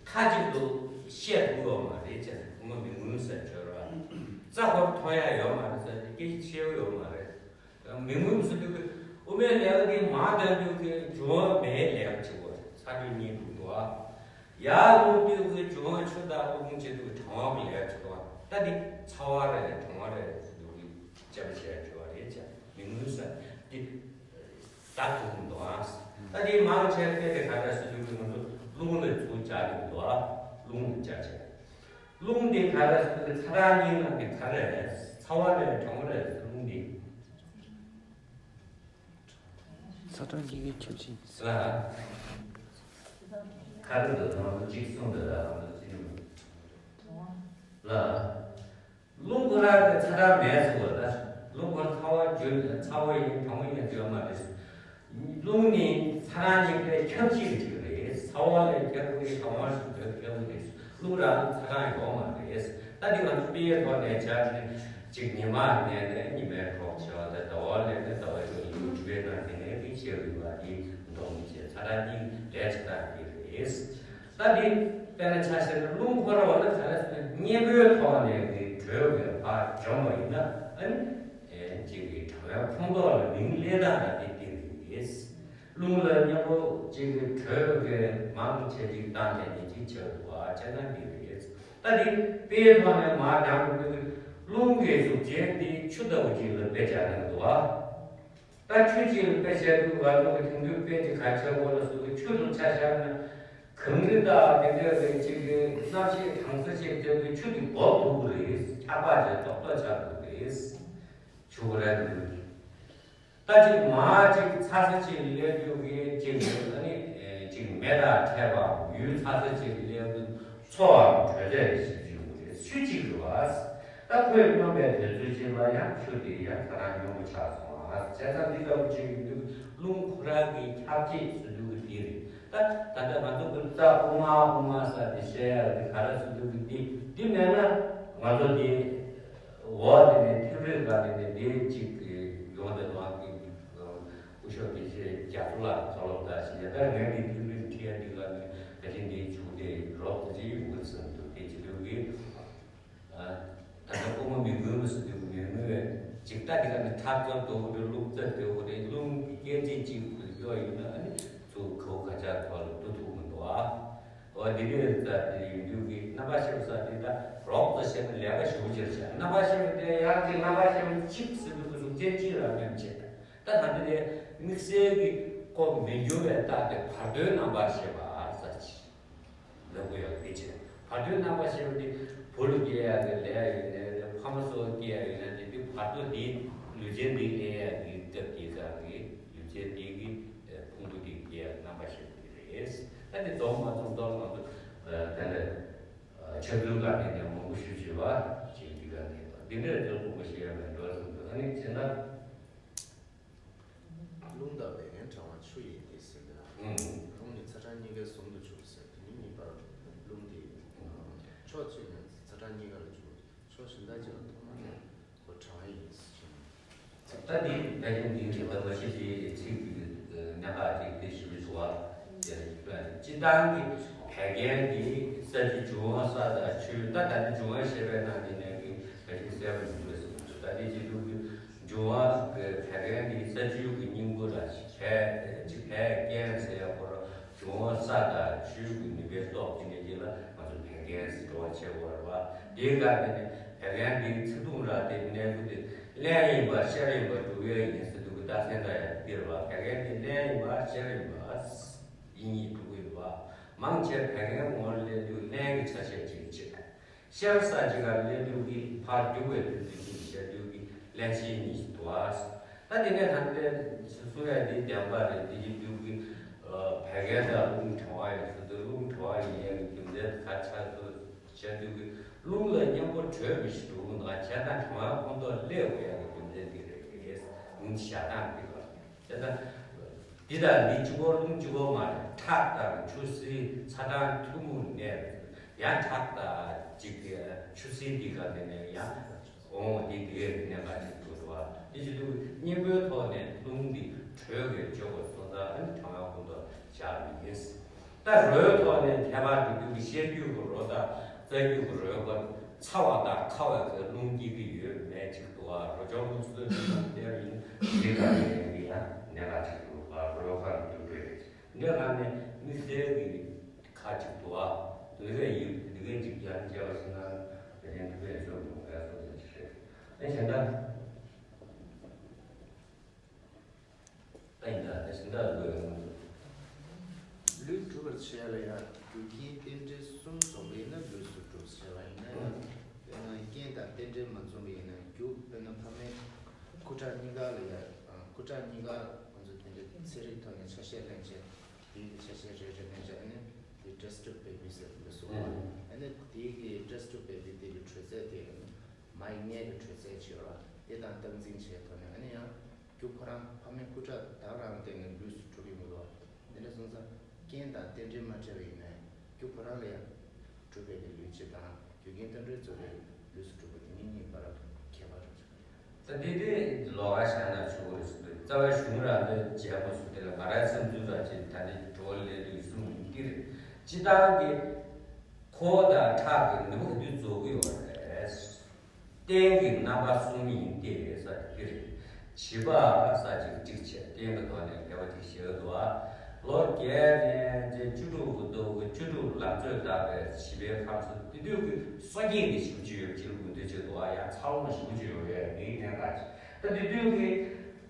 མཐའ་གཅིག་ཏུ་བཤད་ཐུབ་ཀྱི་ཡོད་མ་རེད་ཅེས་སྐུ་ངོ་མི་མངོན་ཟེར་བརྗོད་ར་རྩ་ཁོ་མཐོང་ཡ་ཡོད་མ་རེད་ཟེར་ཏེ་སྐད་ཆ་བཤད་ཀྱི་ཡོད་མ་རེད། མི་མངོན་ཟེར་དུས་ཀྱི་དབུ་མའི་ལས་ཀ་དེ་མར་བཏོན་དུས་ཀྱི་འབྱུང་བ་མེད་ལས་ཀ་བྱེད་དགོས་རེད། ཚ་དྲོད་གཉིས་འདུག་འདུག་ཨ། ཡར་རླུང་སྟོད་ཀྱི་འབྱུང་བ་ཆུ་དང་རླུང་བྱེད་དུས་གྲང་བ་གི་ལས་བྱེད་དོ། ད་འདི་ཚ་བ་རེད་གྲང་བ་རེད་ཟེར་དུས་ཀྱི་ཅམ་བྱས་བྱས་པ་རེད་ཅེས་མི་མངོན་ས་འདི་བདག་ཏུ་འདུག་ཨ། ད་འདི་མང་ཆེ་བས་དེ་ག་འདྲ་ཟེར་དུས་ཀྱི་ང་ཚོ་རླུང་ལ་ཚུར་སྦྱར་གྱི་འདུག་ཨ། རླུང་ལ་སྦྱར་བྱས་རླུང་འདི་ག་འདྲ་ཟེར་དུས་ཀྱི་ཚ་གྲང་གཉིས་ནང་གི་ག་རེ་རེད། ཚ་བ་རེད་གྲང་བ་རེད་རླུང་འདི། ཚ་གྲང་གཉིས་ཀའི་ཁྱད་ཆོས། ལ། ཁ་རི་འདི་ཚང་མ་གཅིག་གསུངས་འདི་ལ་ང་ཚོ་ཅི་ནས་མི། ལ། རླུང་ཁོ་རང་གི་ཚ་གྲང་མེད་ཟེར་བ་ལ། རླུང་ཁོ་ཚ་བ་རྒྱུན་ཚ་བ་ཡིན་གྲང་བ་ཡིན་ཟེར་བ་མ་རེད། རླུང་ནི་ཚ་གྲང་གཉིས་ཀའི་ཁྱབ་ཆེས་ཀྱི་རིགས་རེད། ཚ་བ་ལས་ཁྱབ་ཀྱི་གྲང་བ་ཞིག་ཏུ་ཁྱབ་ཀྱི་རེད། རླུང་རང་ཚ་གྲང་ཡོད་མ་རེད། ད་འདི་ང་ཚོ་དཔེའི་ཐོག་ནས་བྱས་ནས་གཅིག་ཉི་མ་ནས་ནས་ཉི་མའི་གྲོགས་བྱེད་པ་དང་ཟླ་བ་ལས་ནས་ཟླ་བའི་གྲོགས་ཡིན་གྲུབ་པའི་ནང་དེ་ནས་རིགས་ཆེ་རུ་བ་དེ་འདོམས་བྱས་ཚ་གྲང་གཉིས་ལས་བྱེད་སྟངས་དེ་རེད། ད་འདི་དཔེར་ན་ཆ་བཞག་ན་རླུང་འཁོར་བ་ལ་ག་རེ་ཟེར་ན་གཉེན་པོའི་ཐོག་ནས་ཀྱི་གྲོལ་བའི་བར་འཇོམས་པ་ཡིན་ན་ཨ་ནི་གཅིག་གི་གྲང་བའི་ཁོངས་གཏོགས་ལ་མིང་སླེབས་སྟངས་ལ་དེ་བརྟེན་པ་རེད། རླུང་ལ་མཉམ་པོ་གཅིག་གི་དྲོད་ཀྱི་མང་ཆེ་གཅིག་བཏང་ནས་ཉིན་གཅིག་ཆགས་འདུག་བ་བྱས་ན་འདི་རེད། ད་འདི་དཔེའི་ཐོག་ནས་མར་དྲངས་དགོས་དུས་རླུང་གི་གཟུགས་ཅན་འདི་ཆུ་ལྟ་བུ་ཅིག་ལ་དཔེ་བྱས་ན་འདུག་བ། ད་ཆུ་ཅིག་ལ་དཔེ་བྱས་དུས་ང་ཚོ་གི་དེང་དུས་དཔེ་ཅིག་ག་བྱས་དགོས་ལ་སོགས་ཀྱི་ཆུ་ལ་ཆ་བཞག་ན་གངས་རི་དང་དེ་འདྲ་བའི་ཅིག་གི་གནམ་གཤིས་གྲང་ས་ཅིག་དེ་ཚོའི་ཆུ་དེ་འབབ་ཐུབ་ཀྱི་རེད། ཆར་པ་ཅིག་རྡོག་རྡོག་ཆགས་ཐུབ་ཀྱི་རེད། ཆུ་ཁོ་རང་གི་ལུས་ཀྱི། ད་ཅིག་མར་ཅིག་ཚ་ས་ཅིག་སླེབས་དུས་ཀྱི་ཅིག་ཨ་ནི་ཅིག་མེ་དང་ཕྲད་པའམ་ཡུལ་ཚ་ས་ཅིག་སླེབས་དུས་ཚོའམ་དྲོད་རྫས་ཞིག་བྱུང་གི་རེད། ཆུ་གཅིག་རེད་བ། ད་ཁོས་སྙོམས་པའི་དུས་ཚོད་ཅིག་ལ་ཡང་ཆུ་དེ་ཡང་ཚ་གྲང་སྙོམས་པོ་ཆགས་སོང་ཨ། བྱས་ཙང་འདི་ལྟ་བུ་ཅིག་ཡིན་དུས་རླུང་ཁོ་རང་གི་ཁྱབ་བྱེད་ཟེར་དུས་ཀྱི་དེ་རེད། ད་ད་ལྟ་ང་ཚོ་གི་རྩ་དབུ་མ་དབུ་མ་ས་དེ་བཤད་ཡག་དེ་ག་རེ་ཟེར་དུས་ཀྱི་དེ་འདི་མེད་ན་ང་ཚོ་དེ། འོ་དེ་ནས་ཐིམ་རིམ་ཁ་དེ་ནས་དེ་གཅིག་གི་ཡོང་དེ་ལོག་གི་སྐུ་ཞབས་དགེ་བཤེས་རྒྱ་མཚོ་ལགས་ཚོ་ལོག་ད་ཞིག་ཡ་ད་ངས་ནི་ཐིམ་རིམ་ཁྲིད་ཡ་འདི་ག་ནས་ད་ཅི་འདི་བྱུང་དེ་རོགས་ད་ཅི་ཡོང་གི་ཟིན་འདུག་དེ་བྱེད་དུས་ཀྱི་ད་ལྟ་སྐུ་ངོ་མི་མངོན་པ་ཟེར་དུས་མི་མངོན་པའི་ཅིག་ད་འདི་ག་ནས་ཁྲག་རྩ་རྡོ་གུ་རེ་རླུང་རྩ་རྡོ་གུ་རེ་རླུང་གི་སྐད་ཅིག་གཅིག་གུ་གཡོ་ཡིན་ན་ཨ་ནི་ཚུར་གའུ་ག་ཅག་ཐོག་ལ་ཏུ་ཐུག་མི་འདུག་ཨ། འོ་དེ་འདྲའི་རྩ་དེ་ཡིན་དུས་ཀྱི་རྣམ་པར་ཤེས་པ་ས་དེ་ད་རོགས་ཙམ་བཤད་ན་ལས་ཀ་ཞུ་བྱེད་བྱ། རྣམ་པར་ཤེས་པ་དེ་ཡང་དེ་རྣམ་པར་ཤེས་པ་གཅིག་ཟེར་དུས་ཀྱི་གཟུགས་ཅན་གཅིག་རང་མཉམ་བྱེད། ད་ད་འདི་དེ་དམིགས་བསལ་གྱི་ཁོ་མི་འགྱུར་བའི་རྟགས་དེ་བར་དོའི་རྣམ་པར་ཤེས་པ་ཟེར་གྱི་ལབ་དགོས་ཡག་དེ་བྱེད། བར་དོའི་རྣམ་པར་ཤེས་པ་དེ་བུ་ལ་སྐྱེ་ཡག་གི་ལས་ཡིན་ནའི་ཕ་མ་སོགས་སྐྱེ་ཡག་ཡིན་ན་དེ་དེ་བར་དོ་དེ་ལུས་ཅན་དེ་སྐྱེ་ཡག་གི་སྐབས་དེ་ཙམ་གྱི་ལུས་ཅན་དེ་གི་ཕུང་པོ་དེ་སྐྱེ་ཡག་རྣམ་པར་ཤེས་པ་དེ་རེད། ད་དེ་རྫོགས་མ་རྫོགས་མདོར་ང་ཚོ་ད་ལྟ་ཆབ་མདོའི་སྒང་ནས་ཀྱང་མང་པོ་ཞུ་བྱེད་པ་ཅིག་འདི་ག་ནས་འདི་འདྲའི་དོན་མང་པོ་ཞིག་ཡོད་པའི་འགྲོ་བསམ་འདུག་ཨ་ནི་བྱས་ན། རླུང་དང་བད་ཀན་གྲང་བ་ཆུ་ཡིན་ཏེ་ཟེར་འདུག་ཨང་། རླུང་ནི་ཚ་གྲང་གཉིས་ཀའི་ཟུང་དུ་འཇུག་ཟེར་དེ་ནི་གཉིས་པར་རླུང་དེ་ཕྱོགས་གཅིག་ནས་ཚ་གྲང་གཉིས་ཀ་ལ་འཇུག་ཕྱོགས་གཞན་དག་ཅིག་ལ་ཐོག་མ་ནས་ཁོ་གྲང་བ་ཡིན་ཟེར་གྱི་ད་འདི་ད་ཡིན་འདི་རེད་བ། མ་གཞི་དེ་ཚིག་གི་གནད་འགག་ཅིག་དེ་ཞུ་བའི་བཟོ་བ། སྤྱིར་བཏང་གི་བད་ཀན་འདི་ས་བཅུད་འབྱུང་བ་ས་དང་ཆུ། ད་ད་ནི་འབྱུང་བ་ཞེས་པའི་ནང་འདི་ནས་ཀྱི་ད་གིན་གསལ་པོ་མི་འདུག་ཟེར་གྱི་འདུག་ད་འདི་སྤྱི་ཟླ་གི་འབྱུང་བ་གི་བད་ཀན་འདི་ས་བཅུད་ཀྱི་སྙིང་པོ་ལ་བད་ཅིག་བད་ཀན་ཟེར་ཡག་པོ་ར། འབྱུང་བ་ས་དང་ཆུ་གི་ནུས་པའི་སྟོབས་ཀྱི་ནས་ཀྱི་ལ་ང་ཚོ་བད་ཀན་ཟེར་འགྲོ་བ་བྱེད་དགོས་ར་བ། དེའི་སྐབས་དེ་ནས་བད་ཀན་འདི་ཚིག་ཐུང་ར་དེ་གནས་ཚུལ་དེ་རླན་ཡིན་པ་གཤེར་ཡིན་པ་འབྲུག་ཡོད་ཡིན་ཟེར་འདུག་གི་རྟགས་མཚན་ད་ཡང་འདིར་བ་བད་ཀན་འདི་རླན་ཡིན་པ་གཤེར་ཡིན་པ། ཡིན་ཡིན་འགྲོ་གི་ཡོད་པ། མང་ཆེ་བད་ཀན་ངོ་སླེབས་དུས་རླན་གྱི་ཆ་ཤས་ཅིག་བྱེད། ཤར་ས་ཅིག་ག་སླེབས་དུས་ཀྱི་ཕར་རྒྱུག་པའི་དུས་ཚོད་ཅིག་བྱེད་དུས་ཀྱི་རླན་ཤེད་གཉིས་ཤིག་འདུག་ཨ། ད་དེ་ནས་ད་ལྟའི་སུ་ཡ་འདི་བདེན་པ་རེད། དེ་ཡིན་དུས་ཀྱི་བད་ཀན་དང་རླུང་བྲལ་བ་ཡིན་ཟེར་དུས་རླུང་བྲལ་བ་ཡིན་ཡ་གི་རྒྱུ་མཚན་ག་ཆགས་སུ་བྱེད་དུས་ཀྱི་རླུང་ལ་མཉམ་པོ་བྲོས་པའི་ཞིག་འགྲོ་གི་འདུག་ཨ། བྱས་ཙང་བྲལ་བ་ཁོང་ཁྲོ་སླེབས་དགོས་ཡ་གི་རྒྱུ་མཚན་འདི་རེད། རླུང་བཞག་སྟངས་འདི་ག་བྱས་ཙང་། འདི་དང་འདི་གཅིག་པོ་རླུང་གཅིག་པོ་མ་རེད། ཁྲག་དང་ཆུ་སེར་ཚ་གྲང་ཐུན་མོང་ནས་ཡང་ཁྲག་དང་གཅིག་གི་ཆུ་སེར་འདི་ག་དེ་ནས་ཡང་འོང་འདི་དེ་གནས་པ་ཅིག་འདུག་བ། དེ་བྱེད་དུས་གཉེན་པོའི་ཐོག་ནས་རླུང་འདི་གྲོས་ཀྱི་སྤྱོད་དགོས་སོང་ཙང་ཨ་ནི་གྲང་བ་ཀུན་ཏུ་བཞག་མི་ཡིན། ད་རོའི་ཐོག་ནས་ཁྱད་པར་དུ་རྒྱུ་གི་བཤད་རྒྱུད་ཀྱི་རོ་དང་རྩ་རྒྱུད་ཀྱི་རོའི་སྐོར་ཚ་བ་དང་ཁ་བ་གི་རླུང་སྐྱེ་གི་ཡོད་མེད་ཅིག་འདུག་བ། རོ་སྦྱོང་རླུང་གསོའི་རླུང་དང་གཏེར་ཡིན་འདི་ག་ནས་ཡིན་གི་ཡང་གནས་ག་ཅིག་འདུག་བ། རོའི་ཁ་རུ་འདུག་པས་འདི་ག་ནས་མི་གསལ་གི་ཁ་ཅིག་འདུག་བ། འདི་ག་ཡིན་འདི་ག་ཅིག་ཡང་མཇལ་བ་ཞིག་ན་དེ་ནས་འདུག་པས་ཚོད་འདུག་ངས་སོ་སོ་ཅིག་རེད། ཨེ་གཞན་དག་ད་ཡིན་ད་ད་ཤིང་རྟ་དགོས། ལུས་གྲུབ་པར་བྱེད་ཡ་ལ་ཡང་རྒྱུ་རྐྱེན་རྟེན་འབྲེལ་གསུམ་འཛོམས་པ་ཡིན་ན་ལུས་སུ་གྲུབ་ཟེར་བ་ཡིན་ན་ཡང་། དཔེར་ན་རྐྱེན་དང་རྟེན་འབྲེལ་མ་འཛོམས་པ་ཡིན་ན་རྒྱུ་དཔེར་ན་ཕ་མའི་སྐུ་ཁྲག་གཉིས་ཀ་ལ་ཡང་སྐུ་ཁྲག་གཉིས་ཀ་ཁོང་ཚོ་དེ་འདྲ་ཚན་རིག་ཐོག་ནས་ཆ་ཤས་ལེན་བྱས་དེའི་གི་ཆ་ཤས་རེ་རེ་ལེན་བྱས་ཨ་ནི་དེ་test of baby ཟེར་འདུག་སོང་བ། ཨ་ནི་དེའི་གི་test of baby དེ་གི་དྲོད་ཚད་དེ་ཨ་ནི་མའི་མངལ་གི་དྲོད་ཚད་བྱས་ར་དེ་དང་སྟངས་འཛིན་བྱས་ཐོག་ནས་ཨ་ནི་ཡང་། རྒྱུ་ཁོ་རང་ཕ་མའི་སྐུ་ཁྲག་དག་རང་བརྟེན་ནས་ལུས་སུ་གྲུབ་ཡོང་གི་འདུག་དེ་འདྲ་སོང་ཙང་རྐྱེན་དང་རྟེན་འབྲེལ་མ་འཕྲད་པ་ཡིན་ནའི་རྒྱུ་ཁོ་རང་ལ་ཡང་གྲུབ་པའི་གི་ལུས་སྤྱི་དང་རྒྱུ་རྐྱེན་རྟེན་འབྲེལ་རྫོགས་པའི་ལུས་སུ་གྲུབ་པ་དེ་གཉིས་གཉིས་བར་ཁྱད་པར་རེད། ད་འདི་དེ་ལོགས་ཀ་བཞག་ན་ཆོག་གི་རེད་ཟེར་དུས་རྩ་བའི་གཞུང་རང་ཚོའི་མཇལ་མོ་སུ་དེ་ལ་ང་རའི་སེམས་ཚུལ་རང་ཅིག་ད་ནི་གྲོགས་ལས་དུས་གསུམ་ཡིན་གྱི་རེད། སྤྱི་བཏང་གི་ཁོ་དང་ཁྲག་གི་ནུས་པ་ག་དུས་རྫོགས་ཀྱི་ཡོད་རེད། རྟེན་གྱི་རྣམ་པ་གསུམ་ཡིན་ཏེ་ས་ཀྱི་རེད། བྱིས་པ་ས་ཅིག་གཅིག་བྱས་རྟེན་གྱི་ཐོག་ནས་དགེ་བ་ཅིག་བཞེས་འདུག་ལོ་བརྒྱད་ནས་བཅུ་དྲུག་གི་སྟོད་ཀྱི་བཅུ་དྲུག་ལང་ཚོས་བཏབ་པའི་བྱིས་པའི་ཁམས་སུ་དེ་དུས་ཀྱི་སོ་སྐྱེས་ཀྱི་ཞིབ་ཅིག་ཡོད་ཅིག་དགོས་འདོད་ཅིག་འདུག་ཡང་ཚ་བོ་ཞིབ་ཅིག་ཡོད་ཡས་འདིའི་གནད་འགག་ཅིག་ད་དེ་དུས་ཀྱི་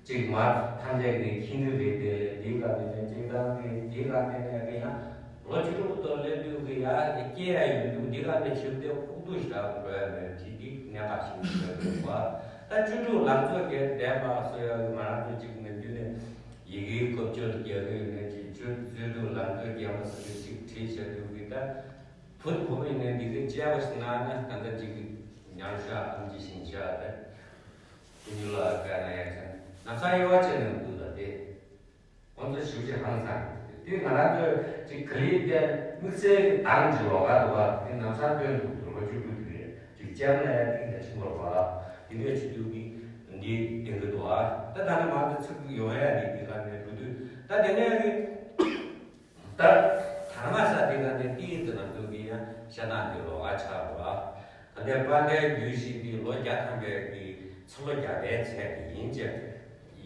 ཅིག་མ་ཐམས་ཅད་ཀྱི་ཁྱིམ་རྒྱུད་རེད་དེ་འདིའི་སྐབས་ནས་ཅིག་དང་གི་འདིའི་སྐབས་ནས་ནས་ཀྱི་ཡང་། ལོ་བཅུ་དྲུག་ཏུ་སླེབས་དུས་ཀྱི་ཡ་སྐྱེ་ཡ་ཡོད་འདུག་འདི་ག་ནས་ཞིབ་ཏུ་ཁུག་ཏུ་ཞིག་འགྲོ་ཡ་མེད་དེ་འདི་གནད་འགག་ཞིག་ཡོད་འདུག་བ། ད་བཅུ་དྲུག་ལང་ཚོ་གས་བསྡད་པ་སོ་ཡ་གི་ང་རང་ཚོ་གཅིག་ནས་རྒྱུ་ནས་ཡི་གེའི་སྐབས་བཅོལ་རྒྱག་གི་ཡོད་ནས་ཅིག་བཅུ་བཅུ་དྲུག་ལང་ཚོ་རྒྱག་པ་སོ་ཡ་གཅིག་བྲིས་བྱས་འདུག་གི་ད་བུ་བུ་མོ་ཡིན་ནས་འདི་གའི་དཔྱད་པ་ཞིག་གནང་ན་ད་ལྟ་ཅིག་ཉམས་ཤ་ཨམ་ཅི་ཞིང་ཤ་དེ་ཀུ་ཉུ་ལ་དཀར་ན་ཡ་ཆ་ན་ས་ཡོ་བ་ཅན་ནས་འདུག་ད་དེ། ཁོང་ཚོ་ཞིབ་ཅིག་ཧང་སང་། དེ་ང་རང་ཚོས་ཅིག་ག་ལེར་བལྟས་དམིགས་བསལ་གྱི་དང་ཅིག་ལོགས་ཀ་འདུག་བ། དེ་ནམ་སང་སྟོན་འདུག་དུ་ལོ་བཅུ་དགུ་དུས་ཅིག་ལྕམ་ལ་ཡ་ཏིང་ད་ཆུང་བར་བ་དེ་འདྲས་བྱེད་དུས་ཀྱི་འདི་ལྡན་གྱི་འདུག་ཨ། ད་ད་ནི་མང་དུ་ཚིག་ཡོང་ཡ་འདི་འདི་ག་ནས་འགྲོ་དུས་ད་དེ་ནས་ཀྱི་ད་དར་མ་ས་དེ་ག་ནས་ཏིང་དུ་ང་ཚོ་གི་ཡང་ཤ་སྟག་འདི་ལོགས་ཀ་ཆགས་འདུག་ཨ། ད་ལྟའི་དཔལ་ལྡན་རྒྱུད་བཞི་འདི་ལོ་བརྒྱ་ཐམ་པའི་གི་ཚེ་ལོ་བརྒྱ་པའི་ཚད་ཀྱི་ཡིན་ཅེས།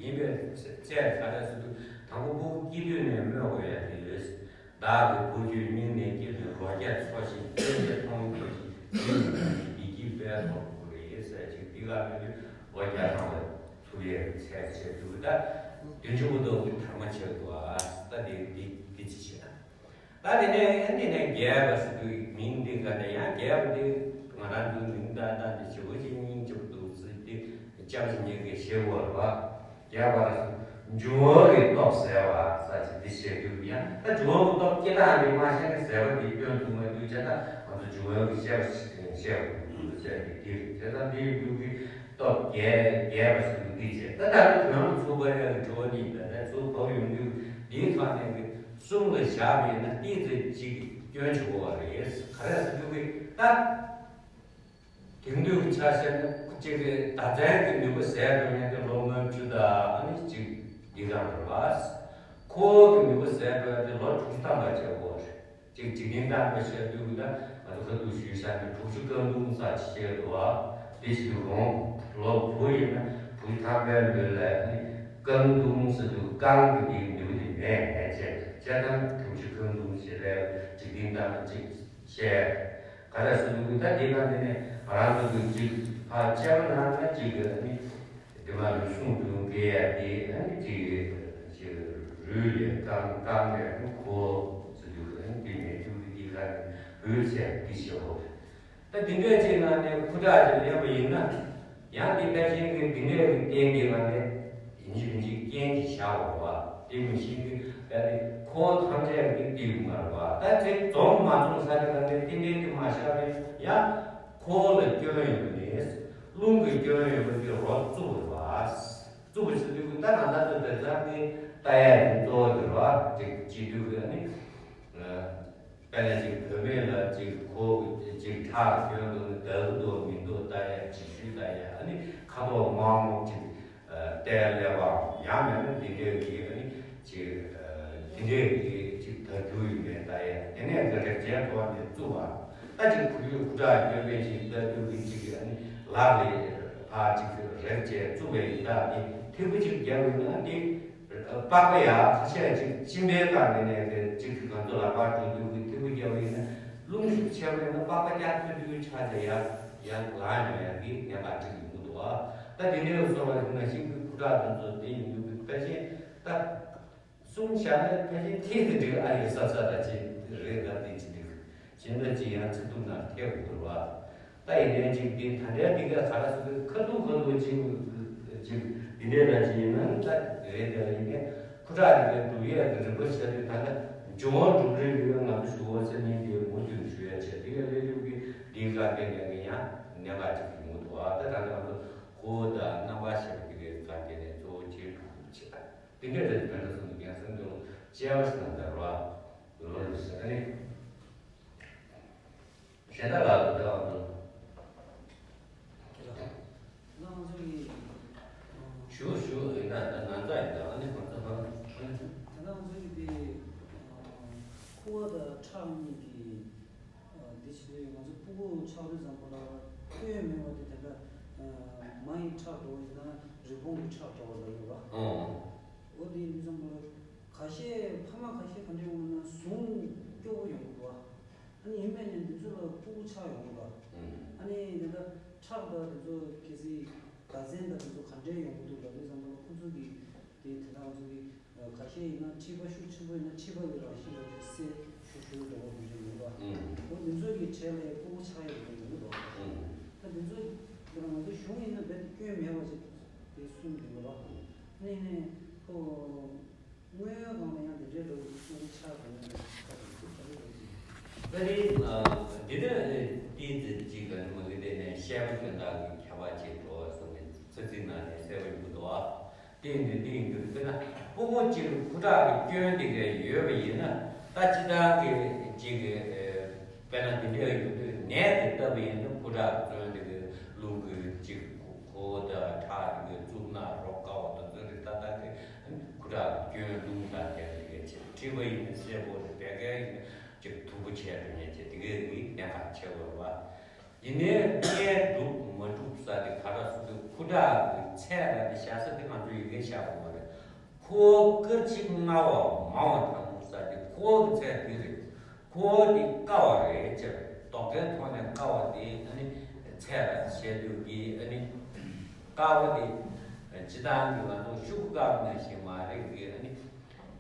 ཡིན་པས་ཚད་ག་རེ་ཟེར་དུས་དང་པོ་སྤུ་གུ་སྐྱེས་དུས་ནས་སྨོས་དགོས་ཡ་དེ་ཡོད། བདག་གི་བུ་ཁྱོད་སྙིང་ནས་སྐྱེས་ནས་ལོ་བརྒྱ་འཚོ་ཞིང་སྐྱེས་ནས་མཐོང་ཐོས་ཤིང་བདེ་སྐྱིད་པའི་ཐོག་ཏུ་རེད་ཟེར་ཅིག་འདི་ག་མི་དུས་ལོ་བརྒྱ་ཐམ་པ་ཚུགས་ཡའི་ཚད་བྱས་འདུག་ད་བདུན་ཅུ་པོ་ཏོ་གི་དར་མ་བྱས་འདུག་ཨ། ད་དེ་འདི་འདི་ཅི་བྱེད་ན། ད་དེ་ནས་ཨ་ནི་ནས་རྒྱས་པ་ཟེར་དུས་མིང་འདི་ག་ནས་ཡང་རྒྱས་པ་འདི་ང་རང་ཚོའི་མིང་བཏགས་སྟངས་འདི་ཞེ་པོ་ཅིག་སྙིང་རྗེ་པོ་འདུག་ཟེར་ཏེ་སྐྱབས་ཉེ་གི་ཞེ་བོར་བ་རྒྱས་པ་ལ་འབྱུང་བ་གི་སྟོབས་ཟེར་བ་ས་ཅིག་འདི་བཤད་དུས་ཡང་ད་འབྱུང་བ་གི་སྟོབས་སྐྱེ་སྟངས་འདི་མ་ཤེས་ན་ཟེར་བ་འདི་སྐྱོན་འདུག་མ་འདུག་བྱས་ད་ང་ཚོ་འབྱུང་བ་གི་བཤད་པ་ཞིག་བཤད་པ་འདུག་ཟེར་ཏེ་འདི་རེད། བྱས་ཙང་འདི་ཡི་འདུག་གི་སྟོབས་རྒྱས་རྒྱས་པ་ཟེར་དུས་འདི་བྱས་ད་ད་ནི་དོན་ལ་ཚུགས་པ་ཡ་གི་འགྲོ་བ་ནི་ད་ལྟ་ཚུགས་བབ་ཡོང་དུས་འདིའི་ཐོག་ནས་གི་གསུམ་ལ་བཞག་པ་ཡིན་ན་ཏིག་ཙེ་གཅིག་གི་སྐྱོན་བྱུང་བ་རེད། ག་རེ་ཟེར་དུས་གི་ད་དེང་དུས་ཀྱི་ཆ་བཞག་ན་གཅིག་གི་ཟླ་མཚན་གྱི་ནུས་པ་ཟད་འགྲོ་མཁན་དེ་ལོ་ལྔ་བཅུ་དང་ཨ་ནི་གཅིག་འདི་གང་རེད་བ། ཁོ་བོ་གི་ནུས་པ་ཟད་འགྲོ་ཡ་དེ་ལོ་དྲུག་ཅུ་ཐམ་པ་བྱས་འགོར་རེད། ཅིག་འཇིག་རྟེན་བལྟམས་པའི་ཤར་དུས་ཀྱི་ད་ང་ཚོ་ཁ་ཐུག་ཞུས་བཞག་ནས་དྲུག་ཅུ་རྐང་དུང་ས་ཆེ་རུ་བ་དེ་བྱེད་དུ་རུང་། ལོ་བུ་ཡིན་ན་བུ་ཐང་པའི་ལུས་ལ་ནི་རྐང་དུང་ཟེར་དུས་རྐང་གི་དེའི་ནུས་པ་དེ་མེད་ནས་བྱས་བྱས་ཙང་དྲུག་ཅུ་རྐང་དུང་ཞེས་པའི་འཇིག་རྟེན་བལྟམས་པ་ཅིག་བཤད། ག་རེ་ཟེར་དུས་ད་དེ་ག་དེ་ནས་ང་རང་ཚོ་གི་ཅིག་ཕར་དཔྱད་པ་གནང་ན་ཅིག་གི་ནི། དེ་མ་རུལ་སུངས་དུ་འགེལ་ཡ་དེ་ཨ་ནི་ཅིག་ཅིག་རུལ་ལས་རྐང་རྐང་ལས་ཨ་ནི་ཁོ་ཟེར་དུས་ཨ་ནི་དེ་མེད་དུས་དེ་ག་ནས་འབུད་ཚད་འདི་བྱེད་འོ། ད་དེ་འདྲས་ཅིག་ནང་ནས་ཁུ་ཁྲག་ཅིག་ལེན་པ་ཡིན་ན་ཡང་དེ་ཕལ་ཆེར་གྱི་དེ་འདྲས་ཀྱི་རྟེན་འདི་ག་ནས་ཡིན་གཅིག་མིན་གཅིག་རྐྱེན་ཅིག་བཞག་འོ་བ། དེ་མི་ཤེས་ཀྱི་ད་དེ་ཁོ་ཐམས་ཅད་ཀྱི་དེ་མ་རེད་བ། ད་དེ་འཛོམས་མ་འཛོམས་ས་དེ་ག་ནས་རྟེན་འབྲེལ་དེ་མ་བཞག་པས་ཡང་ཁོ་ལ་སྐྱོན་ཡོད་པ་ནི་རླུང་གི་སྐྱོན་ཡོད་པ་དེ་རོ་བཙུགས་པ་རེད་བ། བཙུགས་པ་ཟེར་དུས་ད་ང་ཚོ་དེ་ཚང་གི་ལྟ་ཡ་ཡིན་གཙོ་བོ་དེ་རེད་བ། ཅིག་བྱེད་དུས་ཀྱི་ཨ་ནི། དཔེར་ན་ཅིག་བུད་མེད་ལ་ཅིག་ཁོ་ཅིག་ཁྲག་སྐྱོན་འདུག་ནི་དག་འདུག་མི་འདུག་ལྟ་ཡ་ཅིག་ཤུལ་ལྟ་ཡ་ཨ་ནི་ཁ་དོག་དམར་མོ་ཅིག་ལྟའི་ཀླད་པའམ་ཡང་མིན་ན་འདི་འདྲའི་གི་ཨ་ནི་ཅིག་འདི་འདྲའི་གི་ཅིག་དར་རྒྱུ་ཡིན་པའི་ལྟ་ཡ་དེ་ནས་ཀྱི་རེག་བྱའི་ཐོག་ནས་བཙུགས་པ། ད་ཅིག་ཁུ་ཡུ་ཁུ་ཁྲག་སྐྱོན་མེད་ཞིག་ལྟ་དུས་ཀྱི་ཅིག་ཨ་ནི་ལག་ལས་ཕར་ཅིག་རེག་བྱས་བཙུགས་པའི་ཡི་དྭགས་དེ་ཐིགས་པ་ཅིག་བརྒྱབ་ཡོད་ན་དེ་པགས་པ་ཡ་ཁ་ཤས་ཅིག་གཅིན་པའི་སྐབས་ནས་ནས་ཅིག་ང་ཚོ་ལག་པར་འགྲོ་དུས་ཀྱི་ཐིགས་པ་བརྒྱབ་ཡོད་ན་རླུང་ཤུགས་ཆེ་བ་ཡིན་ན་པགས་པ་བསྐྱར་ཐོན་དུས་ཆ་ཆ་ཡར་ཡར་ལངས་ཡོང་ཡ་གི་ཉེན་ཁ་ཅིག་ཡོང་གི་འདུག་ཨ། ད་དེ་འདྲའི་བཟོ་བ་ཡིན་ན་ཤིང་གི་ཁུ་ཁྲག་དེ་ཚོ་དེ་ཡིན་དུས་ཀྱི་ཕལ་ཆེར་ད། གསུམ་བཞག་ན་ཕལ་ཆེར་ཐིག་དེ་འགྲིག་ཨ་ཡོད་ས་ས་ད་ཅི་རེད་ད་དེ་ཅི་འགྲིག་ཅི་འདྲ་ཅི་ཡང་ཚིག་ཐུབ་ན་ཐེག་འགྲོ་བ། ད་ཡིན་ནའི་ཅིག་འདི་ད་འདྲའི་འདི་ག་ག་ར་སུ་ཁ་ཐུག་ཁ་ཐུག་ཅིག་ཅིག་འདི་འདྲའི་ལ་ཅི་ཡིན་ན་ད་རེད་དེ་ལ་ཡིན་ནའི་ཁུ་ཁྲག་འདི་གའི་འགྲུབ་ཡས་ཀྱི་རིམ་པ་བཤད་དུས་ད་ལྟ་འབྱུང་བ་འགྲུབ་རེས་ཡོད་ན་ང་ཚོ་ཞུ་བ་ཟེར་ནི་འདི་མུ་མཐུད་ཞུ་ཡ་བྱས་འདི་ག་ལས་འགྲུབ་ཀྱི་འདི་ག་དེ་ནས་ཡང་ཉེན་ཁ་ཅིག་ཡོང་གི་འདུག་ཨ། ད་ད་ལྟ་ང་ཚོ་ཁོ་བོ་དང་རྣམ་པར་ཤེས་པ་འདི་གའི་ག་དེ་ནས་གཙོ་བོ་བྱེད་དགོས་ཀྱི་ཆེད། དེ་འདྲའི་རེད། དོན་དག་གསུམ་དུ་རྒྱལ་སྲས་འདི་ལ་དཔྱད་པ་ཞིག་དང་འདྲ་བ་ལོ་ལོ་ཞིག་ཨ་ནི། གཞན་དག་ལ་དུ་འདྲ་བ་འདུག་ང་ཚོ་གི་ཞུ་ཞུ་ཡིན་ན་ད་ང་ཚ་ཡིན་ད་ཨ་ནི་ང་ཚ་ཧང་ཨ་ནི། ད་ང་ཚོ་གི་དེ་ཁུ་བ་དང་ཁྲག་གཉིས་ཀྱི་འདི་བྱེད་དུས་ང་ཚོ་ཕྲུ་གུ་ཆགས་དུས་ཙམ་པ་ལ་སྐྱོན་མེད་པ་དེ་དེ་འདྲ་མ་ཡི་ཁྲག་འགྲོ་བ་ཡིན་ན་རི་བོང་གི་ཁྲག་འགྲོ་བ་ལ་ཡོད་པ། ཨོ་དེ་འདི་ཙམ་པ་ལ་ཁ་ཤས་ཕ་མ་ཁ་ཤས་ག་འདྲ་ཡོང་ན་ཟུངས་སྐྱོ་བོ་ཡོང་གི་འདུག་ཨ་ནི་ཡིན་པས་ནས་འདི་ཚོ་ལ་ཕྲུ་གུ་ཆགས་ཡོང་གི་འདུག་ཨ་ནི་དེ་འདྲ་ཁྲག་དང་དེ་ཚོ་གལ་སྲིད་ཟླ་མཚན་དང་དེ་ཚོ་ག་འདྲ་ཡོང་གི་འདུག་ལབ་དུས་ཙམ་པ་ལ་ཁོ་ཚོ་གི་དེ་དེ་དག་ཚོ་གི་ཁ་ཤས་ཡིན་ན་མཁྲིས་པ་ཤུགས་ཆེན་པོ་ཡིན་ན་མཁྲིས་པ་གི་རང་བཞིན་ལ་ཅིག་སེལ་ཤུགས་ཆེན་པོ་འགྲོ་བ་དེ་འདྲ་ཡོད་པ། ཨོ་དེ་ཚོ་གི་གྲས་ལ་ཡང་ཕྲུ་གུ་ཆགས་ཡོད་པ་ཡོང་གི་འདུག་ཨ་དེ་ཚོ་དེ་ལ་ང་ཚོ་གཞུང་ཡིན་ན་རྦད་དེ་སྐྱོན་མེད་པ་ཅིག་དེ་གསུངས་འདུག་ག་ཨ་ནི་ནས་ཁོ་དངོས་ཡོད་སྒང་ལ་ཡང་དེ་འདྲའི་འགྲོ་གི་ཕྲུ་གུ་ཆགས་དགོས་ན་ཁ་ཐུག་ཐུག་ག་རེ་རེད་ཅིག་ད་རེས་འདི་ནས་ཏིས་ཙི་ཅིག་ག་ནི་མ་གི་དེ་ནས་བཤད་པ་སྐྱོན་བདག་གི་ཁྱད་པར་ཅིག་འགྲོ་བ་སོང་ནས་ཚ་ཚིག་ནང་ནས་གསལ་པོ་ཡོང་གི་འདུག་ཨ། དེ་ཡིན་དུས་དེ་ཡིན་དུས་དཔེར་ན་ཕྲུ་གུ་གཅིག་ཁུ་ཁྲག་གི་སྐྱོན་དེ་ག་ཡོད་པ་ཡིན་ན་ད་སྤྱི་བཏང་གི་གཅིག་གི་དཔེར་ན་དེ་འདྲ་ཡོད་དུས་ནད་དེ་ལྟ་བུ་ཡིན་ན་ཁུ་ཁྲག་གི་སྐྱོན་དེ་ག་རླུང་གི་གཅིག་ཁོ་དང་ཁྲག་དེ་ག་གཙུག་ན་རོ་དཀར་བ་དང་ཚོ་རེ་ད་ལྟ་གི་ཁུ་ཁྲག་གི་སྐྱོན་རླུང་དང་དེ་ག་དེ་ག་ཆེ་མཁྲིས་པ་ཡིན་ན་སེར་པོ་རེ་བད་ཀན་ཡིན་ན་གཅིག་མཐུག་པོ་ཆེ་འགྲོ་ཉེན་ཆེ་དེ་ག་གི་ནད་ཁག་ཆེ་བ་རེད་བ། ཡིན་ནའི་རྐྱེན་འགྲུབ་མ་འགྲུབ་ས་དེ་ག་ར་སུ་དེ་ཁུ་ཁྲག་གི་ཚད་ར་དེ་བཞག་ས་དེ་ང་ཚོ་ཡི་གེ་བཞག་དགོས་པ་རེད། ཁོ་བོ་སྐར་ཆ་སྔ་བ་མང་བ་དང་ས་དེ་ཁོ་བོ་གི་ཚད་དེ་རེད། ཁོ་བོ་དེ་དཀའ་བ་རེད་ཅེས་རྡོག་རྩའི་ཐོག་ནས་དཀའ་བ་དེ་ཨ་ནི་ཚད་ར་བཤད་དུས་ཀྱི་ཨ་ནི་དཀའ་བ་དེ་སྤྱི་བཏང་གི་ང་ཚོ་ཤུགས་དཀའ་བ་ནང་བཞིན་མ་རེད་ཀྱི་ཨ་ནི་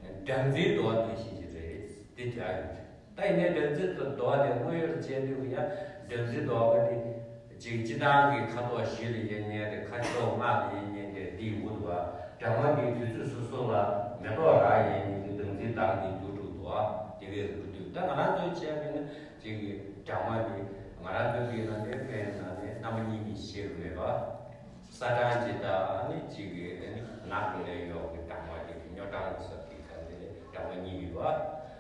སྦྲང་རྩིའི་རྡོག་ནང་བཞིན་ཞིག་རེད་དེ་བྱ་ཡོད་རེད། ད་ཡིན་ནའི་སྦྲང་རྩི་དང་རྡོ་དེ་དངོས་ཡོད་བྱས་དུས་ཡང་སྦྲང་རྩི་རྡོ་ག་དེ་ཅིག་སྤྱི་བཏང་གི་ཁ་དོག་བཞི་ལ་དབྱེ་མཁན་དེ་ཁ་དོག་ལྔ་ལ་དབྱེ་མཁན་དེ་འདི་ཡོད་པ། སྦྲང་མ་འདི་དུས་ཚོད་སོ་སོ་ལ་མེ་ཏོག་རག་ཡས་ནི་འདི་སྦྲང་རྩི་དང་འདི་འདུག་འགྲོ་འདུག་ཨ། དེ་གས་འགྲོ་དུས་ད་ང་རང་ཚོའི་བྱས་པས་ན་ཅིག་གི་སྦྲང་མ་འདི་ང་རང་ཚོའི་གི་ནང་ནས་སྨན་ནང་ནས་རྣམ་པ་གཉིས་ནི་ཤེས་དགོས་པ། ས་སྦྲང་ཅིག་དང་ནི་གཅིག་གི་ནི་ནགས་ཀྱི་ལས་གཡོག་གི་སྦྲང་བ་དེ་སྨྱོ་སྦྲང་ཟེར་གྱི་ག་ལས་སྦྲང་བ་གཉིས་ཡོད་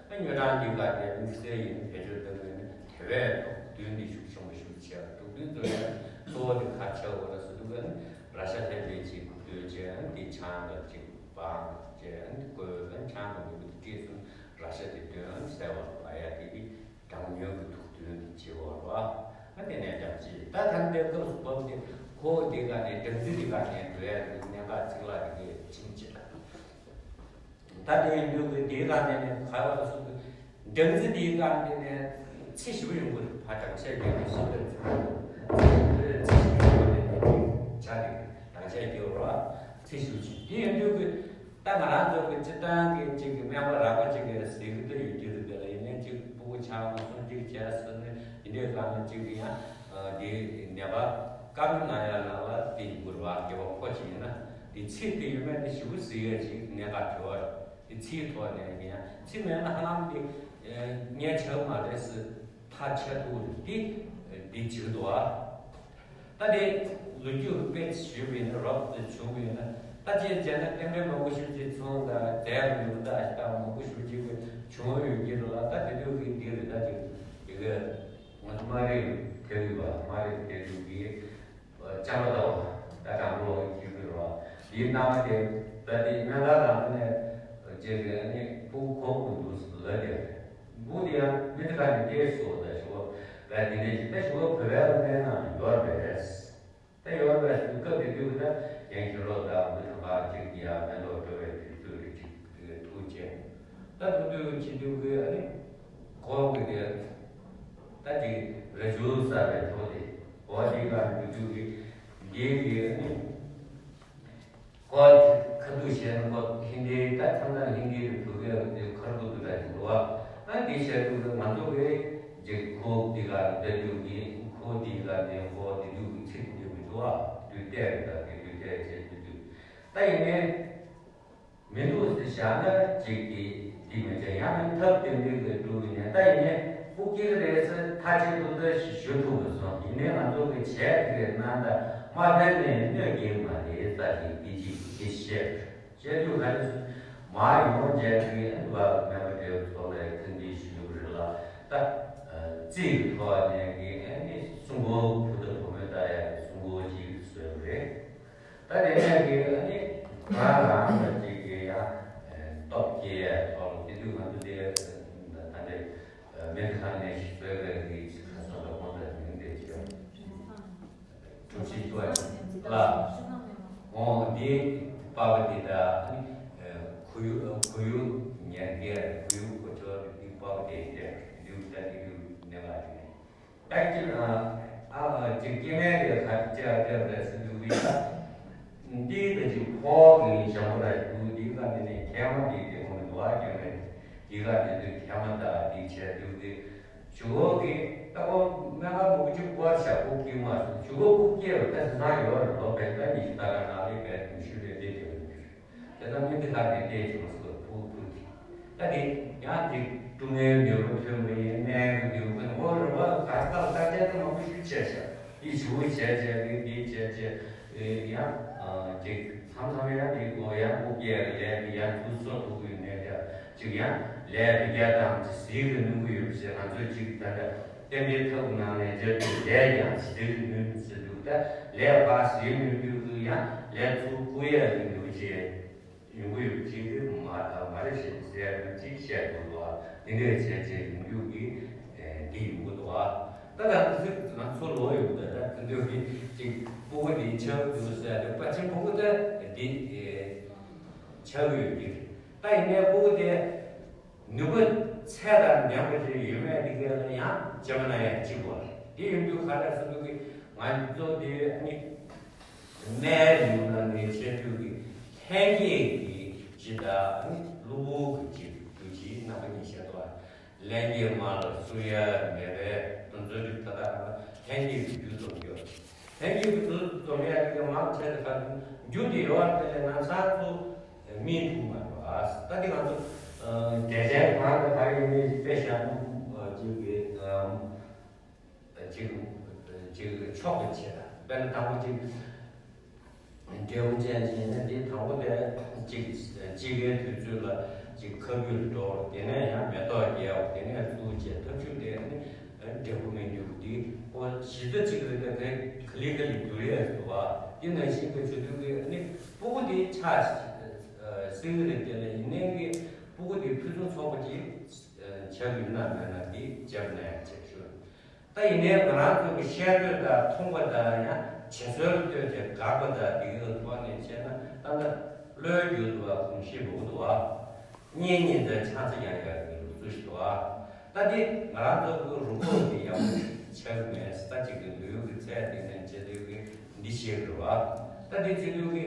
པ། སྨྱོ་སྦྲང་གི་ག་དེ་དམིགས་བསལ་ཡིན་བེད་སྤྱོད་གཏོང་གི་ནི་དེ་བས་དུག་རྒྱུན་དེ་ཤུགས་ཆེན་པོ་ཤུགས་ཆེ་བ་དུག་རྒྱུན་ཚོ་ཡང་གཙོ་བོ་དེ་ག་ཆེ་བ་རེད་ཟེར་དུས་ཀ་ནི་ར་ཤ་ལྷན་པའི་ཅིག་གུ་དོད་ཅན་དེ་ཆང་དང་ཅིག་ བང་བཅས་ཨ་ནི་བཀོལ་ཨ་ནི་ཆང་དང་འབུལ་བ་དེ་སྤྲད་སོང་། ར་ཤ་དེ་འདོན་ཨ་ནི་ཟས་པ་ལ་བ་ཡ་དེ་གི་གྲང་ཉོན་གྱི་ཐུགས་འདུན་དེ་བྱེད་པ་རེད་བ། ཨ་དེ་ནས་ཀྱང་ཅི་ད་ད་ལྟའི་སྐབས་སུ་བབ་སྟེ་ཁོ་དེ་ག་ནས་སྦྲང་རྩི་དེ་ག་ནས་འགྲོ་ཡ་དེ་གནད་འགག་ཚིག་ལ་དེ་གའི་ཕྱིན་ཆད། ད་དེ་ཡིན་དུས་ཀྱི་དེའི་ལ་ནས་ནས་ག་བ་སུ་སྦྲང་རྩི་དེའི་ལ་ནས་ནས་ཚེ་ཞིག་ཡོང་གི་རེད། ཕ་གྲང་ཤས་ཀྱི་ནས་ཤི་སྦྲང་རྩི་ཚེ་ཞིག་ཡོང་གི་རེད། ནས་ཅིག་བྱ་དེ་གྲང་ཤས་ཀྱི་ར་ཚེ་ཞིག་ཅིག་དེ་ཡིན་དུས་ཀྱི་ད་ང་རང་ཚོ་གི་སྤྱི་བཏང་གི་ཅིག་གི་སྨན་པ་རགས་པ་ཅིག་གི་ཟེར་གི་ད་ཡོད་ཀྱི་རེད། དེ་ལ་ཡིན་ནས་ཅིག་སྤུ་གུ་ཆགས་ན་སོང་ཅིག་བྱས་ཟེར་ནས་ཡིན་དུས་ག་ནས་ཅིག་གི་ཡང་དེ་ནད་པ་བཀག་ན་ཡ་ལ་ལ་དེ་ཡིན་དགོས་རེད་བ། སྐྱེ་བ་ཕོ་ཅིག་ཡིན་ན་དེ་ཚེ་དེ་ཡོད་མེད་དེ་ཞིབ་པོ་ཟེར་ཡ་ཅིག་གནད་འགག་བྱེད་པ་རེད། དེ་ཚིག་ཐོག་ནས་ཡིན་ཡང་ཚིག་མེད་ན་ཧ་ལམ་དེ་ངས་བྱ་མ་རེད་ཟེར་ཐག་ཆད་ཐུབ་རེད། དེ་དེ་བྱེད་འདུག་ཨ། ད་དེ་ལོ་རྒྱུས་དཔེ་ཞུས་པ་ཡིན་ན་རོབ་ཙམ་བྱུང་བ་ཡིན་ན་ད་ཅེས་བྱས་ན་རྟེན་འབྲེལ་མང་པོ་ཞིག་ཅིག་ཚོང་དང་རྫས་མི་འདུག་ད་ཞིག་དང་མང་པོ་ཞིག་ཅིག་བྱུང་ཡོད་ཀྱི་རེད་ལ། ད་དེ་དུས་ཀྱི་འདི་རེད། ད་ཅིག་དེ་ག་ང་ཚོ་མ་རེད་དེ་དུས་པ་མ་རེད་དེ་དུས་ཀྱི། ལྕང་མ་དང་ད་དྲང་པོ་ལོག་གི་ཁྱེར་དགོས་རོགས། དེའི་ནང་དེ་ད་དེ་སྨན་ཁང་ནང་ནས་རྗེས་ཀྱི་ཨ་ནི་སྤུ་གུ་ཁོག་ཏུ་འདུག་ལབ་དེ། སྤུ་གུ་དེ་ཡང་མི་དེ་ག་ནས་སྐྱེས་སོ་ད་ཞུ་བ་དེ་འདྲ་ཞིག་ད་ཞུ་བ་བོད་པའི་སྨན་ནང་ཡོད་རེད། ད་ཡོད་རེད་སྐབས་དེ་དུས་ད་ཡང་ཁྱེད་རོགས་ད་མི་ཐང་ག་ཅིག་གི་ཡང་སྨན་ཐོག་འགྲོ་བའི་དུས་ཚོད་རེ་ཅིག་ཐུག་རྗེས། ད་ཐུག་དུས་ཕྱི་དུས་ཀྱི་ཨ་ནི་ཁོང་གི་དེ་ད་ཅིག་ར་ཆུ་ཟ་བའི་ཐོག་དེ་འོ་དེ་ག་དུས་དུས་ཀྱི་འདིའི་གི་ཨ་ནི་ཁོ་ཁ་ཐུག་བཤད་ན་ཁོ་ཧིན་དིའི་ད་ཐང་ཐང་ཧིན་དིའི་གི་བུ་གའི་དེ་ཁར་བུ་དུ་ད་ཅིག་འདུག་ཨ། ཨ་འདི་བཤད་དུས་ཀྱི་ང་ཚོ་གི་ཅིག་ཁོ་འདི་ག་ད་དུས་ཀྱི་ཁོ་འདི་ག་ནས་ཁོ་དེ་དུས་ཀྱི་ཚིག་དེ་མི་འདུག་ཨ། དུས་གཏད་རེད། ད་དེ་དུས་གཏད་བྱེད་དུས་དུས་ད་ཡིན་ནའི། མི་འདུག་ཟེར་བཞག་ན་ཅིག་གིས་འདི་མི་བྱེད། ཡང་ན་ཐབས་བསྟུན་འདི་གི་འགྲུབ་ཡིན་ནའི་ད་ཡིན་ནའི་སྤུ་གུ་སྐྱེ་གི་རེད་ཟེར་ཐག་ཆོད་འདུག་ད་ཞུ་ཐུབ་མ་སོང་། ཡིན་ནའི་ང་ཚོ་གི་བྱས་དེ་གི་ནང་ད་མ་ཕན་ནས་གནོད་ཀྱི་མ་རེད། ད་ཅིག་འདི་ཅིག་གི་བཤད་བཤད་དུས་ག་རེ་ཟེར་མ་ཡོང་བྱས་དེ་གི་ཨ་ནི་བ་སྨན་པ་འབྲེལ་ཚོགས་ལ་ཚིག་འདི་ཞུ་རྒྱུ་རེད་ལ། ད་རྩིས་ཀྱི་ཐོག་ནས་གི་ཨ་ནི་གསུང་གོ་བུ་དང་བུ་མོ་ད་ཡ་གི་གསུང་གོ་ཅིག་བཟོས་པ་རེད། ད་དེ་ནས་ཀྱི་ཨ་ནི་ང་རང་ལ་ཅིག་གི་ཡང་སྟོབས་སྐྱེ་ཡ་ཐོག་དེ་དུས་ང་ཚོ་དེ་ད་ལྟའི་སྨན་ཁང་ནས་ཞིག་བཟོས་པའི་གི་ཅིག་ཁ་སང་ལ་དགོངས་དག་ཉིན་དེ་ཅིག་གྲུ་བཞི་བཅུ་བ་ཅིག་ལ་འོང་འདི་པ་བ་འདི་ད་ཨ་ནི་ཁོར་ཡུག་ཁོར་ཡུག་ཉེར་བརྒྱད་ཁོར་ཡུག་གོ་ཆོད་འདི་པ་བ་དེ་དེ་དུས་ད་དེ་དུས་ནས་ལ་དེ་ནས། ད་ཅིག་ཨ་ཨ་ཅིག་སྐྱེ་དམན་གྱི་ཁ་ཅིག་ཨ་ཅག་རེད་ཟེར་དུས་ཀྱི་ད་འདི་ད་ཅིག་ཕོ་གི་ཞང་པོ་ར་ཞིག་འདུག་འདི་ག་འདི་ནས་མཁལ་མ་འདི་དེ་མོ་འདུག་ཨ། སྐྱེ་དམན་འདི་ག་འདི་ཚོའི་མཁལ་མ་ད་འདི་བྱས་དུས་ཀྱི་ཞུ་གོ་གི་ད་ཁོ་སྨན་ཁང་མང་པོ་ཅིག་སྐོར་བྱ་ཁོ་སྐྱེ་མ་ཞུ་གོ་ཁོ་སྐྱེ་བ་ད་ཟི་སང་ཡོད་རེད། ལོ་བེད་ད་ཉི་ཤུ་ད་ག་ནང་ལས་བེད་ཉི་ཤུ་ལས་བེད་དེ་རེད། དེ་ལྟར་སྨན་དེ་ལྷག་ནས་བལྟས་བྱུང་སོ་ཕུག་ཕུག་གི། ད་དེ་ཡང་དེ་ཀྲུང་ངའི་མྱུར་བ་ཐོན་པ་ཡིན་སྨན་གྱི་མྱུར་བ་ནི་འོ་རེ་བ་གར་ཁག་ལ་བརྟག་དཔྱད་ད་མང་པོ་ཞིག་བྱས་ཤག་འདི་ཞུ་བྱས་བྱས་ཏེ་འདི་བྱས་བྱས་ཡང་ཅིག་མཚམས་མཚམས་ཡང་འདི་གོ་ཡང་སྤུ་རྒྱལ་ལས་འདི་ཡང་ཚུར་གསོ་ཐུབ་ཀྱི་ཡོད་ནས་ཀྱང་ཅིག་ཡང་ལས་འདི་རྒྱ་དང་ཅིག་ཟིལ་གྱི་གནོན་གྱི་ཡོད་པ་ཞེས་ང་ཚོས་ཅིག་ད་ལྟ་རྟེན་འབྲེལ་ཐབས་ནང་ནས་བརྗོད་དུ་ལས་ཀྱང་ཟིལ་གྱི་གནོན་ཟེར་འདུག་ད་ལས་ཕར་ཟིལ་གནོན་དུས་ཀྱི་ཡང་ལས་ཚུར་བསྐུར་ཡས་ཀྱི་འདུག་ཅེས། ཡོང་གི་ཡོད་ཅིག་གི་མ་མ་རེད་ཞེས་ཟེར་ཡ་ཅིག་བཤད་དགོས་འདུག་ཨ། དེ་འདྲས་བྱས་བྱས་ཡོང་རྒྱུ་གི་འདི་ཡོང་གི་འདུག་ཨ། ད་ད་ང་ཚོ་ལོ་ཡོད་ད་ད་དེ་འདྲས་ཀྱི་ཅིག་སྤུ་གུ་འདི་ཆགས་འདུག་ཟེར་ཡ་དེ་པ་ཆེན་སྤུ་གུ་ད་འདི་ཆགས་ཡོད་ཀྱི་རེད། ད་ཡིན་ནའི་སྤུ་གུ་དེ་ནུས་པ་ཚད་དང་ལྡན་པ་ཅིག་ཡོད་མེད་དེ་ག་ལ་ཡང་བྱས་པ་ན་ཡང་གཅིག་པ་རེད། དེ་ཡིན་དུས་ག་རེ་ཟེར་དུས་ཀྱི་ང་ཚོ་དེ་ནི། སྨན་ཡོད་ན་ནས་བྱེད་དུས་ཀྱི་ལྷན་སྐྱེས་ཀྱི་སྤྱི་དང་གློ་བུར་གྱི་སྤྱི་རྒྱུ་སྤྱིའི་རྣམ་པ་གཉིས་བཤད་དོ། ལྷན་སྐྱེས་མ་ལ་གསུང་ཡ་མེད་པས་དོན་ཚོད་རིགས་ད་ལྟ་ལྷན་སྐྱེས་ཀྱི་རྒྱུ་རྩོམ་ཡོད། ལྷན་སྐྱེས་ཀྱི་རྒྱུ་རྩོམ་ཡ་དེ་ག་མང་ཆེ་ད་ག་རྒྱུ་དེ་ཡོད་པ་དེ་ལས་ང་ཚང་ཚོ་སྨིན་ཐུབ་མ་རེད་པ། ད་དེ་ང་ཚོ་འགྲེལ་བཤད་གང་དང་ག་རེ་ཡིན་མིན་དཔེ་བཞག་ན་ཅིག་གི་ཅིག་ཅིག་ཆོག་གི་ཆེ་ད་དཔེར་ན་དང་པོ་ཅིག་འབྲས་བུ་ཅན་ཅིག་ཡིན་ན་འདི་དང་པོ་དེ་ཅིག་དཔྱིད་ཀའི་དུས་ཚོད་ལ་ཅིག་ཁ་བུར་འགྲོ་དེ་ནས་ཡང་མེ་ཏོག་རྒྱས་དེ་ནས་ཚུར་བཅད་ཐབས་ཇུས་དེ་ནི་འབྲས་བུ་སྨིན་རྒྱུ་འདི་ཁོ་གཞི་རྩ་གཅིག་རེད། ད་ག་ག་ལེ་ག་ལེ་འགྱུར་ཡས་འདུག་བ། འདི་ནང་བཞིན་གྱི་བྱེད་དུས་ཀྱི་ནི་སྤུ་གུ་འདི་ཆགས་ སྲིད་ཀྱི་རེད། དེ་ལས་ཡིན་ནའི་གི་སྤུ་གུ་དེ་ཕུན་སུམ་ཚོགས་པ་ཅིག་ཆགས་ཀྱི་ཡོད་ན་མེད་ན་དེ་བྱས་པ་ན་ཡང་བྱས་ཞུ། ད་ཡིན་ནའི་ང་རང་ཚོ་གི་ཤེས་ཚོད་དང་མཐོང་པ་དང་ཡང་བྱེད་སྲོལ་ལ་ལྟོས་ཏེ་དགག་པ་དང་འདི་གའི་ཐོག་ནས་བྱས་ན་ད་ལྟ་བློའི་རྒྱུད་དུ་བ་གོམས་གཤིས་མང་པོ་འདུག་བ། གཉེན་ཉེ་འབྲེལ་ཆང་ས་རྒྱག་ཡག་གི་ལུགས་སྲོལ་ཞིག་འདུག་བ། ད་འདི་ང་རང་ཚོ་གི་རུས་ཁོག་འདི་ཡག་པོ་ཆགས་ཀྱི་མེད། ད་ཅིག་གི་ལུས་ཀྱི་ཚད་དེ་ནས་བྱེད་དུས་ཀྱི་འདི་བཤད་དགོས་བ། ད་འདི་བྱེད་དུས་ཀྱི་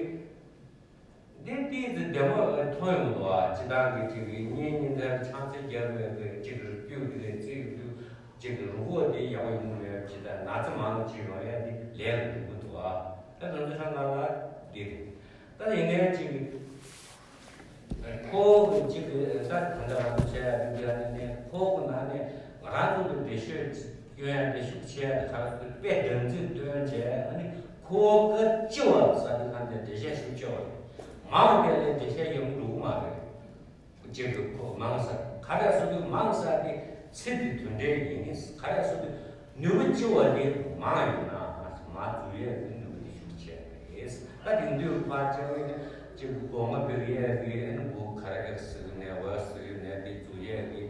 འདི་ཏིས་ཙི་བདེ་མོ་མཐོང་ཡོང་འདུག་ཨ། སྤྱི་བཏང་གི་ཅིག་གི་གཉེན་ཉེ་འབྲེལ་ཆང་ས་རྒྱག་པའི་གི་ཅིག་གི་རྒྱུད་ཀྱི་རྩིས་རྒྱུད་ཅིག་གི་རུས་ཁོག་དེ་ཡག་པོ་ཡོང་གི་མེད་པ་ཅིག་དང་ན་ཚ་མང་ཅིག་ཡོང་ཡ་དེ་ལས་ལ་འགྲོ་གི་འདུག་ཨ། ད་ང་ཚོ་ཧྲང་ང་ལ་འདི་རེད། ད་ཡིན་ནའི་ཅིག་གི་ཁོ་བོ་གི་ཅིག་གི་ད་གང་ལྟར་ང་ཚོ་བྱས་ཡ་འདི་འདྲ་ནི་ནས་ཁོ་བོ་གི་ནང་ནས་ང་རང་ཚོ་གི་འགྲེལ་བཤད་སྐྱོན་ཡ་འགྲེལ་ཤུགས་ཆེ་ཡ་དེ་ག་རེ་ཟེར་དཔེ་སྒྲ་འཛིན་སྟོན་བྱས་ཨ་ནི་ཁོ་བོ་སྐབས་ཅི་བ་ས་དེ་གང་དེ་འགྲེལ་བཤད་ཤུགས་ཆེ་བ་རེད། མང་བ་དེ་ལས་འགྲེལ་བཤད་ཡོང་འགྲོ་གི་མ་རེད། ཅིག་གི་ཁོ་མང་ས་ག་རེ་ཟེར་དུས་མང་ས་དེ་ཚིག་གི་དོན་འགྲེལ་ཡིན་ག་རེ་ཟེར་དུས་ནུས་པ་ཅི་བ་དེ་མང་ཡོད་ན་མ་འཛུལ་ཡས་ཀྱི་ནུས་པ་དེ་ཤུགས་ཆེ་རེད། ད་དེང་དུས་ཕར་ཅིག་གི་ཅིག་གི་སྒོ་ང་བེར་ཡས་ཀྱི་ཨ་ནི་སྒོ་ག་རེ་ཟེར་གི་ནས་འོ་ཟེར་གི་ནས་དེ་འཛུལ་ཡས་ཀྱི་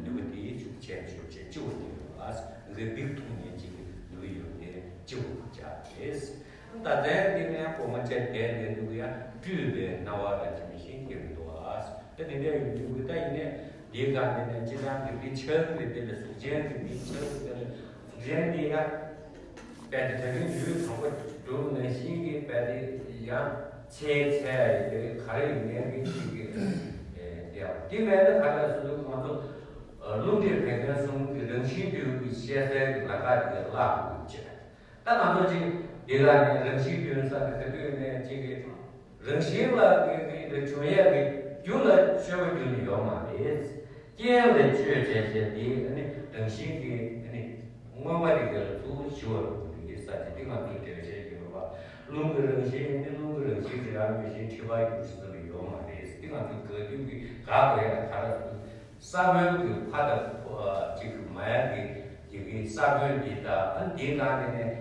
ནུས་པ་དེ་ཤུགས་ཆེ་ཤུགས་ཆེ་ཅི་བ་དེ་ཡོད་ལ་ངའི་བིག་ཐུག་ནས་ཅིག་གི་ནུས་པ་ཡོད་དེ་ཅི་བ་ཆགས་རེད། ད་ལྟའི་འདི་ནས་སྒོ་ང་ཆ་བསྡད་ནས་འདུག་ཡ་སྤྲུལ་པའི་སྣང་བ་ར་ཇི་མི་ཤེས་སྐྱེ་གི་འདུག་ཨ། ད་དེ་འདྲ་ཡོང་དུས་ད་ཡིན་ནས་འདིའི་སྒང་འདི་ནས་སྤྱི་བཏང་གི་འདི་ཆགས་ཀྱི་དེ་ལས་གཟུགས་ཅན་གྱི་འདི་ཆགས་ཀྱི་དེ་ལས་གཟུགས་ཅན་འདི་ཡ་དཔེ་དེ་ད་རིང་ཡུལ་དང་པོ་གྲུབ་ནས་ཤིང་གི་དཔེ་དེ་ཡང་ཚེའི་ཚད་ཡི་དེ་ག་རེ་ཡིན་ནའི་གི་ཅིག་གི་དེ་ཡང་དེ་མེད་ན་ག་ལ་སུ་ང་ཚོ་རླུང་འདྲེས་བད་ཀན་གསུམ་གྱི་རང་བཞིན་དུས་ཀྱི་ཤེས་གསལ་གྱི་ལ་ཁ་དེ་བརླག་དགོས་ཀྱི། ད་ང་ཚོ་ཅིག་འདི་ལ་ནི་རང་བཞིན་སྟོན་ས་གི་ག་དུས་ནས་ཅིག་གི་རང་བཞིན་ལ་གི་གི་གི་བྱུང་ཡས་གི་རྒྱུ་ལ་དཔྱོད་པ་རྒྱུ་ནི་ཡོད་མ་རེད། རྐྱེན་ལ་དཔྱོད་བྱས་བྱས་དེ་ནི་རང་བཞིན་གི་ནི་དངོས་པ་རིག་གི་ལ་ཐུག་ཞི་བ་རུ་གི་ས་ཅིག་དེ་ང་ཚོ་འགྲེལ་བཤད་ཡོད་པ། རླུང་གི་རང་བཞིན་ནི་རླུང་གི་རང་བཞིན་གི་རང་མི་བཞིན་མཁྲིས་པ་ཡུལ་ཟེར་བ་ཡོད་མ་རེད། དེ་ང་ཚོ་ག་དུས་གི་ག་གོ་ཡ་ག་ར་ས་བོན་གྱི་ཕ་དང་ཕོ་ཅིག་མ་ཡ་གི་ཡི་གེ་ས་བོན་འདི་དང་འདི་ནང་ནས་ནས་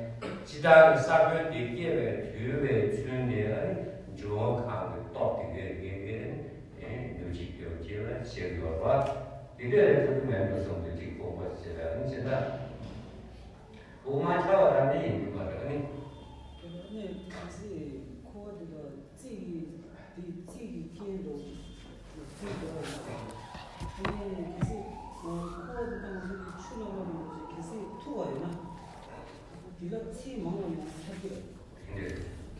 ཇི་ལྟར་ས་བོན་འདི་སྐྱེ་བའི་དུས་བས་ཚུལ་འདི་ཨ་ནི་འབྱུང་བ་གང་གི་སྟོབས་དེ་གའི་གེ་གེ་ནུས་ཅིག་སྐྱོབ་ཅེས་ལ་བཤད་ཡོད་པ། འདི་འདྲ་རེ་ཐུབ་ཐུབ་མེད་འགྲོ་སོང་དུས་ཅིག་དགོངས་པ་བཞེས་ལ་ཨ་ནི་ཇི་ལྟར་དབུ་མ་ཆ་བ་རང་ནི་ཡིན་གྱི་མ་རེད་ཨ་ནི། ཁོ་བ་འདི་ལ། རྩིས་ཀྱི་དེ་རྩིས་ཀྱི་རྐྱེན་འགྲོ། རྩིས་འགྲོ་བ་ཡིན་པ། ཨ་ནི་གལ་སྲིད་ཁོ་བ་དེ་དང་ང་ཚོ་གི་ཆུ་ལ་བ་རིན་པོ་ཆེ་གལ་སྲིད་ཐུག་པ་ཡིན་ན། དེ་ལ་རྩིས་མང་བ་ཡོང་ས་ཐག་གི་རེད།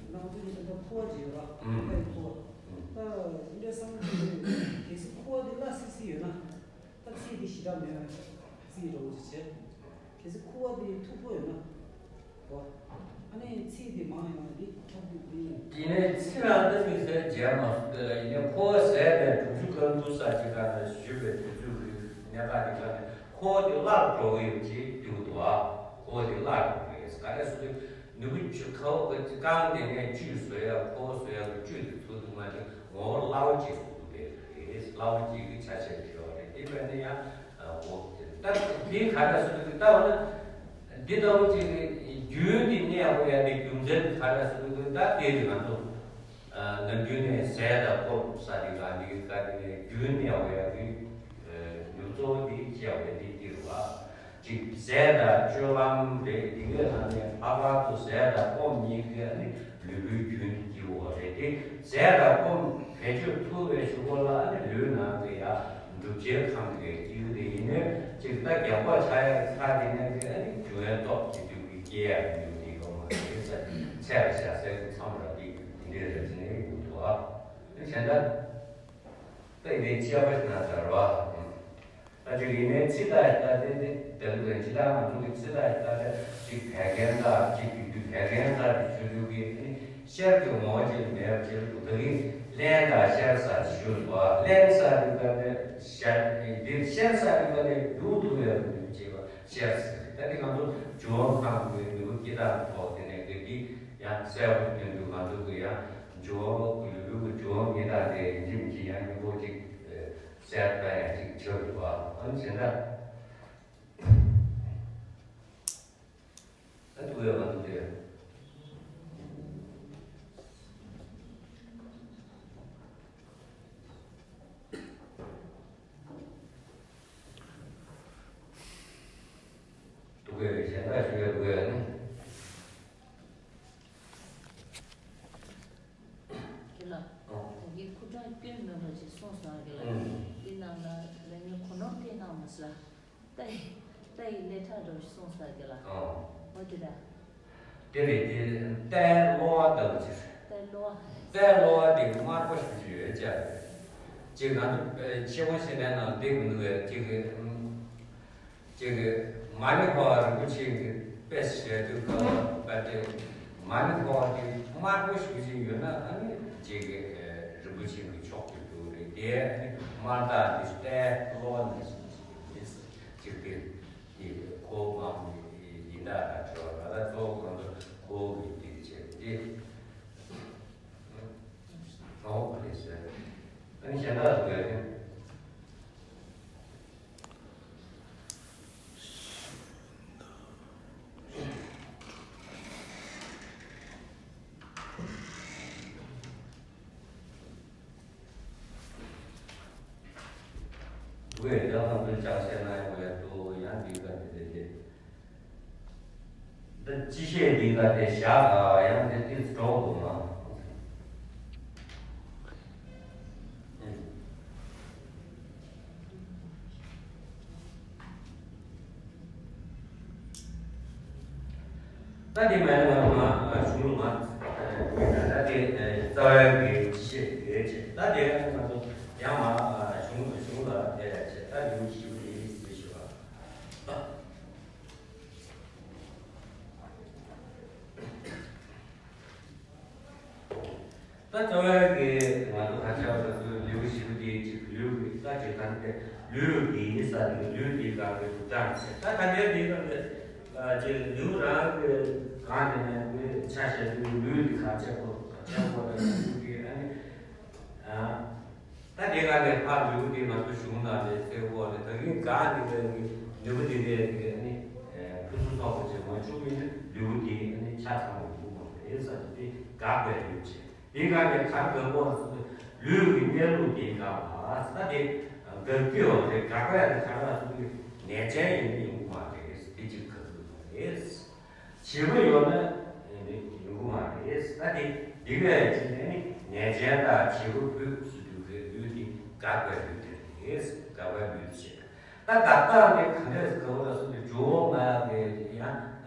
ང་ཚོ་གི་ད་ལྟ་ཁོ་བ་ཅིག་ཡོད་ར། ཨ་ཡི་ཁོ་བ། ད་འདི་འདྲ་བསམ་གྱི་རེད། གལ་སྲིད་ཁོ་བ་དེ་སླ་སི་སི་ཡོད་ན། ད་རྩིས་དེ་ཞེ་དྲག་མེད་པ་རྩིས་འགྲོ་བ་ཅིག་བྱས། གལ་སྲིད་ཁུ་བ་དེ་མཐུག་པོ་ཡོད་ན། འོ། ཨ་ནི་ཚིག་དེ་མང་ཡོང་བ་དེ་ཁྱབ་ཀྱི་མིན། ཡིན་ནའི་ཚིག་རང་ལྟ་མི་ཟེར་བྱས་མ་སོང་། དེ་ལ་ཡིན་ནའི་ཁུ་བ་ཟས་ནས་དྲུག་ཅུ་སྐར་འདུ་ས་ཅིག་ག་ནས་བཞུད་པའི་དུས་ཚོད་ཀྱི་གནས་སྟངས་དེ་ག་ནས་ཁུ་བ་དེ་སླར་འགྲོ་གི་ཡོད་ཅེས་བསྡུས་འདུག་ཨ། ཁུ་བ་དེ་སླར་འགྲོ་གི་ཡོད་ག་རེ་ཟེར་དུས་ནུས་པ་བཅུ་ཁ་བ་རྐང་དེ་ནས་བཅུད་བཟོ་ཡ་ཁུ་བ་བཟོ་ཡ་གི་བཅུད་དེ་ཚུར་དུ་མ་ནི་ངོ་བོ་སླ་བོ་ཅིག་བཟོ་དགོས་པས་རེད། སླ་བོ་ཅིག་གི་ཆ་ཤས་ཤིག་ཡོད་རེད། དེ་བས་ན་ཡང་། འོ། ད་འདི་ག་རེ་ཟེར་གི་ལྟ་བ་ན། འདི་ལྟ་བུ་ཅིག་གི་རྒྱུན་འདི་གནས་དགོས་ཡ་དེ་རྒྱུ་མཚན་ག་རེ་ཟེར་གི་ད་དེ་རེད། ང་ཚོ་ནམ་རྒྱུན་ནས་ཟས་དང་སྐོམ་ས་དེ་ག་འདི་ག་དེ་ནས་རྒྱུན་གནས་དགོས་ཡ་དེ་ནུས་གཙོ་བོ་དེ་ཅི་ཡ་བས་དེ་དེ་རུ་བ། ཅིག་ཟས་དང་སྤྱོད་ལམ་རེད། དེ་གའི་ནང་ནས་ལྷག་པར་དུ་ཟས་དང་སྐོམ་གཉིས་ཀ་ནི་ལུས་པོའི་རྒྱུན་སྐྱེ་བོ་རེད་དེ། ཟས་དང་སྐོམ་བེད་སྤྱོད་ཐུབ་པའི་གཞུག་གུ་ལ་ནི་ལུས་ནང་གི་ཡ་འགྲུབ་བྱའི་ཁམས་ཀྱི་སྐྱེ་གི་དེ་ཡིན་ནོད། ཅིག་ད་རྒྱགས་པ་ཆགས་ཡ་ཚ་དེ་ནས་དེ་ནི་འབྱུང་བའི་སྟོབས་ཀྱི་དུས་ཀྱི་སྐྱེ་ཡ་ཡོད་དེ་ཡོད་མ་རེད་ཟེར། ཚད་ལ་བཞག་སའི་མཚམས་ར་དེ་དེ་འདྲའི་རེད་ཟེར་ནས་ཡོད་འདུག་ཨ། དེ་བྱས་ན། ད་ཡིན་ནའི་དཔྱད་པ་ཞིག་ན་འདྲ་བ། ད་ཅིག་ཡིན་ནའི་ཚིག་དག་ཞིག་ད་དེ་དེ་དེ་ལ་ཅི་ལྟར་ང་ཚོ་གི་ཚིག་དག་ཞིག་ད་དེ་ཅིག་བད་ཀན་དག་ཅིག་དུས་དུས་བད་ཀན་དག་དེ་ཆོས་ལུགས་ཀྱི་ནི་ཤར་གྱི་ངོ་བོ་ཅིག་མེད་པ་ཅིག་ལ་འདུག་ད་གིན་རླན་དང་ཤར་ས་ཞུ་བ། རླན་ས་རིག་པ་ནས་ཤར་འདིར་ཤར་ས་རིག་པ་ནས་རྒྱུ་འདུག་ཡོད་པ་ཅེས་པ་ཤར་ས་རེད། ད་དེ་ང་ཚོ་འབྱུང་བ་ཁམས་ཀྱི་ནུས་པ་སྐྱེ་སྟངས་ཐོག་དེ་ནས་དེ་འདི་ཡང་གསལ་པོ་སྟོན་དུས་ང་ཚོ་གི་ཡང་། འབྱུང་བ་ལུས་པོའི་འབྱུང་བ་ཉིད་དང་དེ་ཡིན་གཅིག་མིན་གཅིག་ཡང་སྙིང་པོ་གཅིག་གསལ་ལྟ་ཡང་གཅིག་ཆགས་འདུག་བ། འོན་ཀྱང་ད་འདུག་ཡོད་མ་འདུག་དེ། འགྲོ་ཞིག་གསུངས་ས་གི་ལ། ཨོ། འོ་དེ་ར། དེ་རེད། དེ་རྟའི་གློ་བ་ལྟ་བུ་ཅིག་རེད། རྟའི་གློ་བ། རྟའི་གློ་བ་དེ་དམར་པོ་ཞེ་པོ་ཅིག་ཡོད་ཅག་རེད། ཅིག་ང་ཚོ་ཆེ་བོ་ཞིག་ནས་ནང་བསྡད་མི་འདུག་གས། ཅིག་གི་ཅིག་གི་མ་ཎི་ཧོ་རིན་པོ་ཆེ་གི་དཔེ་བཤད་དུས་སྐབས་པ་དེ། མ་ཎི་ཧོ་དེ་དམར་པོ་ཞེ་པོ་ཅིག་ཡོད་ན། ཨ་ནི་ཅིག་གི་རིན་པོ་ཆེ་གི་མཆོག་ཏུ་གྱུར་རེད། དེ་ཨ་ནི་དམར་རྟ་དེ་རྟའི་གློ་བ་ནང་བཞིན་ཅིག་རེད། ཅིག་དེ། དེ་ཁོ་མང་པོ་ཡིན་ད་ད་བྲོ་བ་ད་གཙོ་བོ་ང་ཚོ་ཁོ་གི་དེ་བྱས་ཏེ། ཨོ་ལེ་ཟེར། ཨ་ནི་གཞན་དག་ལ་དགོས་ཏེ། དགོས་ཡོད་ལ་ང་ཚོའི་ལྕགས་བཤད་ན་ཡང་དགོས་ཡ་འདུག་ཡང་འདི་ག་འདི་དེ་དེ། འདི་ཅི་བཤད་འདི་ག་དེ་བཞག་ག་ཡང་དེ་ཏིས་གྲོགས་འདུག་ན། ད་དེ་མ་ཡིན་ང་ཚོ་ང་གཞུང་ལ་ང་ད་དེ་རྩ་བའི་གི་ཅི་བཤད་དེ་བྱས། ད་དེ་ང་ཚོ་ཡང་མ་གཞུང་གཞུང་ལ་དེ་བྱས། ད་ལེའུ་བཞི་པ་དེ་ཞུ་བ། ད་རྩ་བའི་གི་ང་ཚོ་ཁ་ཆག་ལ་སུ་ལེའུ་བཞི་པོ་དེ་ཅིག་ལེའུ་གི་ད་ཅིག་གང་དེ་ལེའུ་འདི་ཡིན་ས་དེ་ལེའུ་འདི་གང་གི་སྒྲུབ་སྟངས་བྱས། ད་ད་ལྟའི་འདི་གང་གི་ཅིག་ལེའུ་རང་གི་གང་དེ་ནས་གི་ཆ་བཤད་དུས་ལེའུ་འདི་གང་བྱས་གོ་གང་བྱས་གོ་ད་ལེའུ་འདི་ཨ་ནི། ད་དེ་ག་ནས་ཕར་ལེའུ་དེ་ང་ཚོ་གཞུང་ནང་ནས་གསལ་པོ་རེད། ད་གིན་གང་དེ་གའི་ལེའུ་དེ་གའི་གི་ཨ་ནི་ཕུན་སུམ་ཚོགས་པ་ཅིག་མ་བྱུང་མིན་ན་ལེའུ་དེ་ཨ་ནི་ཆ་ཚང་བ་ཡོང་གི་མ་རེད་ཟེར་ཏེ་དགག་པའི་ལེའུ་བྱས། དེ་ག་ནས་ག་རེ་དགག་པ་ཟེར་ན་ལུས་ཀྱི་གནས་ལུགས་དེ་དགག་པ་ཟེར། ད་དེ་དགག་རྒྱུ་ཡོད་རེད། དགག་པ་ཡང་ག་རེ་ཟེར་ན་ནད་ཅན་ཡིན་ན་ཡོང་གི་མ་རེད། དེ་གཅིག་ག་ཚོད་མ་རེད། བྱིས་པ་ཡོད་ན་ཡོང་གི་མ་རེད། ད་དེ་འདི་གས་ཅི་ནས་ནི་ནད་ཅན་དང་བྱིས་པ་ཕུད་སུ་དུ་གའི་ལུས་དེ་དགག་པའི་ལུས་དེ་རེད། དགག་པའི་ལུས་ཞེས། ད་དགག་སྟངས་དེ་ག་འདྲས་དགག་པ་ལ་སོགས་ཏེ་སྦྱོར་བ་ལྔ་གི་ཡང་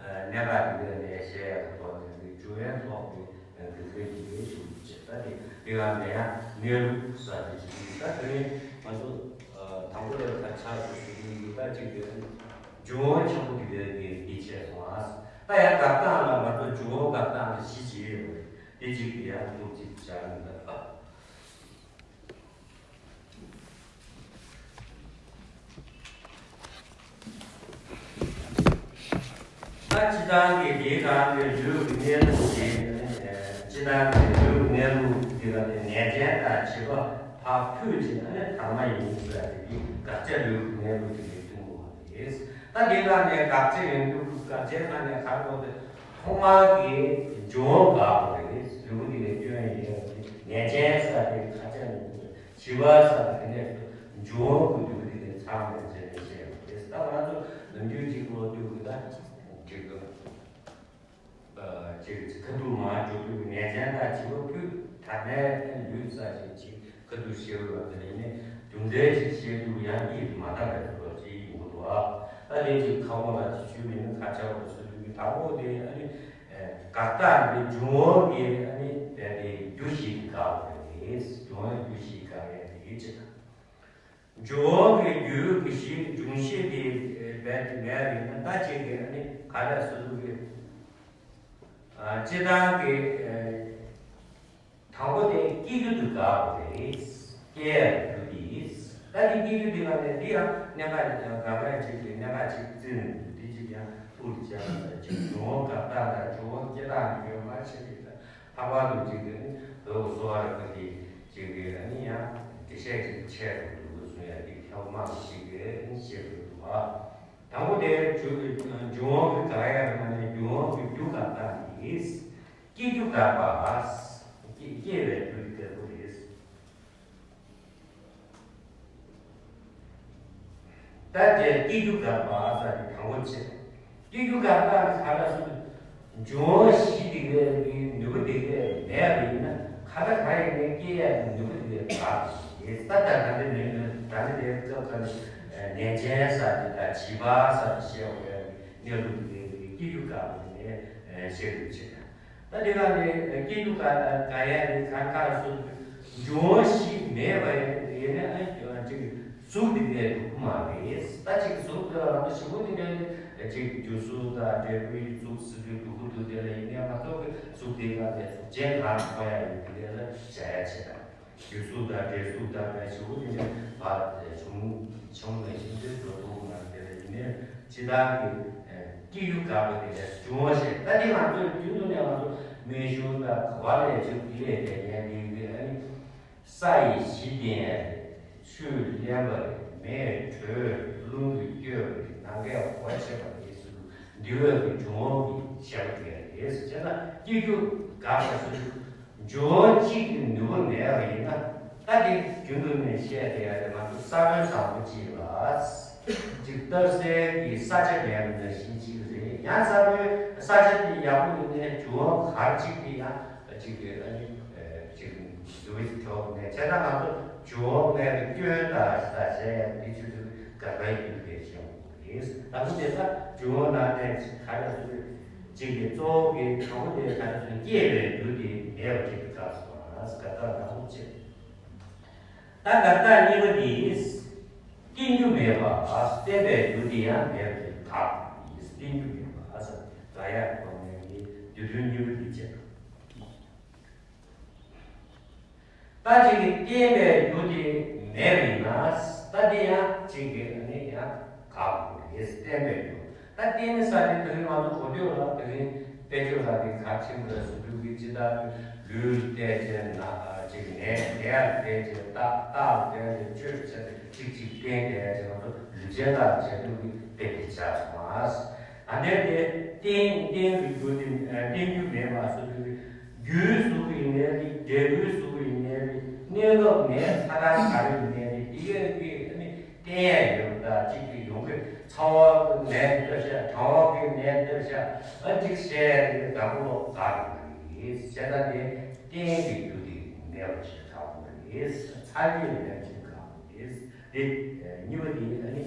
གནད་འགག་དེ་གས་ནས་བཤད་ཡག་གི་ཐོག་ནས་སྦྱོར་བའི་ཐོག་གི་དགག་པའི་ལུས་ཞུ་བྱས། ད་དེ་དེ་ག་ནས་ཡང་གནས་ལུགས་ས་དེ་ཞིག་ད་དེ་ནི་ང་ཚོ་དང་པོ་ལས་ཁ་ཆག་སུ་ཞུ་གི་ཡོད། ད་ཅིག་དེ་འབྱུང་བ་ཆེན་པོ་དེ་གའི་གི་འདི་བྱས་སོང་ཨ། ད་ཡང་དགག་སྟངས་ལ་ང་ཚོ་འབྱུང་བ་དགག་སྟངས་ལ་གཞི་བྱེད་ཡོད་རེད། དེ་གཅིག་དེ་ཡང་ཐུགས་གཅིག་བྱ་ཡིན་ད། ད་སྤྱི་བཏང་གི་དེའི་སྒང་གི་ལུས་ཀྱི་གནས་ལུགས་དེ་ནི་སྤྱི་བཏང་གི་ལུས་ཀྱི་གནས་ལུགས་དེ་ལ་ནི་ནད་ཅན་དང་བྱིས་པ་ཕར་ཕུད་ཅིང་ཨ་ནི་དྭངས་མ་ཡིན་ཟེར་ཏེ་དེ་དགག་བྱ་ལུས་ཀྱི་གནས་ལུགས་དེ་ལས་ཐུན་མོང་བ་རེད། ད་དེ་ལ་ནི་དགག་བྱ་ཡོང་དུས་དགག་བྱའི་ནང་ནས་ག་རེ་གོ་དེ་ཐོག་མར་གྱི་འབྱུང་བ་དགག་པ་རེད། ལུས་པོ་དེ་ལས་སྐྱོན་ཡོད་ནད་ཅན་ཟེར་ཏེ་ཁ་ཆ་ནས་བྱིས་པ་ཟེར་ཏེ་དེ་ནས་འབྱུང་བ་གི་ལུས་པོ་དེ་ལས་ཚང་མས་བྱས་ནས་བཤད་པ་རེད། ད་ང་ཚོ་ནམ་རྒྱུན་གཅིག་ལོ་དུས་ཀྱི་ད་འགྲིག་གི་ཅིག་ཁ་ཐུག་མ་འགྲོ་དུས་ནད་ཅན་དང་བྱིས་པ་ཕུད་ཐ་མའི་ལུས་ས་ཞིག་ཅིག་ཁ་ཐུག་ཤེས་པ་དེ་ནས་ནི་རྒྱུ་མཚན་ཅིག་བཤད་དུས་ཡང་ཡིད་མ་དགའ་བའི་བཟོ་ཅིག་ཡོང་གི་འདུག་ཨ། ད་དེ་ཅིག་ཁ་སྐོང་ལ་ཅིག་ཞུས་མིན་ན་ཁ་ཆག་པ་སུ་དུས་ཀྱི་དང་པོ་དེ་ཨ་ནི་དགག་སྟངས་དེ་འབྱུང་བ་གི་ཨ་ནི་དེ་དེ་རྒྱུ་ཞིག་དགག་པ་རེད། འབྱུང་བའི་རྒྱུ་ཞིག་དགག་ཡ་དེ་ཅིག་འབྱུང་བ་གི་རྒྱུ་གི་གཞི་འབྱུང་བཤད་དེ་རྦད་དེ་མེད་རེད་ན། ད་ཅིག་གི་ཨ་ནི་ག་རེ་སུ་དུས་ཀྱི་སྤྱི་བཏང་གི་དང་པོ་དེ་སྐྱེ་རྒྱུ་དེ་དགག་པ་རེད། སྐྱེ་ཡ་རྒྱུ་དེ། ད་དེ་སྐྱེ་རྒྱུ་དེ་ག་ནས་དེ་ཡང་གནད་འགག་ཅིག་དགག་པ་ཅིག་གི་གནད་འགག་ཅིག་བརྩིས་ནས་འདུག་དེ་ཅིག་ཡང་ཐུགས་ལ་བཞག་ན་ཅིག་འབྱུང་བ་དགག་སྟངས་དང་འབྱུང་བ་སྐྱེ་སྟངས་ཡོད་མ་ཤེས་ཀྱི་ད་ལྷག་པར་དུ་ཅིག་གི་ནི་བོད་ཀྱི་གསོ་བ་རིག་པ་དེ་ཅིག་གི་ཨ་ནི་ཡང་འགྲེལ་བཤད་ཅིག་ཆེ་རུ་འགྲོ་དགོས་གསུང་ཡ་དེ་ཐབས་མང་ཞིག་གི་ཨ་ནི་བཤད་དགོས་འདུག་ཨ། དང་པོ་དེ་འབྱུང་བ་གི་དགག་ཡ་རེད་མ་ནས་འབྱུང་བ་གི་རྒྱུ་དགག་སྟངས་ཡིན། སྐྱེ་རྒྱུ་དགག་པ། སྐྱེ་སྐྱེ་བའི་རྒྱུ་དེ་དགག་པ་རེད། ད་དེ་སྐྱེ་རྒྱུ་དགག་པ་ཟེར་ཏེ་དང་པོ་བྱས། སྐྱེ་རྒྱུ་དགག་པ་ནི་ག་རེ་ཟེར་ན། འབྱུང་བ་བཞི་དེ་གའི་གི་ནུས་པ་དེ་གའི་མེད་པ་ཡིན་ན་ག་ལ་ག་ཡིན་ནའི་སྐྱེ་ཡ་གི་ནུས་པ་དེ་གའི་དགག་པ་ཡིན། ད་ལྟ་ད་ལྟ་ནས་ད་ལྟ་དེ་སྐབས་ཀ་ནས་ནད་ཅན་ཟེར་ཏེ་ད་བྱིས་པ་ཟེར་ཏེ་བཤད་འོས་ཡ་གི་གནས་ལུགས་དེ་སྐྱེ་རྒྱུ་དཀའ་བ་དེ་ནས་བཤད་དགོས་ཆེ། ད་དེ་ག་ནས་སྐྱེ་རྒྱུ་དཀའ་དཀའ་ཡ་དེ་གང་ག་ལ་སོགས་འབྱུང་བ་ཞིག་མེད་པ་ཡིན་ན། ཨ་ཅིག་གཟུགས་དེ་ནས་འགྲོ་གི་མ་རེད། ད་ཅིག་གཟུགས་དེ་ལ་ང་ཚོ་ཞིབ་པོ་དེ་འདྲ་ཅིག་རྒྱུ་གཟུགས་དང་འབྲས་བུའི་གཟུགས་ཟེར་དུས་འགྲོ་གི་འདུག་དེ་ལ་ཡིན་ནའི་ང་ཚོ་གི་གཟུགས་དེ་ག་ནས་གཟུགས་ཅན་གང་མཐོང་ཡ་ཡོད་དེ་ལ་བྱ་ཡ་བྱེད་དང་། རྒྱུ་གཟུགས་དང་འབྲས་གཟུགས་དང་བའི་ཞུ་བོ་དེ་ནས་བར་བྱུང་བྱུང་ནས་ཤིན་ཏུ་འགྲོ་འདུག་མ་དེ་ལ་ཡིན་ནས་ཇི་ལྟར་གྱི་སྐྱེ་རྒྱུ་དཀའ་བ་དེ་ལས་འབྱུང་བ་ཞེས། ད་དེ་ང་ཚོས་རྒྱུན་དུ་ནས་ང་ཚོ་མི་ཞུ་དང་ག་བ་ལས་བྱུང་དེ་ལས་དེ་ཡན་དེ་གི་ཨ་ནི་ས་ཡི་གཞི་རྟེན་ཆུས་བརླན་པ་རེད། མེས་དྲོད་རླུང་གིས་བསྐྱོད་པ་རེད། ནམ་མཁས་སྒོ་ཕྱེ་བ་རེད་ཟེར་དུས་འདི་བས་ཀྱི་འབྱུང་བ་གི་བཤད་པ་དེ་རེད་ཟེར་བྱས་ན་སྐྱེ་རྒྱུ་དཀའ་བ་ཞེས། འབྱུང་བ་གཅིག་གི་ནུས་པ་མེད་པ་ཡིན་ན། ད་དེ་རྒྱུན་དུ་ནས་བཤད་བསྡད་ཡ་དེ་ང་ཚོ་ས་བོན་བཟང་པོ་གཅིག་ལ་ཅིག་བཏབ་སའི་གི་ས་ཆ་མེད་པ་ནང་བཞིན་གཅིག་རེད། ཡང་ས་བོན་ས་ཆ་དེ་ཡག་པོ་ཡིན་ནའི་འབྱུང་བ་གར་གཅིག་གི་ཡང་གཅིག་གི་ཨ་ནི་ཅིག་འདུ་བའི་གྲོགས་ནས་བྱས་ན་ང་ཚོ་འབྱུང་བ་མེད་པའི་སྐྱོན་དང་ཞེས་བྱ་བྱས་ཡ་དེ་ཆུ་ཚོད་ག་ག་ཡིན་པའི་ཞེས། ད་དུང་དེ་ལྟར་འབྱུང་བ་ནང་བསྟན་ག་རེ་ཟེར། གཅིག་གི་གཙོ་བོ་གི་དང་པོ་དེ་ག་རེ་ཟེར། སྐྱེས་པའི་རྒྱུ་དེ་མེད་པ་ཅིག་གི་སྐབས་སུ་ང་ག་ད་དང་པོ་བྱེད། ད་ག་ད་གཉིས་པ་དེ་སྐྱེ་རྒྱུ་མེད་པ་བསྟན་པའི་རྒྱུ་དེ་ཡང་མེད་པ་ཅིག་དགག་ཡིན། བསྟན་རྒྱུ་མེད་པ་ཟེར་ག་ཡ་གོ་ནས་ཀྱི་རྒྱུ་མཐུན་གཉིས་པ་དེ་བྱེད། ད་ཅིག་གི་བསྟན་པའི་རྒྱུ་དེ་མེད་པ་ཡིན་ན། ད་དེ་ཡང་ཅིག་གི་ཨ་ནི་ཡང་དགག་དགོས་རེད། བསྟན་པའི་རྒྱུ། ད་བསྟན་ནི་ས་དེ་དེ་རིང་ང་ཚོ་གོ་ཐོས་ལ་དེ་རིང་དཔེ་ཆ་ལ་དེ་ག་ཆེན་པོ་ལ་སུ་འདུག་གི་ཅི་ལྟར་ལུས་བལྟས་བྱས་ན་ཅིག་ནད་ནད་ལ་བལྟས་བྱས། རྟགས་རྟགས་ལ་བལྟས་བྱས་ཆོས་བྱས་ཏེ་ཅིག་ཅིག་བསྟན་བསྡད་བྱས་ང་ཚོ་ལུས་ཅན་དག་བྱས་འདུག་གི་དཔེ་དེ་ཆགས་སོང་ཨ། ད་ལྟའི་དེ་བསྟན་བསྟན་གྱི་རྒྱུ་དེ་བསྟན་རྒྱུ་མེད་པ་སོ་སོའི་རྒྱུའི་གཟུགས་ཡིན་ནའི་རེད། འབྲས་བུའི་གཟུགས་ཡིན་ནའི་རེད། གནས་སྐབས་ནས་ཚ་གྲང་ག་རེ་ཡིན་ནའི་རེད། དེ་གས་ཀྱི་ཨ་ནི་བསྟན་ཡས་ཡོད་པ་དང་གཅིག་གི་ཡོང་གི་ཚ་བ་གི་ནད་སྟོབས་ཤ། གྲང་བ་གི་ནད་སྟོབས་ཤ། ཨ་གཅིག་བཤད་ཡས་དེ་དང་པོ་ལོག་དགག་དགོས་རེད། བྱས་ཙང་དེ་བསྟན་གྱི་རྒྱུ་དེ་མེད་པ་ཞིག་དགག་དགོས་རེད། ཚ་གྱང་མེད་པ་ཞིག་དགག་དགོས་རེད། དེ་གཉིས་པ་དེ་ཨ་ནི།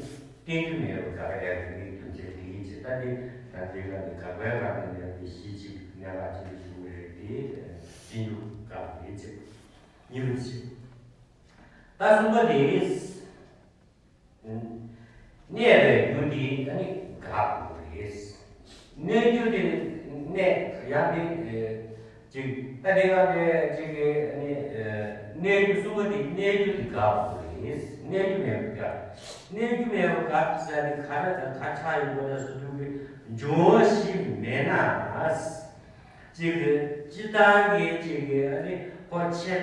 བསྟན་རྒྱུ་མེད་པར་དགག་ཡ་རིགས་རྒྱུ་མཚན་དེ་ཡིན་ཅེས། ད་དེ་ད་དེ་ག་ནས་དགག་པའི་ངག་ནས་ནས་དེ་གཞི་གཅིག་གནད་འགག་གཅིག་ཞུ་བའི་རིགས་དེ་བསྟན་རྒྱུ་དགག་པ་རེད་ཅེས། གཉིས་པ་དེ་བྱེད། ད་གསུམ་པ་དེ། གནས་པའི་རྒྱུ་དེ་ཨ་ནི་དགག་དགོས་རེད། གནས་རྒྱུ་དེ་གནས་ཡང་དེ། ཅིག་ད་དེ་ག་ནས་ཅིག་གི་ནི་གནས་རྒྱུ་གསུམ་པ་དེ་གནས་རྒྱུ་དེ་དགག་དགོས་རེད། གནས་རྒྱུ་མེད་པ་དགག་གནས་རྒྱུ་མེད་པ་དགག་ཟེར་ནི་ག་རེ་དང་ག་ཆགས་ཡོད་པ་ལ་སོ་སོ་གི་འབྱུང་བ་ཞིག་མེད་ན། ཅིག་གི་སྤྱི་བཏང་གི་ཅིག་གི་ཨ་ནི་ཁོ་ཆེ་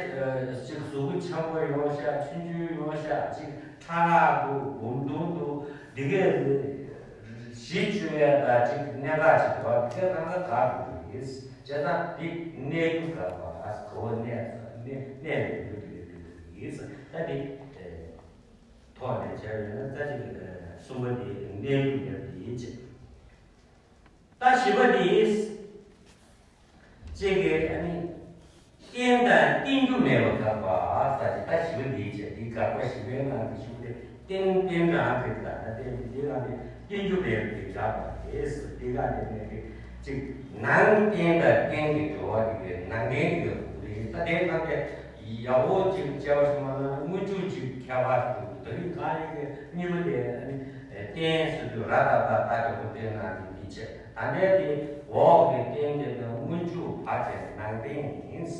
ཅིག་གཟུགས་པོ་འཆམ་པོ་ཡོང་ཤག་ཆུང་ཆུང་ཡོང་ཤག་ཅིག་ཕྲ་རགས་འདུག་སྦོམ་དུང་འདུག་འདི་གས་གཞི་བཅོལ་ཡ་ད་ཅིག་གནད་འགག་ཅིག་འདུག་འདི་གས་གང་ག་དགག་དགོས་ཀྱི་ཡིན། བྱས་ཙང་འདི་གནས་རྒྱུ་དགག་པ་ག་བ་གནས་གནས་གནས་ལས་རྒྱུ་དེ་ལས་རྒྱུ་དེ་ཡིན། ད་འདི་ཐོག་ནས་བྱས་ཡོད་ན་ད་ཅིག་གསུམ་པ་དེ་གནས་རྒྱུ་མེད་པ་དེ་ཡིན་ཅེས། ད་བཞི་པ་དེ། ཅེས་གི་ཨ་ནི། བསྟན་དང་བསྟན་རྒྱུ་མེད་པ་དགག་པ་ཟེར་ཏེ། ད་བཞི་པ་འདིའི་ཆེད་དེ་དགག་པ་བཞི་པའི་ནང་གི་ཞུགས་ཏེ་བསྟན་བསྟན་རང་གི་ད་ལྟ་བསྟན་དེ་དེ་ག་ནས་བསྟན་རྒྱུ་མེད་པ་དེ་དགག་པ་རེད་ཟེར། དེ་ག་ནས་ནས་ཀྱི་གཅིག་ནང་བསྟན་དང་བསྟན་གྱི་འབྲེལ་བ་དེ་གའི་ནང་བསྟན་གྱི་རེད། ད་དེ་ག་ནས་ཡག་པོ་ཅིག་དཔྱད་པ་ཞིག་མ་གནང་ན་སྔོན་འཇུག་ཅིག་ཁྱད་པར་འདུག་ད་རིང་ག་ཡིན་གྱི་གཉིས་པ་དེ་ཨ་ནི་བསྟན་ཟེར་དུས་ར་ད་ད་ད་དྲག་པོ་བསྟན་གནང་གི་འདི་བྱས། ད་ལྟའི་དེ་འོག་གི་བསྟན་དེ་ནི་སྔོན་འཇུག་བར་ཆད་ནང་བསྟན་ཡིན།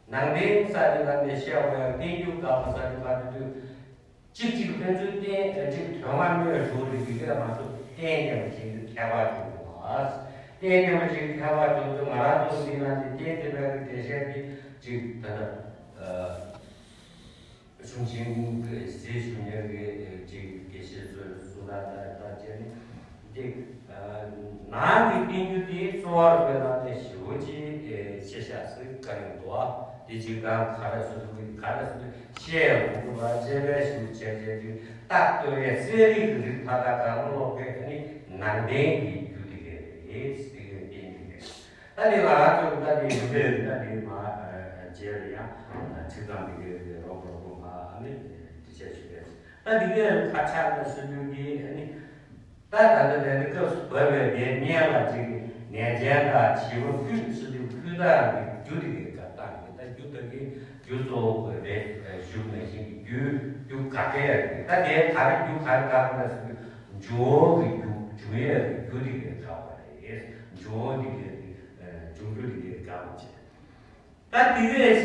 ནང་བསྟན་ས་དེ་ལ་ནས་བཤད་དགོས་ཡང་བསྟན་རྒྱུ་དགག་པ་ས་དེ་བར་དུ་དུས། གཅིག་གཅིག་ཕན་ཚུན་བསྟན་གཅིག་དོན་ལྔ་སྨོས་ཞུ་རིགས་འདི་གས་མ་གཏོགས་བསྟན་རྐྱང་ཞིག་ཏུ་ཁྱད་པར་འབྱུང་བ། བསྟན་རྐྱང་ཞིག་ཁྱད་པར་འབྱུང་དུས་ང་རང་ཚོ་འདི་ལ་ནི་བསྟན་དེ་བས་ཀྱི་འགྲེལ་བཤད་དེ་གཅིག་ད་ལྟ། གཞུང་ཆེན་གྱི་ཟས་ཞུ་མཁན་གྱི་ཅིག་དགེ་བཤེས་ཚོས་གསུང་སྟངས་དང་དང་བཅས་ནས་འདི་ནང་གི་བསྟན་རྒྱུ་དེ་གཙོ་བོར་བོད་ནང་ནས་ཞེ་པོ་ཅིག་ཆེ་ཤག་ཟེར་བཀའ་གནང་འདུག་དེ་ཅིག་དང་ག་རེ་ཟེར་དགོས་ག་རེ་ཟེར་དགོས་བཤད་དགོས་པ་དཔྱད་པའི་ཞུ་བྱས་བྱས་ཅིག་རྟགས་བཏོད་པའི་གསལ་རིག་གི་རིགས་མཐའ་དག་གང་ལོག་པའི་ནི་ནང་བསྟན་གྱི་རྒྱུ་དེ་གས་རེད། དེ་གས་བསྟན་རྒྱུ་རེད། ད་འདི་ང་རང་ཚོ་ད་འདི་རིམ་པས་ད་འདི་མ་རྗེས་ལ་ཡང་ཚིག་ཙམ་འདི་གའི་རོགས་རོགས་པོ་མ་ནི་འདི་བྱས་ཞུ་རེད། ད་འདི་གའི་ཁ་ཆག་ན་སུ་འདུག་གི་ནི་ ད་ད་ལྟ་དེ་འདི་སྐབས་སུ་བབས་པའི་དེ་སྔོན་ལ་ཅིག་ནད་ཅན་དང་བྱིས་པ་ཕུད་ཟེར་དུས་ཕུད་དག་གི་རྒྱུ་དེ་གའི་སྐབས་བཏང་གི། ད་རྒྱུ་དེ་གའི་རྒྱུ་གཙོ་བོ་དགོས་པའི་ཞུགས་ནང་བཞིན་གྱི་རྒྱུ་རྒྱུ་དགག་གི་ཡ་གི། ད་དེ་ག་རེ་རྒྱུ་ག་རེ་དགག་པ་ཟེར་དུས་འབྱུང་བ་གི་རྒྱུ་འབྱུང་ཡས་ཀྱི་རྒྱུ་དེ་གའི་དགག་པ་རེད། འབྱུང་བ་དེ་གའི་འབྱུང་རྒྱུ་དེ་གའི་དགག་པ་བྱས། ད་དེ་གས་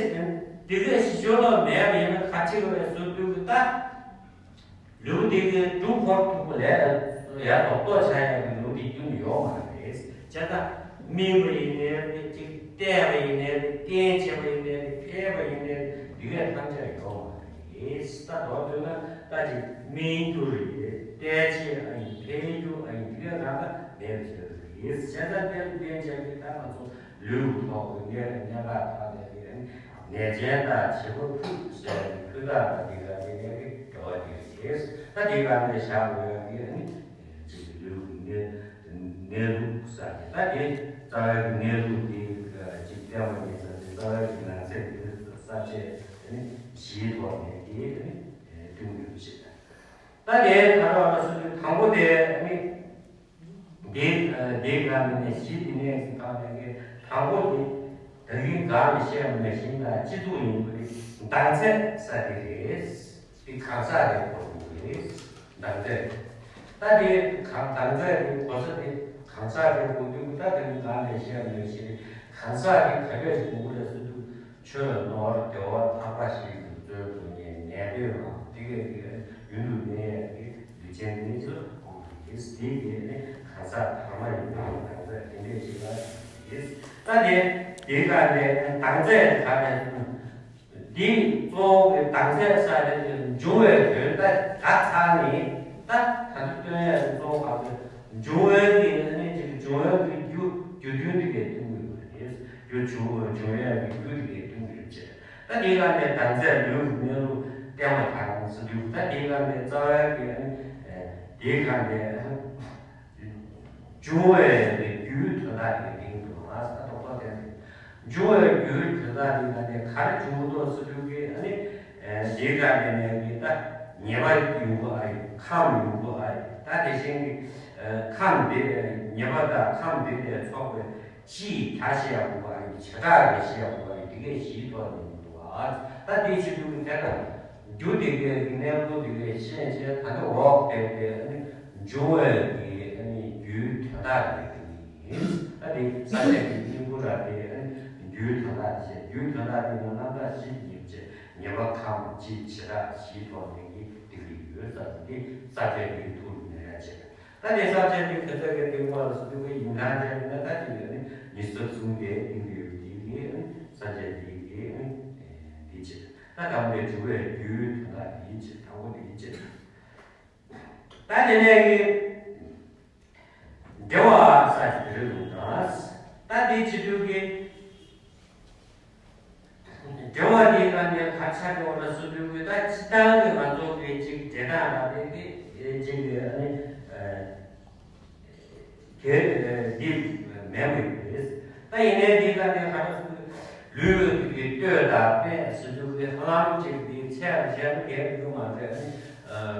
དེ་གས་ཞི་ཆོག་ལོ་མེད་པ་ཡིན་ན་ཁ་ཆེ་བའི་བཟོ་དུས་ཀྱི་ད་ལུག་དེ་གའི་འབྲུ་འཁོར་ཐུག་པ་ལས་ཡ་རྡོག་རྡོག་ཆགས་ཡག་གི་ལུག་དེ་རྒྱུན་ཡོད་མ་རེད། བྱས་ཙང་སྨིན་པ་ཡིན་ནའི་རེད། ཅིག་བལྟས་པ་ཡིན་ནའི་རེད། རྐྱེན་བྱས་པ་ཡིན་ནའི་རེད། འཕེལ་བ་ཡིན་ནའི་རེད། དེ་གས་ཐམས་ཅད་ཡོད་མ་རེད། ད་མདོར་བསྡུས་ན་ད་ཅིག་སྨིན་རྒྱུ་རེད། བལྟས་བྱེད་ཨ་ཡིན། འཕེལ་རྒྱུ་ཨ་ཡིན། དེ་གས་རང་ལ་མེད་པ་བྱས་པ་རེད། བྱས་ཙང་དེ་ལ་བརྟེན་བྱས་ཀྱི་ད་ང་ཚོ་ལུས་ཀྱི་ཐོག་གི་གནས་གནས་སྐབས་དག་ནས་ཀྱི་ནད་ཅན་དང་བྱིས་པ་ཕུད་ཟེར་ནས་ཕུད་དག་དང་དེ་ག་དེ་ནས་ཀྱི་འབྲེལ་བ་དེ་རེད། ད་དེ་ག་ནས་བཞག་དགོས་ཡ་དེ་ནི་ཅིག་ལུས་ཀྱི་གནས་གནས་ལུགས་ཟེར་ནས། ད་དེ་རྩ་བའི་གི་གནས་ལུགས་དེ་ཅིག་བསྟན་པ་ཡིན་ཙང་དེ་རྩ་བའི་གི་ནང་ཚན་དེ་ས་བཅད་དེ་ནི་བཞིའི་ཐོག་ནས་དེ་ནི་སྟོན་དགོས་ཞེས། ད་དེ་ག་རེ་ཟེར་དུས་དང་པོ་དེ་ནི། འདི་འདིའི་སྒང་ནས་ནས་གཞི་འདི་ནས་ཀྱི་སྒང་ནས་ཀྱི་དང་པོ་དེ་ད་གིན་སྒང་ནས་བཤད་པ་ནང་བཞིན་ལ་སྤྱི་གཙུག་ཡིན་པ་རེད། མདངས་ཚད་ས་དེ་རེད། འདི་གང་ཟག་རེད་གོ་དགོས་རེད། མདངས་ཚད། ད་དེ་གང་མདངས་ཚད་དེ་གོ་ས་དེ་གང་ཟག་རེད་གོ་དུས་ད་ད་གིན་སྒང་ནས་བཤད་པ་ནང་བཞིན་གང་ཟག་དེ་ག་འདྲ་ཞིག་དགོས་རེད་ཟེར་དུས། ཆོས་ནོར་བདེ་བ་ལྷག་པ་ཞིག་ཏུ་སྩོལ་དགོས་ནས་ནད་པའི་ངང་དེ་གའི་དེ་ཡུན་དུ་གནས་ཡས་ཀྱི་ལུས་ཅན་དེ་ཚོ་དགོས་ཀྱི་ཡིན། དེའི་དེ་ནི་གང་ཟག་དར་མ་ཡིན་པའི་གང་ཟག་དེ་འདྲས་ཞིག་ལ་ཡིན། ད་དེ་དེའི་སྒང་ནས་མདངས་ཚད་ག་ནས་འདི་གཙོ་བོ་གི་མདངས་ཚད་ས་དེ་འབྱུང་བའི་དོན་ད་ག་ཚང་ནི་ད་ད་དུ་སྟོན་ཡས་གཙོ་བོ་ག་ཚོད་འབྱུང་བའི་གི་ནི་ཅིག་འབྱུང་བའི་གི་རྒྱུ་རྒྱུ་རྒྱུན་དེ་གའི་སྟོན་དགོས་པ་རེད། རྒྱུ་འབྱུང་འབྱུང་ཡས་ཀྱི་རྒྱུ་དེ་གའི་སྟོན་དགོས་ཡོད་ཅེས། ད་དེའི་སྒང་ནས་མདངས་ཚད་ལུས་ཀྱི་གནས་ལུགས་བསྟན་པ་དང་ཟེར་དུས། ད་དེའི་སྒང་ནས་རྩ་བའི་གི་དེའི་སྒང་ནས་འབྱུང་བའི་རྒྱུའི་དོན་དག་དེ་གའི་སྟོན་དགོས་པ་ད་རྡོག་རྡོག་དེ་རེད། འབྱུང་བའི་རྒྱུའི་དོན་དག་དེའི་སྒང་ནས་ག་རེ་འབྱུང་གི་འདུག་ཟེར་དུས་ཀྱི་ཨ་ནི། དེའི་སྒང་ནས་ནས་ཀྱི་ད་ཉེས་པ་ཡོང་གི་ཨ་ཡོད། ཁམས་ཡོང་གི་ཨ་ཡོད། ད་དེ་བཞིན་གྱི་ཁམས་དེ་ཉེས་པ་དང་ཁམས་དེ་ལས་ཚོགས་པའི་སྤྱིའི་ད་བཤད་དགོས་པ་ཡིན། བྱེ་བྲག་གི་བཤད་དགོས་པ་ཡིན། དེ་གས་བཞིའི་ཐོག་ནས་ཡིན་འདུག་ཨ། ད་དེ་བྱེད་དུས་དེ་ལ་རྒྱུ་དེ་གའི་གནས་ལུགས་དེ་གས་ཤེས་བྱས། ད་ནི་འོག་དེ་དེ་ཨ་ནི་འབྱུང་བའི་གི་ཨ་ནི་རྒྱུའི་དོན་དག་དེ་ག་ཡིན། ད་དེ་ས་བཅད་ཀྱི་སྙིང་པོ་ར་དེ་ཨ་ནི་རྒྱུའི་དོན་དག་དེ་བཤད། རྒྱུའི་དོན་དག་དེ་ནི་རྣམ་དག་བཞི་ཡིན་བྱས། ཉེས་པ་ཁམས་སྤྱི་བྱེ་བྲག་བཞིའི་ཐོག་ནས་ཀྱི་དེ་ག་ཡོད་ས་དེ་ས་བཅད་དེ་གི་ཐུགས་ལ་ཉར་ཡ་བྱས། ད་དེ་ས་བཅད་དེ་ག་ཚད་ཀྱི་སྟེང་པ་ལ་སོ་དེ་གའི་ཡིན་ཐང་ཅན་ན་ད་དེ་ཡོད་ནི་ཉི་ཤུ་རྩ་གསུམ་དེ་སྟེང་དུ་ཡོད་དེ་གི་ས་བཅད་དེ་གི་དེ་བྱས། ད་དང་པོའི་འབྱུང་བའི་རྒྱུའི་དོན་དག་དེ་བྱས། དང་པོ་དེ་བྱས། ད་དེ་ནས་ཀྱི་འབྲེལ་བ་ས་ཞིག་རེད་འདུག་ན། ད་དེ་བྱེད་དུས་ཀྱི་འབྲེལ་བ་དེའི་སྒང་ནས་ག་ཆ་འགྲོ་བ་ལ་སོ་དུས་ཀྱི་ད་སྤྱི་བཏང་གི་ང་ཚོ་གི་ཅིག་འབྲེལ་སྟངས་ལ་དེ་དེ་ཅིག་གི་ཨ་ནི་དེ་འདི་མེད་མོད་རེད། ད་ཡིན་ནའི་འདི་ལ་ནས་ག་རེ་ཟེར། ལུས་ཀྱི་ལྟོས་དང་སྨད་ཟེར་དུས་ཀྱི་ཧ་ལམ་ཅིག་འདི་ཚད་ལ་བྱས་ན་གལ་ཡོད་མ་རེད།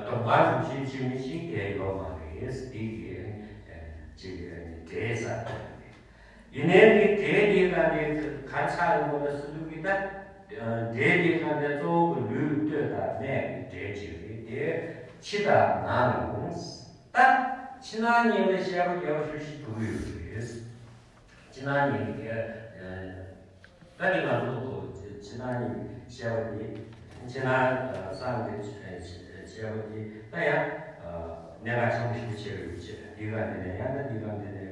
སྡོམ་པ་གྲུབ་ཆེན་ཆེ་མི་ཞིག་གལ་ཡོད་མ་རེད། འདི་གི་ཅིག་འབྲེལ་ས་རེད། ཡིན་ནའི་འདི་འབྲེལ་འདི་ལ་ནས་ག་ཆགས་ཡོང་བ་ལ་ཟེར་དུས་ཀྱི་ད། འབྲེལ་འདི་གང་དེ་གཙོ་བོ་གི་ལུས་ལྟོས་དང་སྨད་ཀྱི་འབྲེལ་ཅིག་རེད་དེ། ཕྱི་དང་ནང་། ད་ཕྱི་ནང་གཉིས་ལ་བཤད་པ་རྒྱག་ཞུ་ཞིག་འདུག་ཡོད་རེད། ཕྱི་ནང་གཉིས་ཀྱི་ད་འདི་ང་ཚོ་ཕྱི་ནང་གཉིས་བཤད་པ་དེ་ཕྱི་ནང་གསང་གི་བཤད་པ་དེ་ད་ཡང་གནད་འགག་ཆེན་པོ་ཞིག་ཆེ་ཡོད་ཅེས། འདི་གང་དེ་ནས་ཡང་ད་འདི་གང་དེ་ནས་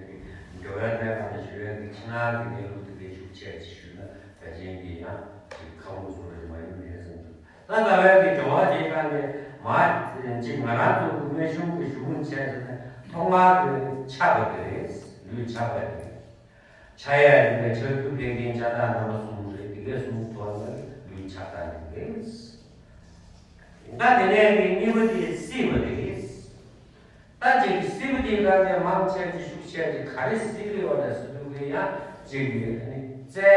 འགྲོ་བའི་གནས་གང་དུ་ཞུ་བའི་ཕྱི་ནང་གི་གནས་ལུགས་དེ་གའི་ཤུགས་ཆེ་ཅིག་ཞུས་ན། ད་ཅན་གྱི་ཡང་ཅིག་ཁ་ལོ་བཟོ་རེ་མ་ཡོང་ནས་ཟིན་འདུག་ད་ལྟ་བའི་གི་འགྲོ་བ་དེའི་སྒང་ནས་མ་ཅིག་ང་རང་ཚོ་གི་དངོས་བྱུང་གི་གཞུང་བྱས་ཟེར་ན་ཐོག་མར་གི་ཆགས་པ་དེ་རེད། ལུས་ཆགས་པ་དེ་རེད། ཆགས་ཡས་རིགས་པའི་ཆགས་རྒྱུ་འཕེན་མཁན་ཆགས་སྡང་རྣམ་པ་གསུམ་རེད། དེ་གའི་གསུམ་དོར་ན་ལུས་ཆགས་སྡང་རེད། ད་དེ་ནས་གི་གཉིས་པ་དེ་སྲིད་པ་རེད། ད་ཅིག་སྲིད་པ་དེ་ལ་ནས་མང་ཆེ་ཅིག་ཤུགས་ཆེ་ཅིག་ག་རེ་སྲིད་ཀྱི་ཡོད་རེད་ཟེར་དུས་ཀྱི་ཡང་ཅིག་གི་ནི་རྩའི་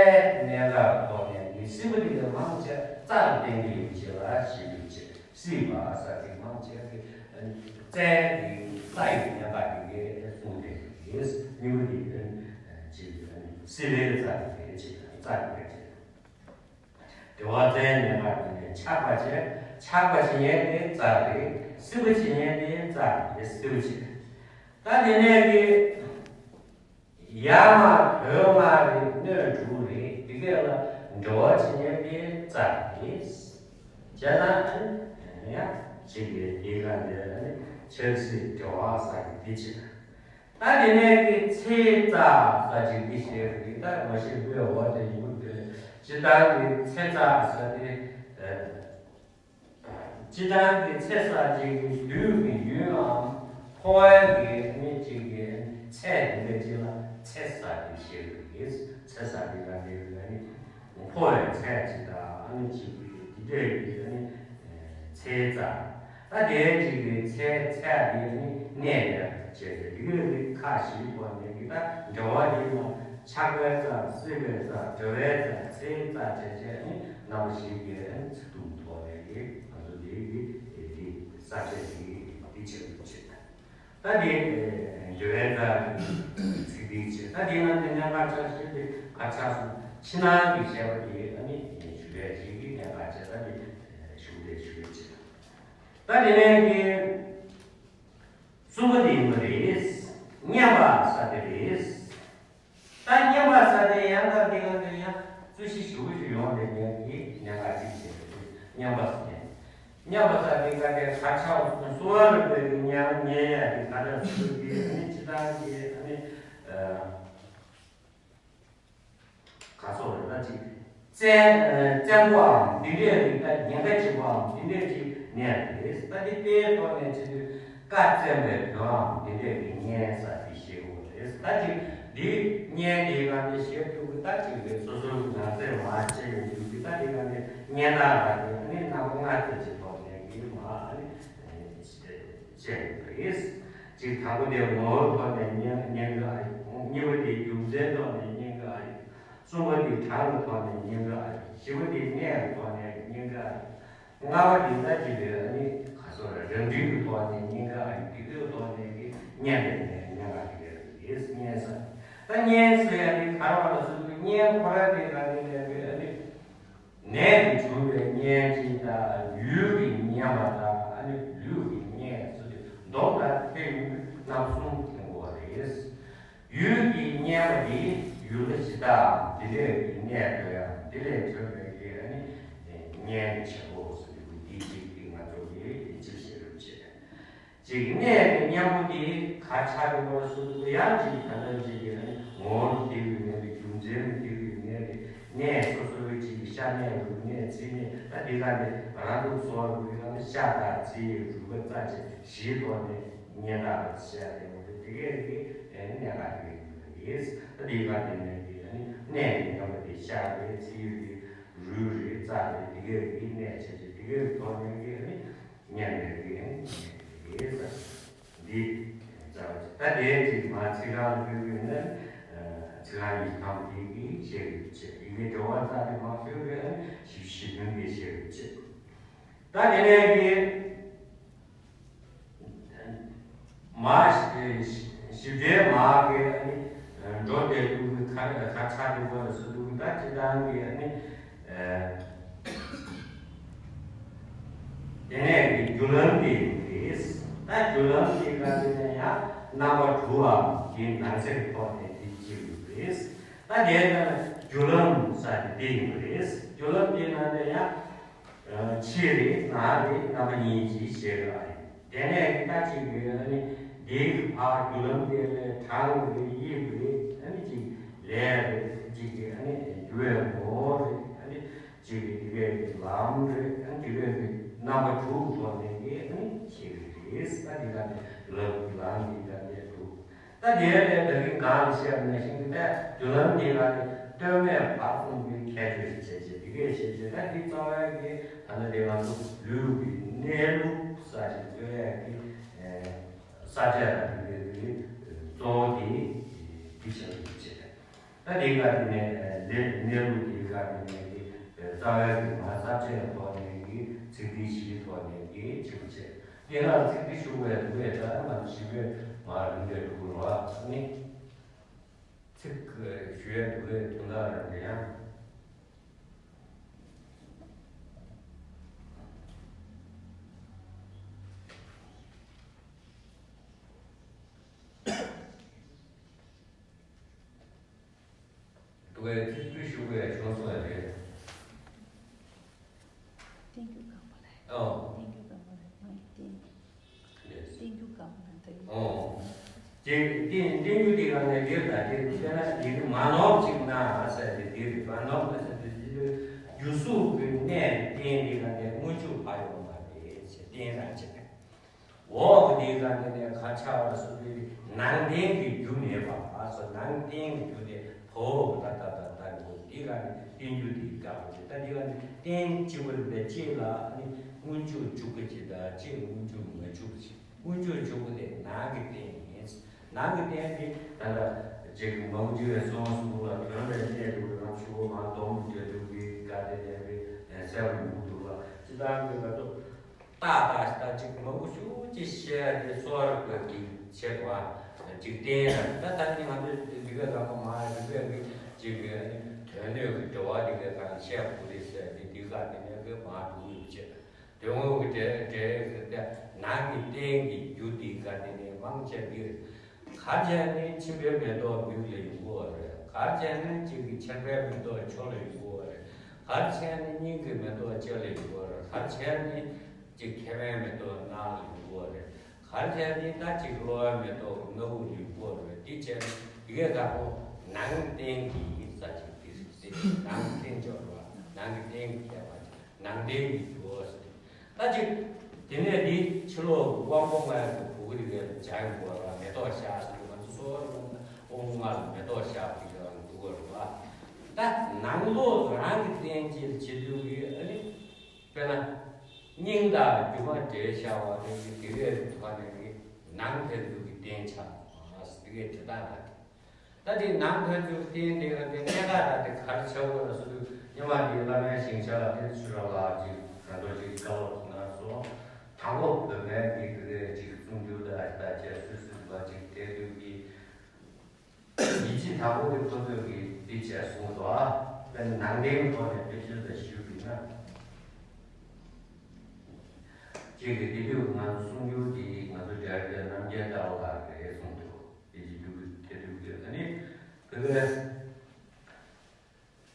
གནད་འགག་ཐོག་ནས་ཀྱི་སྲིད་པ་དེ་ལ་མང་ཆེ་རྩ་ལ་བརྟེན་གྱི་ཡོད་ཅེས་ལ་ཞེས་པའི་ཆེད་སྲིད་པ་ས་ཅིག་མང་ཆེ་གི་ རྩའི་རྩ་ཡི་གནས་སྐབས་དེ་གའི་གསུངས་ཏེ་ཡིན། གཉིས་པ་དེ་ཅིག་སྲིད་པའི་རྩ་དེ་གའི་ཅིག་རྩ་དེ་གའི་ཅིག་དེ་བ་རྩའི་གནས་སྐབས་དེ་ནས་ཆགས་པ་བྱས། ཆགས་པ་བྱེད་མཁན་དེ་རྩ་རེད། སྲིད་པ་བྱེད་མཁན་དེ་རྩ་རེད། སྲིད་པ་བྱེད། ད་དེ་ནས་ཀྱི། ཡར་མར་དོན་ལྔ་རེད། སྣོད་དྲུག་རེད། དེ་གས་ལ་འབྲེལ་བ་བྱེད་མཁན་དེ་རྩ་རེད། བྱས་ཙང་ཡང་ཅིག་གི་དེ་ག་འདི་ནི་ཆགས་སྲིད་འབྲེལ་བ་ཟེར་གི་དེ་བྱེད། ད་དེ་ནས་ཀྱི་ཚེ་རྩ་ཟེར་གི་དེ་བཤད་གི། ད་མ་ཤེས་པའི་འོག་དེ་ཡིན་པ་དེ་སྤྱིར་བཏང་གི་ཚེ་རྩ་ཟེར་དེ། སྤྱིར་བཏང་གི་ཚེ་ཟེར་ཅིག་གི་དུས་ཀྱི་ཡུན་ནམ་འཕོ་བའི་གི་ནི་ཅིག་གི་ཚད་དེ་འདྲ་ཅིག་ལ་ཚེ་ཟེར་དེ་བཤད་གི་རེད། ཚེ་ཟེར་དེ་ག་དེ་གི་ནི་འཕོ་བའི་ཚད་ཅིག་དང་ཨ་ནི་ཅིག་གི་དེ་འདྲ་གི་ནི་ཚེ་རྩ། ད་དེ་ཅིག་གི་ཚེ་ཚད་དེ་ནི་གནས་ཡ་བྱས་ཏེ་དེ་གི་ཁ་བཞིའི་ཐོག་ནས་གི་ད་འབྲེལ་བ་དེ་ལ་ཆགས་པའི་རྩ། སྲིད་པའི་རྩ། འབྲེལ་བའི་རྩ། ཚེའི་རྩ་བྱས་བྱས་ནི་རྣམ་པ་བཞི་གི་ཚིག་དུམ་ཐོག་ནས་ཀྱི་ང་ཚོ་འདི་གི་འདི་ས་བཅད་འདི་འདི་བྱེད་དགོས་བྱེད། ད་འདི་འབྲེལ་བའི་རྩ་གི་ཚིག་འདི་བྱེད། ད་འདི་ནང་འདི་གནད་འགག་ཆགས་ཤིང་འདི་ག་ཆགས་སོང་། ཕྱི་ནང་གི་བཤད་པ་འདི་ཨ་ནི་ཞུ་བའི་གཞི་གི་གནད་འགག་བྱེད། ད་འདི་ཞུ་བའི་ཞུ་བའི་བྱེད། ད་འདི་ནས་ཀྱི་གསུམ་པ་འདི་ཡིན་པ་རེད། མཉམ་པ་ས་དེ་རེད། ད་མཉམ་པ་ས་དེ་ཡང་ད་འདི་ག་འདི་ཡང་རྩོད་གཞི་ཞུ་གི་ཞུ་ཡོང་དེ་ཉན་གི་ཉན་ག་ཅིག་བྱེད་དེ། མཉམ་པ་ས་དེ། མཉམ་པ་ས་དེ་ག་དེ་ག་ཆགས་སོང་། གསོ་བ་རིག་པའི་གི་ཉན་ཉན་ཡ་དེ་ག་ད་སུ་གི་ཨ་ནི་ཅི་ད་གི་ཨ་ནི། ག་སོགས་རེད་ད་ཅིག་བཙན་བཙན་པོའམ་འདི་འདྲས་རིགས། ད་ཉེན་ཁ་ཆེ་བོའམ་འདི་འདྲས་ཅིག་གནས་རེད། ད་འདི་དཔེའི་ཐོག་ནས་བྱེད་དུས་བཀའ་བཙན་པའི་དོནའམ་འདི་འདྲས་ཀྱི་གཉེན་ཟེར་འདི་བཤད་དགོས་རེད། ད་ཅིག་འདི་གཉེན་འདི་ག་འདི་བཤད་ཐུབ་ཀྱི། ད་ཅིག་རེད། སོ་སོའི་ནང་གསེས་མ་བྱས་པའི་འཇུག་གི། ད་འདི་ག་འདི་གཉེན་དག་ར་འདི་ནི་རྣམ་པ་ལྔ་ཙམ་གྱི་ཐོག་ནས་ཀྱི་མ་ནི་བཤད་དགོས་རེད། གཅིག་དང་པོ་དེ་ངོ་བོའི་ཐོག་ནས་གཉེན་གཉེན་གྱི་ཨ་ཡིག་གཉིས་པ་དེ་རྒྱུ་མཚན་ཐོག་ནས་གཉེན་གྱི་ཨ་ཡིག་གསུམ་པ་དེ་གྲངས་ཀྱི་ཐོག་ནས་གཉེན་གྱི་ཨ་ཡིག་བཞི་པ་དེ་གནས་ཀྱི་ཐོག་ནས་གཉེན་གྱི་ཨ་ཡིག་ལྔ་པ་དེ་ལྟ་ཅི་རེད། ཨ་ནི་ག་སོགས་རེད། རང་འགྲེལ་གྱི་ཐོག་ནས་གཉེན་གྱི་ཨ་ཡིག་དེ་ཚོའི་ཐོག་ནས་ཀྱི་གཉེན་དེ་ནས་གཉེན་ག་དེ་རེད། གཉེན་ཟེར། ད་གཉེན་ཟེར་ཡ་དེ་ག་རེ་བ་ལ་སོ་སོའི་གཉེན་ཁོ་རང་དེ་ག་དེ་ལས་རེད། ཨ་ནི། ནད་ཀྱིས་བྱུང་བའི་གཉེན་གཅིག་དང་། ཡུལ་གྱི་གཉེན་པ་དང་། ཨ་ནི་ལུས་ཀྱི་གཉེན་ཟེར་དུས་མདོ་དང་ཕན་ཡོན་རྣམ་གསུམ་མཁྱེན་དགོས་པ་རེད། ཡུལ་གྱི་གཉེན་པ་འདི་ཡུལ་ལ་ཇི་ལྟའམ་དེ་ལས་ཀྱི་གནས་འགྲོ་ཡང་དེ་ལས་གྲོལ་བའི་གི་ཨ་ནི་གཉེན་གྱི་བྱེད་པོ་ཟེར་དུས་འདི་གཅིག་གི་ང་ཚོ་གི་འདི་གཅིག་བཤད་རོགས་བྱེད། ཅིག་གནས་ཀྱི་གཉེན་པོ་དེ་ག་ཆགས་ཀྱི་བར་སོ་སོ་ཡང་ཅིག་ད་ལྟ་ཅིག་གི་ངོ་བོ་དེ་ཡོད་མེད་ཀྱི་རྒྱུ་མཚན་དེ་ཡོད་མེད་ཀྱི་གནས་སོ་སོའི་ཅིག་གི་ཤ་གནས་རུས་གནས་ཚིལ་གནས། ད་འདི་ག་ནི་ང་རང་ཚོ་གསོ་བ་རུས་ཀྱི་ནང་ནས་ཤ་དང་ཚིལ་རུས་པ་རྩ་བཅས་བཞིའི་ཐོག་ནས་གཉེན་དག་པ་བཤད་དེ་འོ་དེ་གས་ཀྱི་གནས་ཀ་དེ་ཡོད་རེད། ད་འདི་ག་དེ་ནས་ཀྱི་གནས་ཀྱི་གཉེན་པོ་དེ་ཤ་རེད། ཚིལ་རེད། རུས་རེད། རྩ་རེད། དེ་གས་ཀྱི་གནས་བྱས་ཏེ་དེ་གས་ཐོག་ནས་ཀྱི་གཉེན་པའི་གི་ཡིན་ཟེར། འདི་ད་དེའི་ཚིག་མ་ཚིག་རང་ལ་ཕུལ་དགོས་ན། ཚིག་རང་ཡིག་ཐམ་དེ་གི་བཤད་དགོས་བྱས། ཡི་གེ་འབྲེལ་བ་རྩ་དེ་མ་ཕུལ་དགོས་ན་ཞིབ་ཞིབ་ནོན་གྱིས་བཤད་དགོས་བྱས། ད་དེ་ནས་གི་མ་ཞིབ་ཕྲའི་མ་གི་འགྲོ་བསྡད་དུས་ཀྱི་ཁ་ཁ་ཚ་དུས་པ་ལ་སོ་དུས་ཀྱི་ད་སྤྱིར་བཏང་གི་ཨ་ནི། དེ་ནས་ཀྱི་རྒྱུ་ལམ་དེ་ཡིན་རེད། ད་རྒྱུ་ལམ་དེ་ག་དེ་ནས་ཡང་རྣམ་པ་དྲུག་པའམ་དེའི་ནང་གསེས་ཐོག་ནས་དེ་སྐྱེ་དགོས་རེད། ད་དེ་ལྟར་རྒྱུ་ལམ་ས་དེ་དེ་ཡིན་རེད། རྒྱུ་ལམ་དེ་ནང་ནས་ཡང་ཕྱི་རེད། ནང་རེད། རྣམ་པ་གཉིས་ཀྱིས་བཤད་དགོས་རེད། དེ་ནས་ཀྱི་ད་ཅིག་གི་ཨ་ནི་དེའི་ཕར་རྒྱུ་ལམ་དེ་ལས་གྲངས་རེད། དབྱིབས་རེད། ཨ་ནི་ཅིག་ལས་རེད། ཅིག་གི་ཨ་ནི་རྒྱུ་བའི་ངོ་བོ་རེད། ཨ་ནི། གཅིག་གིས་དེ་གའི་གི་ལམ་རེད། ཨ་དེ་གའི་གི་རྣམ་པ་དྲུག་ཐོག་ནས་ཀྱི་ཨ་ནི་ཤེས་ཀྱི་རེད། ད་དེ་ག་དེ་ལམ་གྱི་ལམ་གྱི་ད་དེ་དྲུག་ད་དེ་ལས་ད་གིན་གང་ལ་བཤད་པ་ནང་བཞིན་གྱི་ད་རྒྱུ་ལམ་དེ་ག་དེ་ལྟོས་མེད་བར་གསུམ་གྱི་ཁྱད་ཆོས་བྱས་བྱས་དེ་གའི་ཤེས་བྱས། ད་དེ་རྩ་བའི་གི་ད་ལྟ་དེ་ང་ཚོ་ལུས་ཀྱི་གནས་ལུགས་ས་ཞིག་ལྟོས་ཡས་ཀྱི་ས་བཅད་ལ་དེ་གའི་གི་གཙོ་བོ་དེ་དེ་བྱ་རྒྱུ་བྱས། ད་དེ་ག་དེ་ནས་ལས་གནས་ལུགས་དེ་ག་དེ་ནས་ཀྱི་རྩ་བའི་གི་མ་ས་བཅད་ཐོག་ནས་ཀྱི་ཚིག་འདི་བཞིའི་ཐོག་ནས་ཀྱི་ཆེན་པོ་བྱས། དེ་ལ་ཚིག་འདི་ཞུ་བའི་འདུག་པས་ད་ང་ཞིབ་པོས་མ་རིང་བའི་འདུག་རོགས་ནི། ཚིག་ཞུ་ཡས་འདུག་པས་དོན་དག་རེད་འདི་ཡང་། འདུག་པས་ཚིག་འབྲུ་ཞུ་བའི་བྱུང་སོང་བས་རེད། བསྟན་འགྱུར་གང་པོ་ལས། ཨོ། བསྟན་འགྱུར་གང་པོ་ལས་མ་ཡིན་བསྟན། ཡེས། བསྟན་འགྱུར་གང་པོ་ལས་ད་ཡིན། ཨོ། དེ་དེ་བསྟན་འགྱུར་དེ་ག་ནས་འདིར་ད་དེ་དཔེར་ན་འདི་གི་མ་ནོར་ཅིག་ན་ཟེར་ཏེ་འདིར་མ་ནོར་ཟེར་ཏེ་འདི་ལོས་རྒྱུ་གཟུགས་ཀྱི་གནས་རྟེན་འདི་ག་ནས་སྔོན་འཇུག་ཕར་ཡོང་བ་རེད་ཅེས་བསྟན་རང་བྱེད། འོག་གི་འདི་ག་ནས་ནས་ག་ཆགས་པ་སོ་སོའི་ནང་རྟེན་གྱི་རྒྱུ་མེད་པ་ཨ་སོ་ནང་རྟེན་གྱི་རྒྱུ་དེ་བོ་ད་ད་ད་ད་འདི་ག་ནས་བསྟན་རྒྱུ་དེ་དགག་པ་དེ་ད་འདི་ག་ནས་རྟེན་གཅིག་པ་རེད་པས་གཅིག་ལ་ནི་སྔོན་འཇུག་འཇུག་གི་གཅིག་དང་གཅིག་སྔོན་འཇུག་མ་འཇུག་གཅིག་སྔོན་འཇུག་འཇུག་པ་དེ་ནང་གི་རྟེན་ཡིན། ནང་གི་རྟེན་དེ་ད་ལྟ་ཅིག་མང་པོ་ཅིག་ལ་གསུངས་སོང་ལ་དོན་ལས་གནས་འདུག་རང་ཆུ་བོ་མ་དོམ་བརྗོད་འདུག་གི་ག་དེ་ལས་པའི་གསལ་པོ་མི་འདུག་ལ་ཅི་ལྟར་གི་ང་ཚོ་ཏག་ཏག་ཞིག་ད་ཅིག་མང་པོ་ཞུ་ཅིག་བཤད་དེ་གསོ་བར་དགོས་ཀྱི་བྱེད་པ་འཇིག་རྟེན་ད་ད་ནི་ང་ཚོ་འདི་ག་ལ་མ་རིག་པའི་གི་ཅིག་གི་དོན་སྣོད་ཀྱི་འབྲེལ་བ་འདི་ག་གང་བཤད་དགོས་རེད་ཟེར་ཏེ་འདི་ག་དེ་ནས་གི་མ་འགྲོ་ཡོད་ཅེས། དོན་དངོས་ཀྱི་འབྲེལ་འབྲེལ་ཟེར་ཏེ་ནང་གི་རྟེན་གྱི་རྒྱུ་འདི་ག་དེ་ནས་མང་ཆེ་འདི་རེད། གར་བྱས་ནས་མཆིན་པའི་མེ་ཏོག་མིག་ལ་ཡོང་གི་ཡོད་རེད། གར་བྱས་ནས་གཅིག་གི་མཆིན་པའི་མེ་ཏོག་ཕྱོགས་ལ་ཡོང་གི་ཡོད་རེད། གར་བྱས་ནས་སྙིང་གི་མེ་ཏོག་ལྕེ་ལ་ཡོང་གི་ཡོད་རེད། གར་བྱས་ནས་གཅིག་མཁལ་མའི་མེ་ཏོག་སྣ་ལ་ཡོང་གི་ཡོད་རེད། གར་བྱས་ནས་ད་གཅིག་གློ་བའི་མེ་ཏོག་སྣ་བུག་ལ་ཡོང་གི་ཡོད་རེད། འདི་བྱས་ནས་ཡི་གེ་དང་པོ་ནང་རྟེན་གྱི་ཡིག་ས་ཅིག་འདི་རེད། ནང་རྟེན་སྦྱོར་བ་ནང་གི་རྟེན་གྱི་ཁྱད་པར་ཅིག་ནང་རྟེན་གྱི་རྒྱུ་བ་ཟེར། ད་ཅིག་དེ་ནས་འདི་ཕྱི་ལོགས་ཀྱི་དབང་པོ་ལྔ་ཡི་གུ་གུ་རི་གའི་སྦྱང་དགོས་ལ་མེ་ཏོག་ཤར་ཟེར་ང་ཚོ་གསོ་བ་རིག་པ་དབང་པོ་ལྔ་ལ་མེ་ཏོག་ཤར་གྱི་ཡོད་འདུག་གོ་རེད་བ། ད་ནང་ལོགས་རང་གི་རྟེན་ཅིག་བྱེད་དུས་ཀྱི་ཨ་ནི་དཔེར་ན་སྙིང་དང་རྒྱུ་མ་འབྲེལ་ཤར་བ་རེད་ཀྱི་དེ་བས་ཐོག་ནས་ཀྱི་ནང་ཕན་ཚུན་གྱི་རྟེན་ཆགས་ཟེར་གྱི་དེ་དག་ལ། ད་དེ་ནང་ཕན་ཚུན་རྟེན་དེ་ག་དེ་གནད་འགག་ད་དེ་གར་ཆགས་དགོས་ལ་སོ་སོའི་སྙེ་མ་དེ་བླ་མའི་ཞིང་ཆ་ལ་དེ་ཚུར་ར་ལ་ཅིག་ག་འདྲ་ཅིག་བཀའ་སློབ་གནང་སོང་། དང་པོ་བོད་པའི་དེ་ག་ཅིག་གསུང་རྒྱུ་ད་ད་ཅེས་སུ་སུ་བ་ཅིག་དེ་དུས་ཀྱི་ཡིད་ཆེས་དང་པོ་དེ་ཁོ་ཚོས་ཀྱི་དེ་བྱས་སོང་དོ། དཔེར་ན་ནང་རྟེན་ཐོག་ནས་དཔེ་མཚོན་དུ་ཞུས་པ་ཡིན་ན། ཅིག་གི་དེ་དུས་ང་ཚོ་གསུང་རྒྱུ་དེ་ང་ཚོ་རྒྱ་རྒྱ་རྣམ་རྒྱལ་ལྟ་བུ་ལ་རེད་གསུངས་འདུག་དེ་ཅི་དུས་དེ་དུས་ཀྱི་ཨ་ནི་བོད་པའི་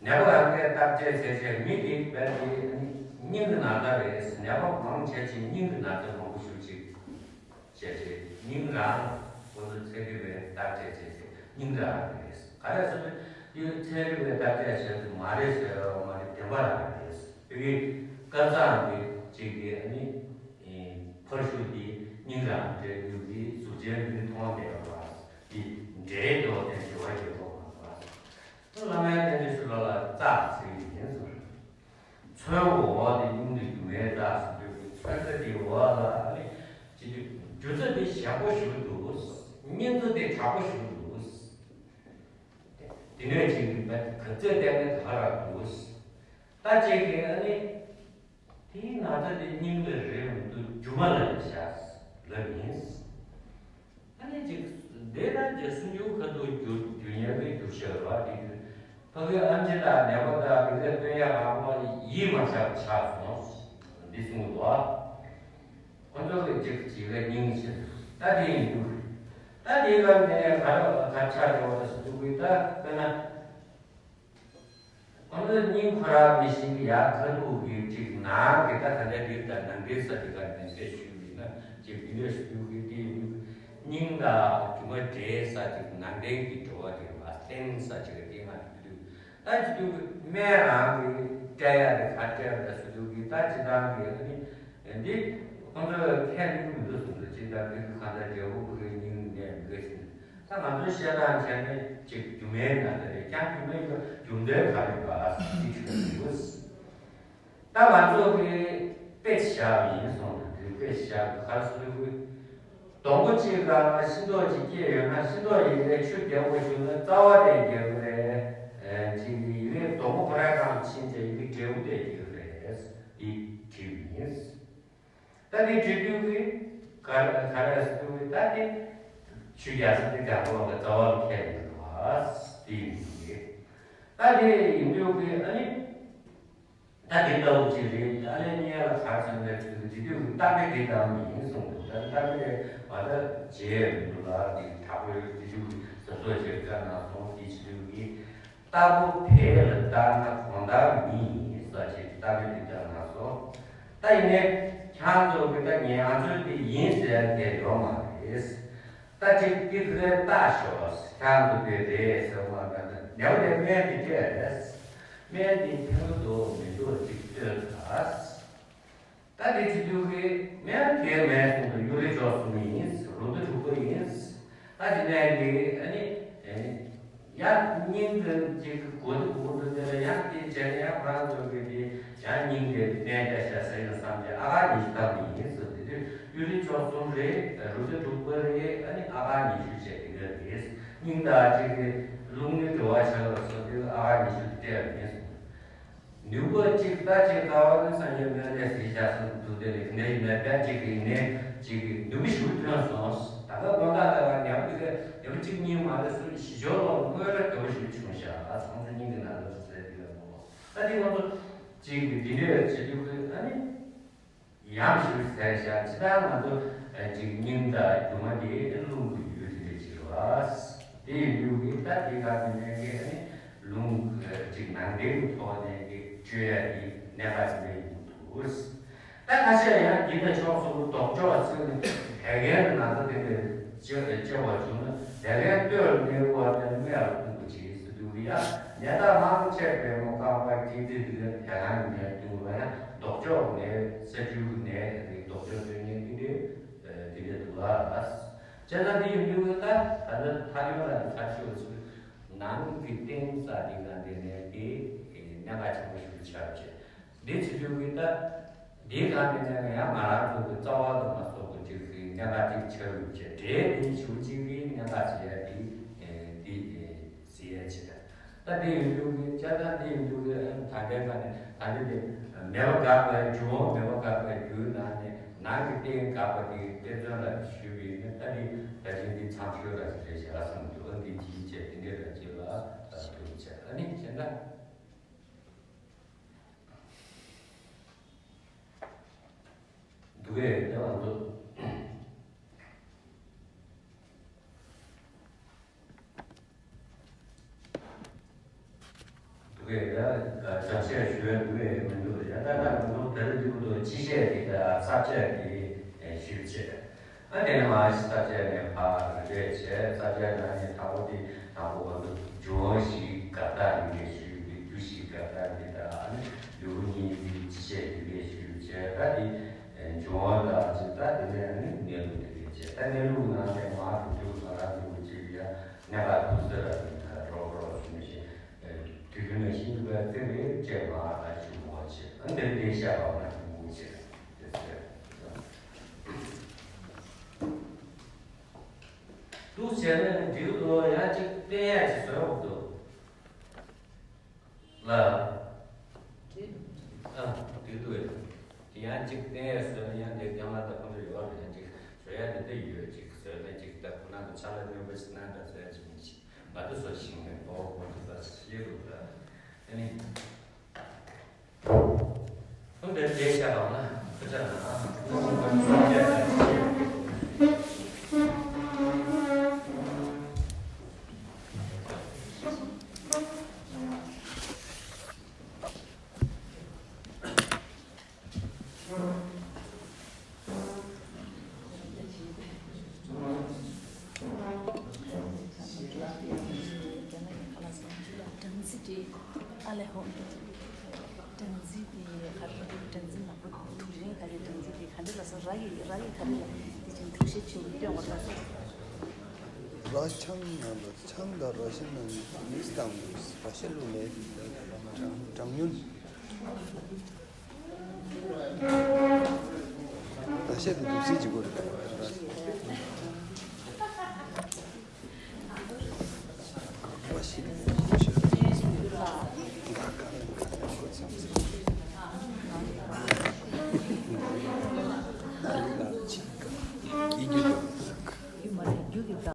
ནད་པ་རང་གིས་བརྟག་དཔྱད་བྱས་བྱས་མི་དེ་བས་དེ་ཨ་ནི་སྙིང་གི་ན་ཚ་རེད། ནད་པ་མང་ཆེ་ཆེ་སྙིང་གི་ན་ཚ་མང་པོ་ཞིག་ཅིག་བྱས་བྱས་སྙིང་རང་ཁོ་ཚོ་ཚན་རིག་པས་བརྟག་དཔྱད་བྱས་བྱས་སྙིང་རང་རེད། ག་རེ་ཟེར་ན་དེ་ཚན་རིག་པས་བརྟག་དཔྱད་བྱས་ཚུལ་མ་རེད་ཟེར་བ་མ་རེད་བདེན་པ་རང་རེད། དེ་གི་ཀ་ཚང་གི་ཅིག་གི་ཨ་ནི། ཨེ། ཕར་ཤུགས་ཀྱིས་སྙིང་རང་འདྲེས་འདུག་གི་གཟུགས་ཅན་མི་མཐོང་བསྡད་པ་འདི་འདྲེས་འགྲོ་བའི་འགྲེལ་བ་ཡོད་པ་མ་རེད། བླ་མའི་བསྟན་བཅོས་སུ་ལ་ལ་རྩ་ཟེར་གྱི་ཡིན་ཟེར། མཚོན་འོག་དེ་སྙིང་དུ་སྒྱུ་མའི་རྩ་ཟེར་དུས་ཀྱི་མཚོན་རྩ་དེའི་འོག་ལ་ཨ་ནི་ཅི་དུས་སྒྱུ་རྩ་དེ་ཞན་པོ་ཞིག་འདུག་སྙིང་རྩ་དེ་དྲག་པོ་ཞིག་འདུག་དེ་ནས་ཅིག་གི་ག་ཚོད་བལྟས་ནས་ག་ར་འདུག་ད་ཅིག་གི་ཨ་ནི། དེའི་ན་ཚ་དེ་སྙིང་ལ་རེད་མི་འདུག་རྒྱུ་མ་ལ་བཞག་ལབ་ཡིན། ཨ་ནི་ཅིག་འདི་ལ་ཅིག་སུན་ཆུ་ཁ་ཐུག་རྒྱུ་རྒྱུ་ཉལ་གི་རྒྱུ་ཤ་བ་དེ་དུས་ཕ་གི་ཨམ་ཆི་དང་ནད་པ་དང་མི་ཚེ་སྟོན་ཡག་རང་དབང་ཡིད་མ་ཆགས་ཆགས་སོང་། འདི་གསུངས་འདུག་ཁོ་ཚོ་གི་ཅིག་ཅིག་ལ་སྙིང་ཆེ་ད་དེ་ཡིན་འདུག་ད་དེའི་སྐབས་འདི་ནས་ག་རེ་ག་ཆགས་ཡོད་པ་སུ་འདུག་གི་ད་དཔེར་ན། ཁོང་ཚོའི་སྙིང་ཁོ་རང་མི་ཤེས་ཀྱི་ཡ་ཁ་ཐུག་གི་ཅིག་ནང་གི་ད་ག་འདྲ་འདིར་ད་ནང་འདྲེན་ས་དེ་ག་ནས་འདྲེན་ཞུས་པ་ཡིན་ན་ཅིག་འདི་འདྲ་ཞུ་གི་དེ་ཡིན། སྙིང་དང་རྒྱུ་མ་འདྲེས་ས་ཅིག་ནང་འདྲེན་གྱི་འགྲོ་བ་དེ་བ་བརྟེན་ས་ཅིག་གི་སྟེང་ང་དུ་དུ་ད་ཅི་དུ་གི་སྨན་རང་གི་སྤྲད་ཡ་དེ་ག་སྤྲད་པ་ད་ཞུ་དུ་གི་ད་ཅི་ད་གི་ཨ་ནི་འདི་ཁོང་ཚོ་ཁས་ལེན་མི་འདུག་གསུངས་ཏེ་ཅི་ད་གི་གང་ལྟར་འབྲས་བུ་གི་སྙིང་ནས་མི་དགོས་ཟིན། ད་ང་ཚོའི་བཤད་སྟངས་བྱས་ནས་ཅིག་རྒྱུ་མའི་ནང་དུ་རེད་ཀྱང་རྒྱུ་མའི་རྒྱུ་མཚན་ག་རེ་བ་སྲིད་ཅིག་ཡོད། ད་ང་ཚོ་གི་དཔེ་བཞག་ཡིན་སོང་དུས་དཔེ་བཞག་ག་རེ་ཟེར་དུས་སྡོང་པོ་གཅིག་ག་ཤིང་ཏོག་ཅིག་སྐྱེས་ཡོད་ན་ཤིང་ཏོག་ཡི་གེ་ཆུ་ལྡན་པོ་བྱུང་ན་རྩ་བ་དེ་རྒྱལ་གི་རེད། ཅིག་ཡི་གེ་སྡོང་པོ་ཁོ་རང་གང་ཕྱིན་ཚེ་ཡི་གེ་འབྲས་བུ་དེ་རྒྱལ་གི་རེད། འདི་བྲིས་ཡིན། ད་འདི་བྲིས་དུས་ཀྱི་ ག་རེ་ག་རེ་ཟེར་དུས་ད་དེ་ཆོས་རྒྱལ་སྲས་དེ་རྒྱལ་པོ་ལ་རྩ་བ་ལ་ཁས་ལེན་པ་དེ་ཡིན་གྱི། ད་དེ་ཡིན་དུས་ཀྱི་ཨ་ནི། ད་དེ་ལྟ་བུ་ཅིག་རེད། ཨ་ལས་ཉེ་ལ་གར་སོང་ནས་དེ་དུས་ཀྱི་རྟགས་མེད་དེ་ཙམ་ཡིན་གསུངས་འདུག་ད་རྟགས་མེད་མ་ད་བྱས་མི་འདུག་ལ། དེ་དྲག་པོའི་དེ་དུས་ཀྱི་ཟ་སོགས་བྱས་བཀའ་གནང་སོང་། དེ་བྱེད་དུས་ཀྱི་ལྟ་བུ་ཕལ་ལ་བརྟགས་ན་གང་དག་མིན་ཡིན་ས་ཅིག་རྟགས་མེད་དེ་ཙམ་གནང་སོང་། ད་ཡིན་ནའི་ཁྱེད་ཚོ་གི་ད་ངས་ང་ཚོའི་དེ་ཡིན་ཟེར་དེ་ཡོད་མ་རེད། ད་ཅིག་ཏིག་རེ་ལྟ་ཤོག་ཁྱེད་ཚོ་དེ་རེད་ཟེར་བ་ན་ནེའུ་དེ་སྨན་དེ་སྤྲད་རེད། སྨན་དེ་ཕན་གི་འདུག་མི་འདུག་ཅིག་ལྟོས་དང་། ད་དེ་བྱེད་དུས་ཀྱི་སྨན་དེ་མེད་སོང་དུ་གཡུ་རལ་མཆོག་གསུམ་ཡིན། རུ་ཏི་དྲུག་པ་ཡིན། ད་དེ་ནས་དེ་ཨ་ནི་ཡང་སྙིང་དེ་ཅིག་གོ་དུ་གོ་དུ་དེ་ལ་ཡང་དེ་བྱས་ནས་ཡང་ཁོ་རང་ཚོ་གི་དེ་ཡང་སྙིང་དེ་གནས་བསྡད་བྱ་ཟེར་ཡང་བསམ་གྱི་ཨ་ཁ་ཉི་ཤུ་ཐམ་ཡིན་ཟེར། དེ་དུས་གཡུ་རལ་མཆོག་གསུམ་རེད། རུ་ཏི་དྲུག་པ་རེད། ཨ་ནི་ཨ་ཁ་ཉི་ཤུ་བྱས་དེ་ག་རེད། སྙིང་དང་ཅིག་གི་རླུང་ནི་འགྲོ་བ་ཆགས་ལ་སོགས་དེ་ཨ་ཁ་ཉི་ཤུ་སྤྲད་ཡིན་ཟེར། ནུས་པ་གཅིག་ལྟ་ཅིག་ལྟ་བ་ནི་སངས་རྒྱས་སྨན་བླའི་ཟས་བཅའ་གསུམ་དུ་དེ་ལས་ནས་ཡིན་ན་དཔེ་གཅིག་གིས་ནས་གཅིག་གིས་ནུས་པ་ཞིག་ཐོན་སོང་། ད་ལྟ་དགོང་དག་ལྟ་བ་ཉམས་ཀྱི་ཉམས་གཅིག་གཉིས་མ་རེད་སུ་ཞི་ཆོག་ལོ་དངོས་ར་དགའ་བོ་ཞིག་བྱུང་ཤག་ཨ་ཚང་ཚོ་སྙིང་གི་ནང་དུ་ཟེར་དུས་ཡོད་མོ། ད་དེ་ང་ཚོ་གཅིག་གིས་འདི་འདྲའི་བྱེད་དུས་ཁོས་ཨ་ནི། ཡང་ཞུ་ཟེར་བཞག་ཇི་ལྟར་ང་ཚོ་ཅིག་སྙིང་དང་རྒྱུ་མ་དེ་རླུང་གི་ཡུལ་དེ་ཅིག་རེད་བ། དེ་ཡིན་དུས་ཀྱི་ད་དེ་ག་དེ་ནས་ཀྱི་རླུང་ཅིག་ནང་ལྡན་གྱི་ཐོག་ནས་ཀྱི་བཅོས་ཡ་དེ་གནད་འགག་ཅིག་ཡིན་འདུག་ད་ཁ་ཤས་ཡང་འདི་ལ་ཕྱོགས་གསུམ་པོ་ལྡོག་ཕྱོགས་ཚུལ་ནི་བད་ཀན་ལ་ན་ཚ་དེ་ལས་བཅོས་བཅོས་པ་བྱུང་ན་བད་ཀན་སྟོད་ལ་གནས་པ་དེ་སྨད་ལ་ཕུང་པོ་ཅིག་ཟེར་དུས་ཀྱི་ཡ། ནད་རྟགས་མང་ཆེ་བའི་མོ་རྐང་པ་སྐྱེ་དུས་དེ་ལ་བད་ཀན་ནད་འདུག་ལ་ཡང་ལྡོག་ཕྱོགས་ནད་ས་རྒྱུས་ནད་རིགས་ལྡོག་ཕྱོགས་སྟོན་མཁན་དེ་འདྲའི་དེ་འདྲ་འདུག་ལ། བྱས་ཙང་འདི་ཡོང་དུས་ལ་ད་ལྟ་ཐག་ཡོང་ལ་ནི་ཐག་ཆོད་ཚུལ་ནང་གི་རྟེན་ས་དེ་ག་འདི་ནས་དེ་གནད་འགག་ཆེན་པོ་ཞིག་ཆགས་བྱས། འདི་བྱེད་དུས་ཀྱི་ད་འདིའི་སྒང་དེ་ནས་ཡང་ང་རང་ཚོ་གི་རྩ་བ་དུ་མ་སོགས་ཀྱི་ཅིག་གི་གནད་འགག་ཅིག་ཆགས་ཡོད་ཅེས་འབྲེལ་འདི་ཞུ་གཅིག་གི་གནད་འགག་བྱེད་ཡ་འདི་འདི་ཟེར་ཡ་ཅིག་དང་། ད་འདི་ཡོད་དུས་ཀྱི་བྱས་ཙང་འདི་ཡོད་དུས་ཀྱི་ད་ལྟའི་སྒང་ནས་ད་འདི་དེ་མེད་པ་དགག་པའི་རྒྱུ་བོ་མེད་པ་དགག་པའི་རྒྱུའི་ནང་ནས་ནང་གི་རྟེན་དགག་པ་དེ་དཔེ་མཚོན་ལ་ཞུས་པ་ཡིན་ན་ད་འདི་ད་ཅིག་འདི་མཚམས་ཤོད་ར་ཅིག་རེད་བྱ་བསམ་འདུག་འདི་ཅིག་བྱས་འདི་འདྲ་ར་ཅིག་ལ་ད་འདུག་བྱས་ཨ་ནི་བྱས་ན། འདུག་གས་ད་ང་ཚོ། འདུག་གས་ད་སྦྱང་བཤད་ཞུ་ཡ་འདུག་གས་མི་འདུག་ཡ་ད་ད་ང་ཚོ་ད་རེས་འདི་བར་དུ་སྤྱི་བཤད་ཀྱི་ད་ས་བཅད་ཀྱི་ཞུས་བྱས། ཨ་དེ་ནས་མ་གཞི་ས་བཅད་ནས་ཕར་རེ་རེ་བྱས་ས་བཅད་ནང་ནས་དང་པོ་དེ་དང་པོ་བར་དུ་འབྱུང་བ་བཞི་དགག་རྟགས་འདི་འདྲས་ཞུས་ཏེ་རྒྱུ་བཞི་དགག་རྟགས་འདི་དང་ཨ་ནི་ལེའུ་གཉིས་འདི་སྤྱི་བཤད་འདི་འདྲས་ཞུས་བྱས་ད་དེ་འབྱུང་བ་དང་ཅི་ད་དེ་ནས་ཨ་ནི་གནས་ལུགས་འདི་འདྲས་བྱས་ད་གནས་ལུགས་ནང་ནས་མ་གྲུབ་གྲུབ་ང་རང་ཚོ་གཅིག་ཡ་གནད་འགག་ཐུག་ས་ལ་ད་རོགས་རོགས་ཞུ་མི་ཤེས། དུས་རྒྱུན་ནས་ཤིང་ཏུ་བས་བརྩེ་བའི་བཅས་པ་ཞུ་མོ་བྱེད། ཨ་འདིར་འདི་བཤད་པ་ན་མོ་བྱེད། དེ་ཚོས། འདུག་བྱས་ན་འབྲིའུ་དུ་ཡང་གཅིག་བསྟན་ཡ་ཅིག་བཟོས་འོག་ཏུ། ལ། ཨ་འདི་འདུག་ཡ། དེ་ཡང་གཅིག་བསྟན་ཡ་བཟོས་ན་ཡང་འདི་རྒྱ་མ་དང་ཁོང་ཚོ་ཡོད་རེད། ཡང་གཅིག་བཟོ་ཡ་འདི་འདི་ཡོད་ཅིག་བཟོས་ན་ཅིག་ད་ཁོ་ན་ཚོ་ཆ་ལ་གནོད་པ་ཞིག་གནང་འདྲ་བཟོ་ཡ་ཅིག་མི་ཤེས། མ་དུ་བཟོ་ཞིག་ནས་ཨོ་ཁོང་ཚོ་ད་ཤེས་རུ་ད། ཨ་ནི། ཁོང་དེར་བསྡད་བཞག་པ་ན་ཁོ་ཅག་ན་ཁོ་ཅག་ན་ཁོ་ཅག་ན། སྦྲང་རྩི་དེ་ཨ་ལས་ཧོ། སྦྲང་རྩི་དེ་ག་རེ་སྦྲང་རྩི་ནག་པོ་དུག་ཅན་ག་རེ། སྦྲང་རྩི་དེ་ག་འདྲ་ལ་སོགས་ར་གི་ར་གི་ག་རེ་ལ་དེ་ཅན་དུག་ཤེད་ཆེན་པོ་སྟོན་བར་ལ་སོགས། ར་ཆང་ནང་ལ་ཆང་དང་ར་ཤ་ནང་མིག་སི་བཏང་དགོས། ར་ཤ་བླུགས་ནས་དེ་གྲང་ཉུལ། ད་བཤད་དུ་འདུག་སྲིད་ཅིག་གོ་རེད། ཡིན་རྒྱུ་འདུག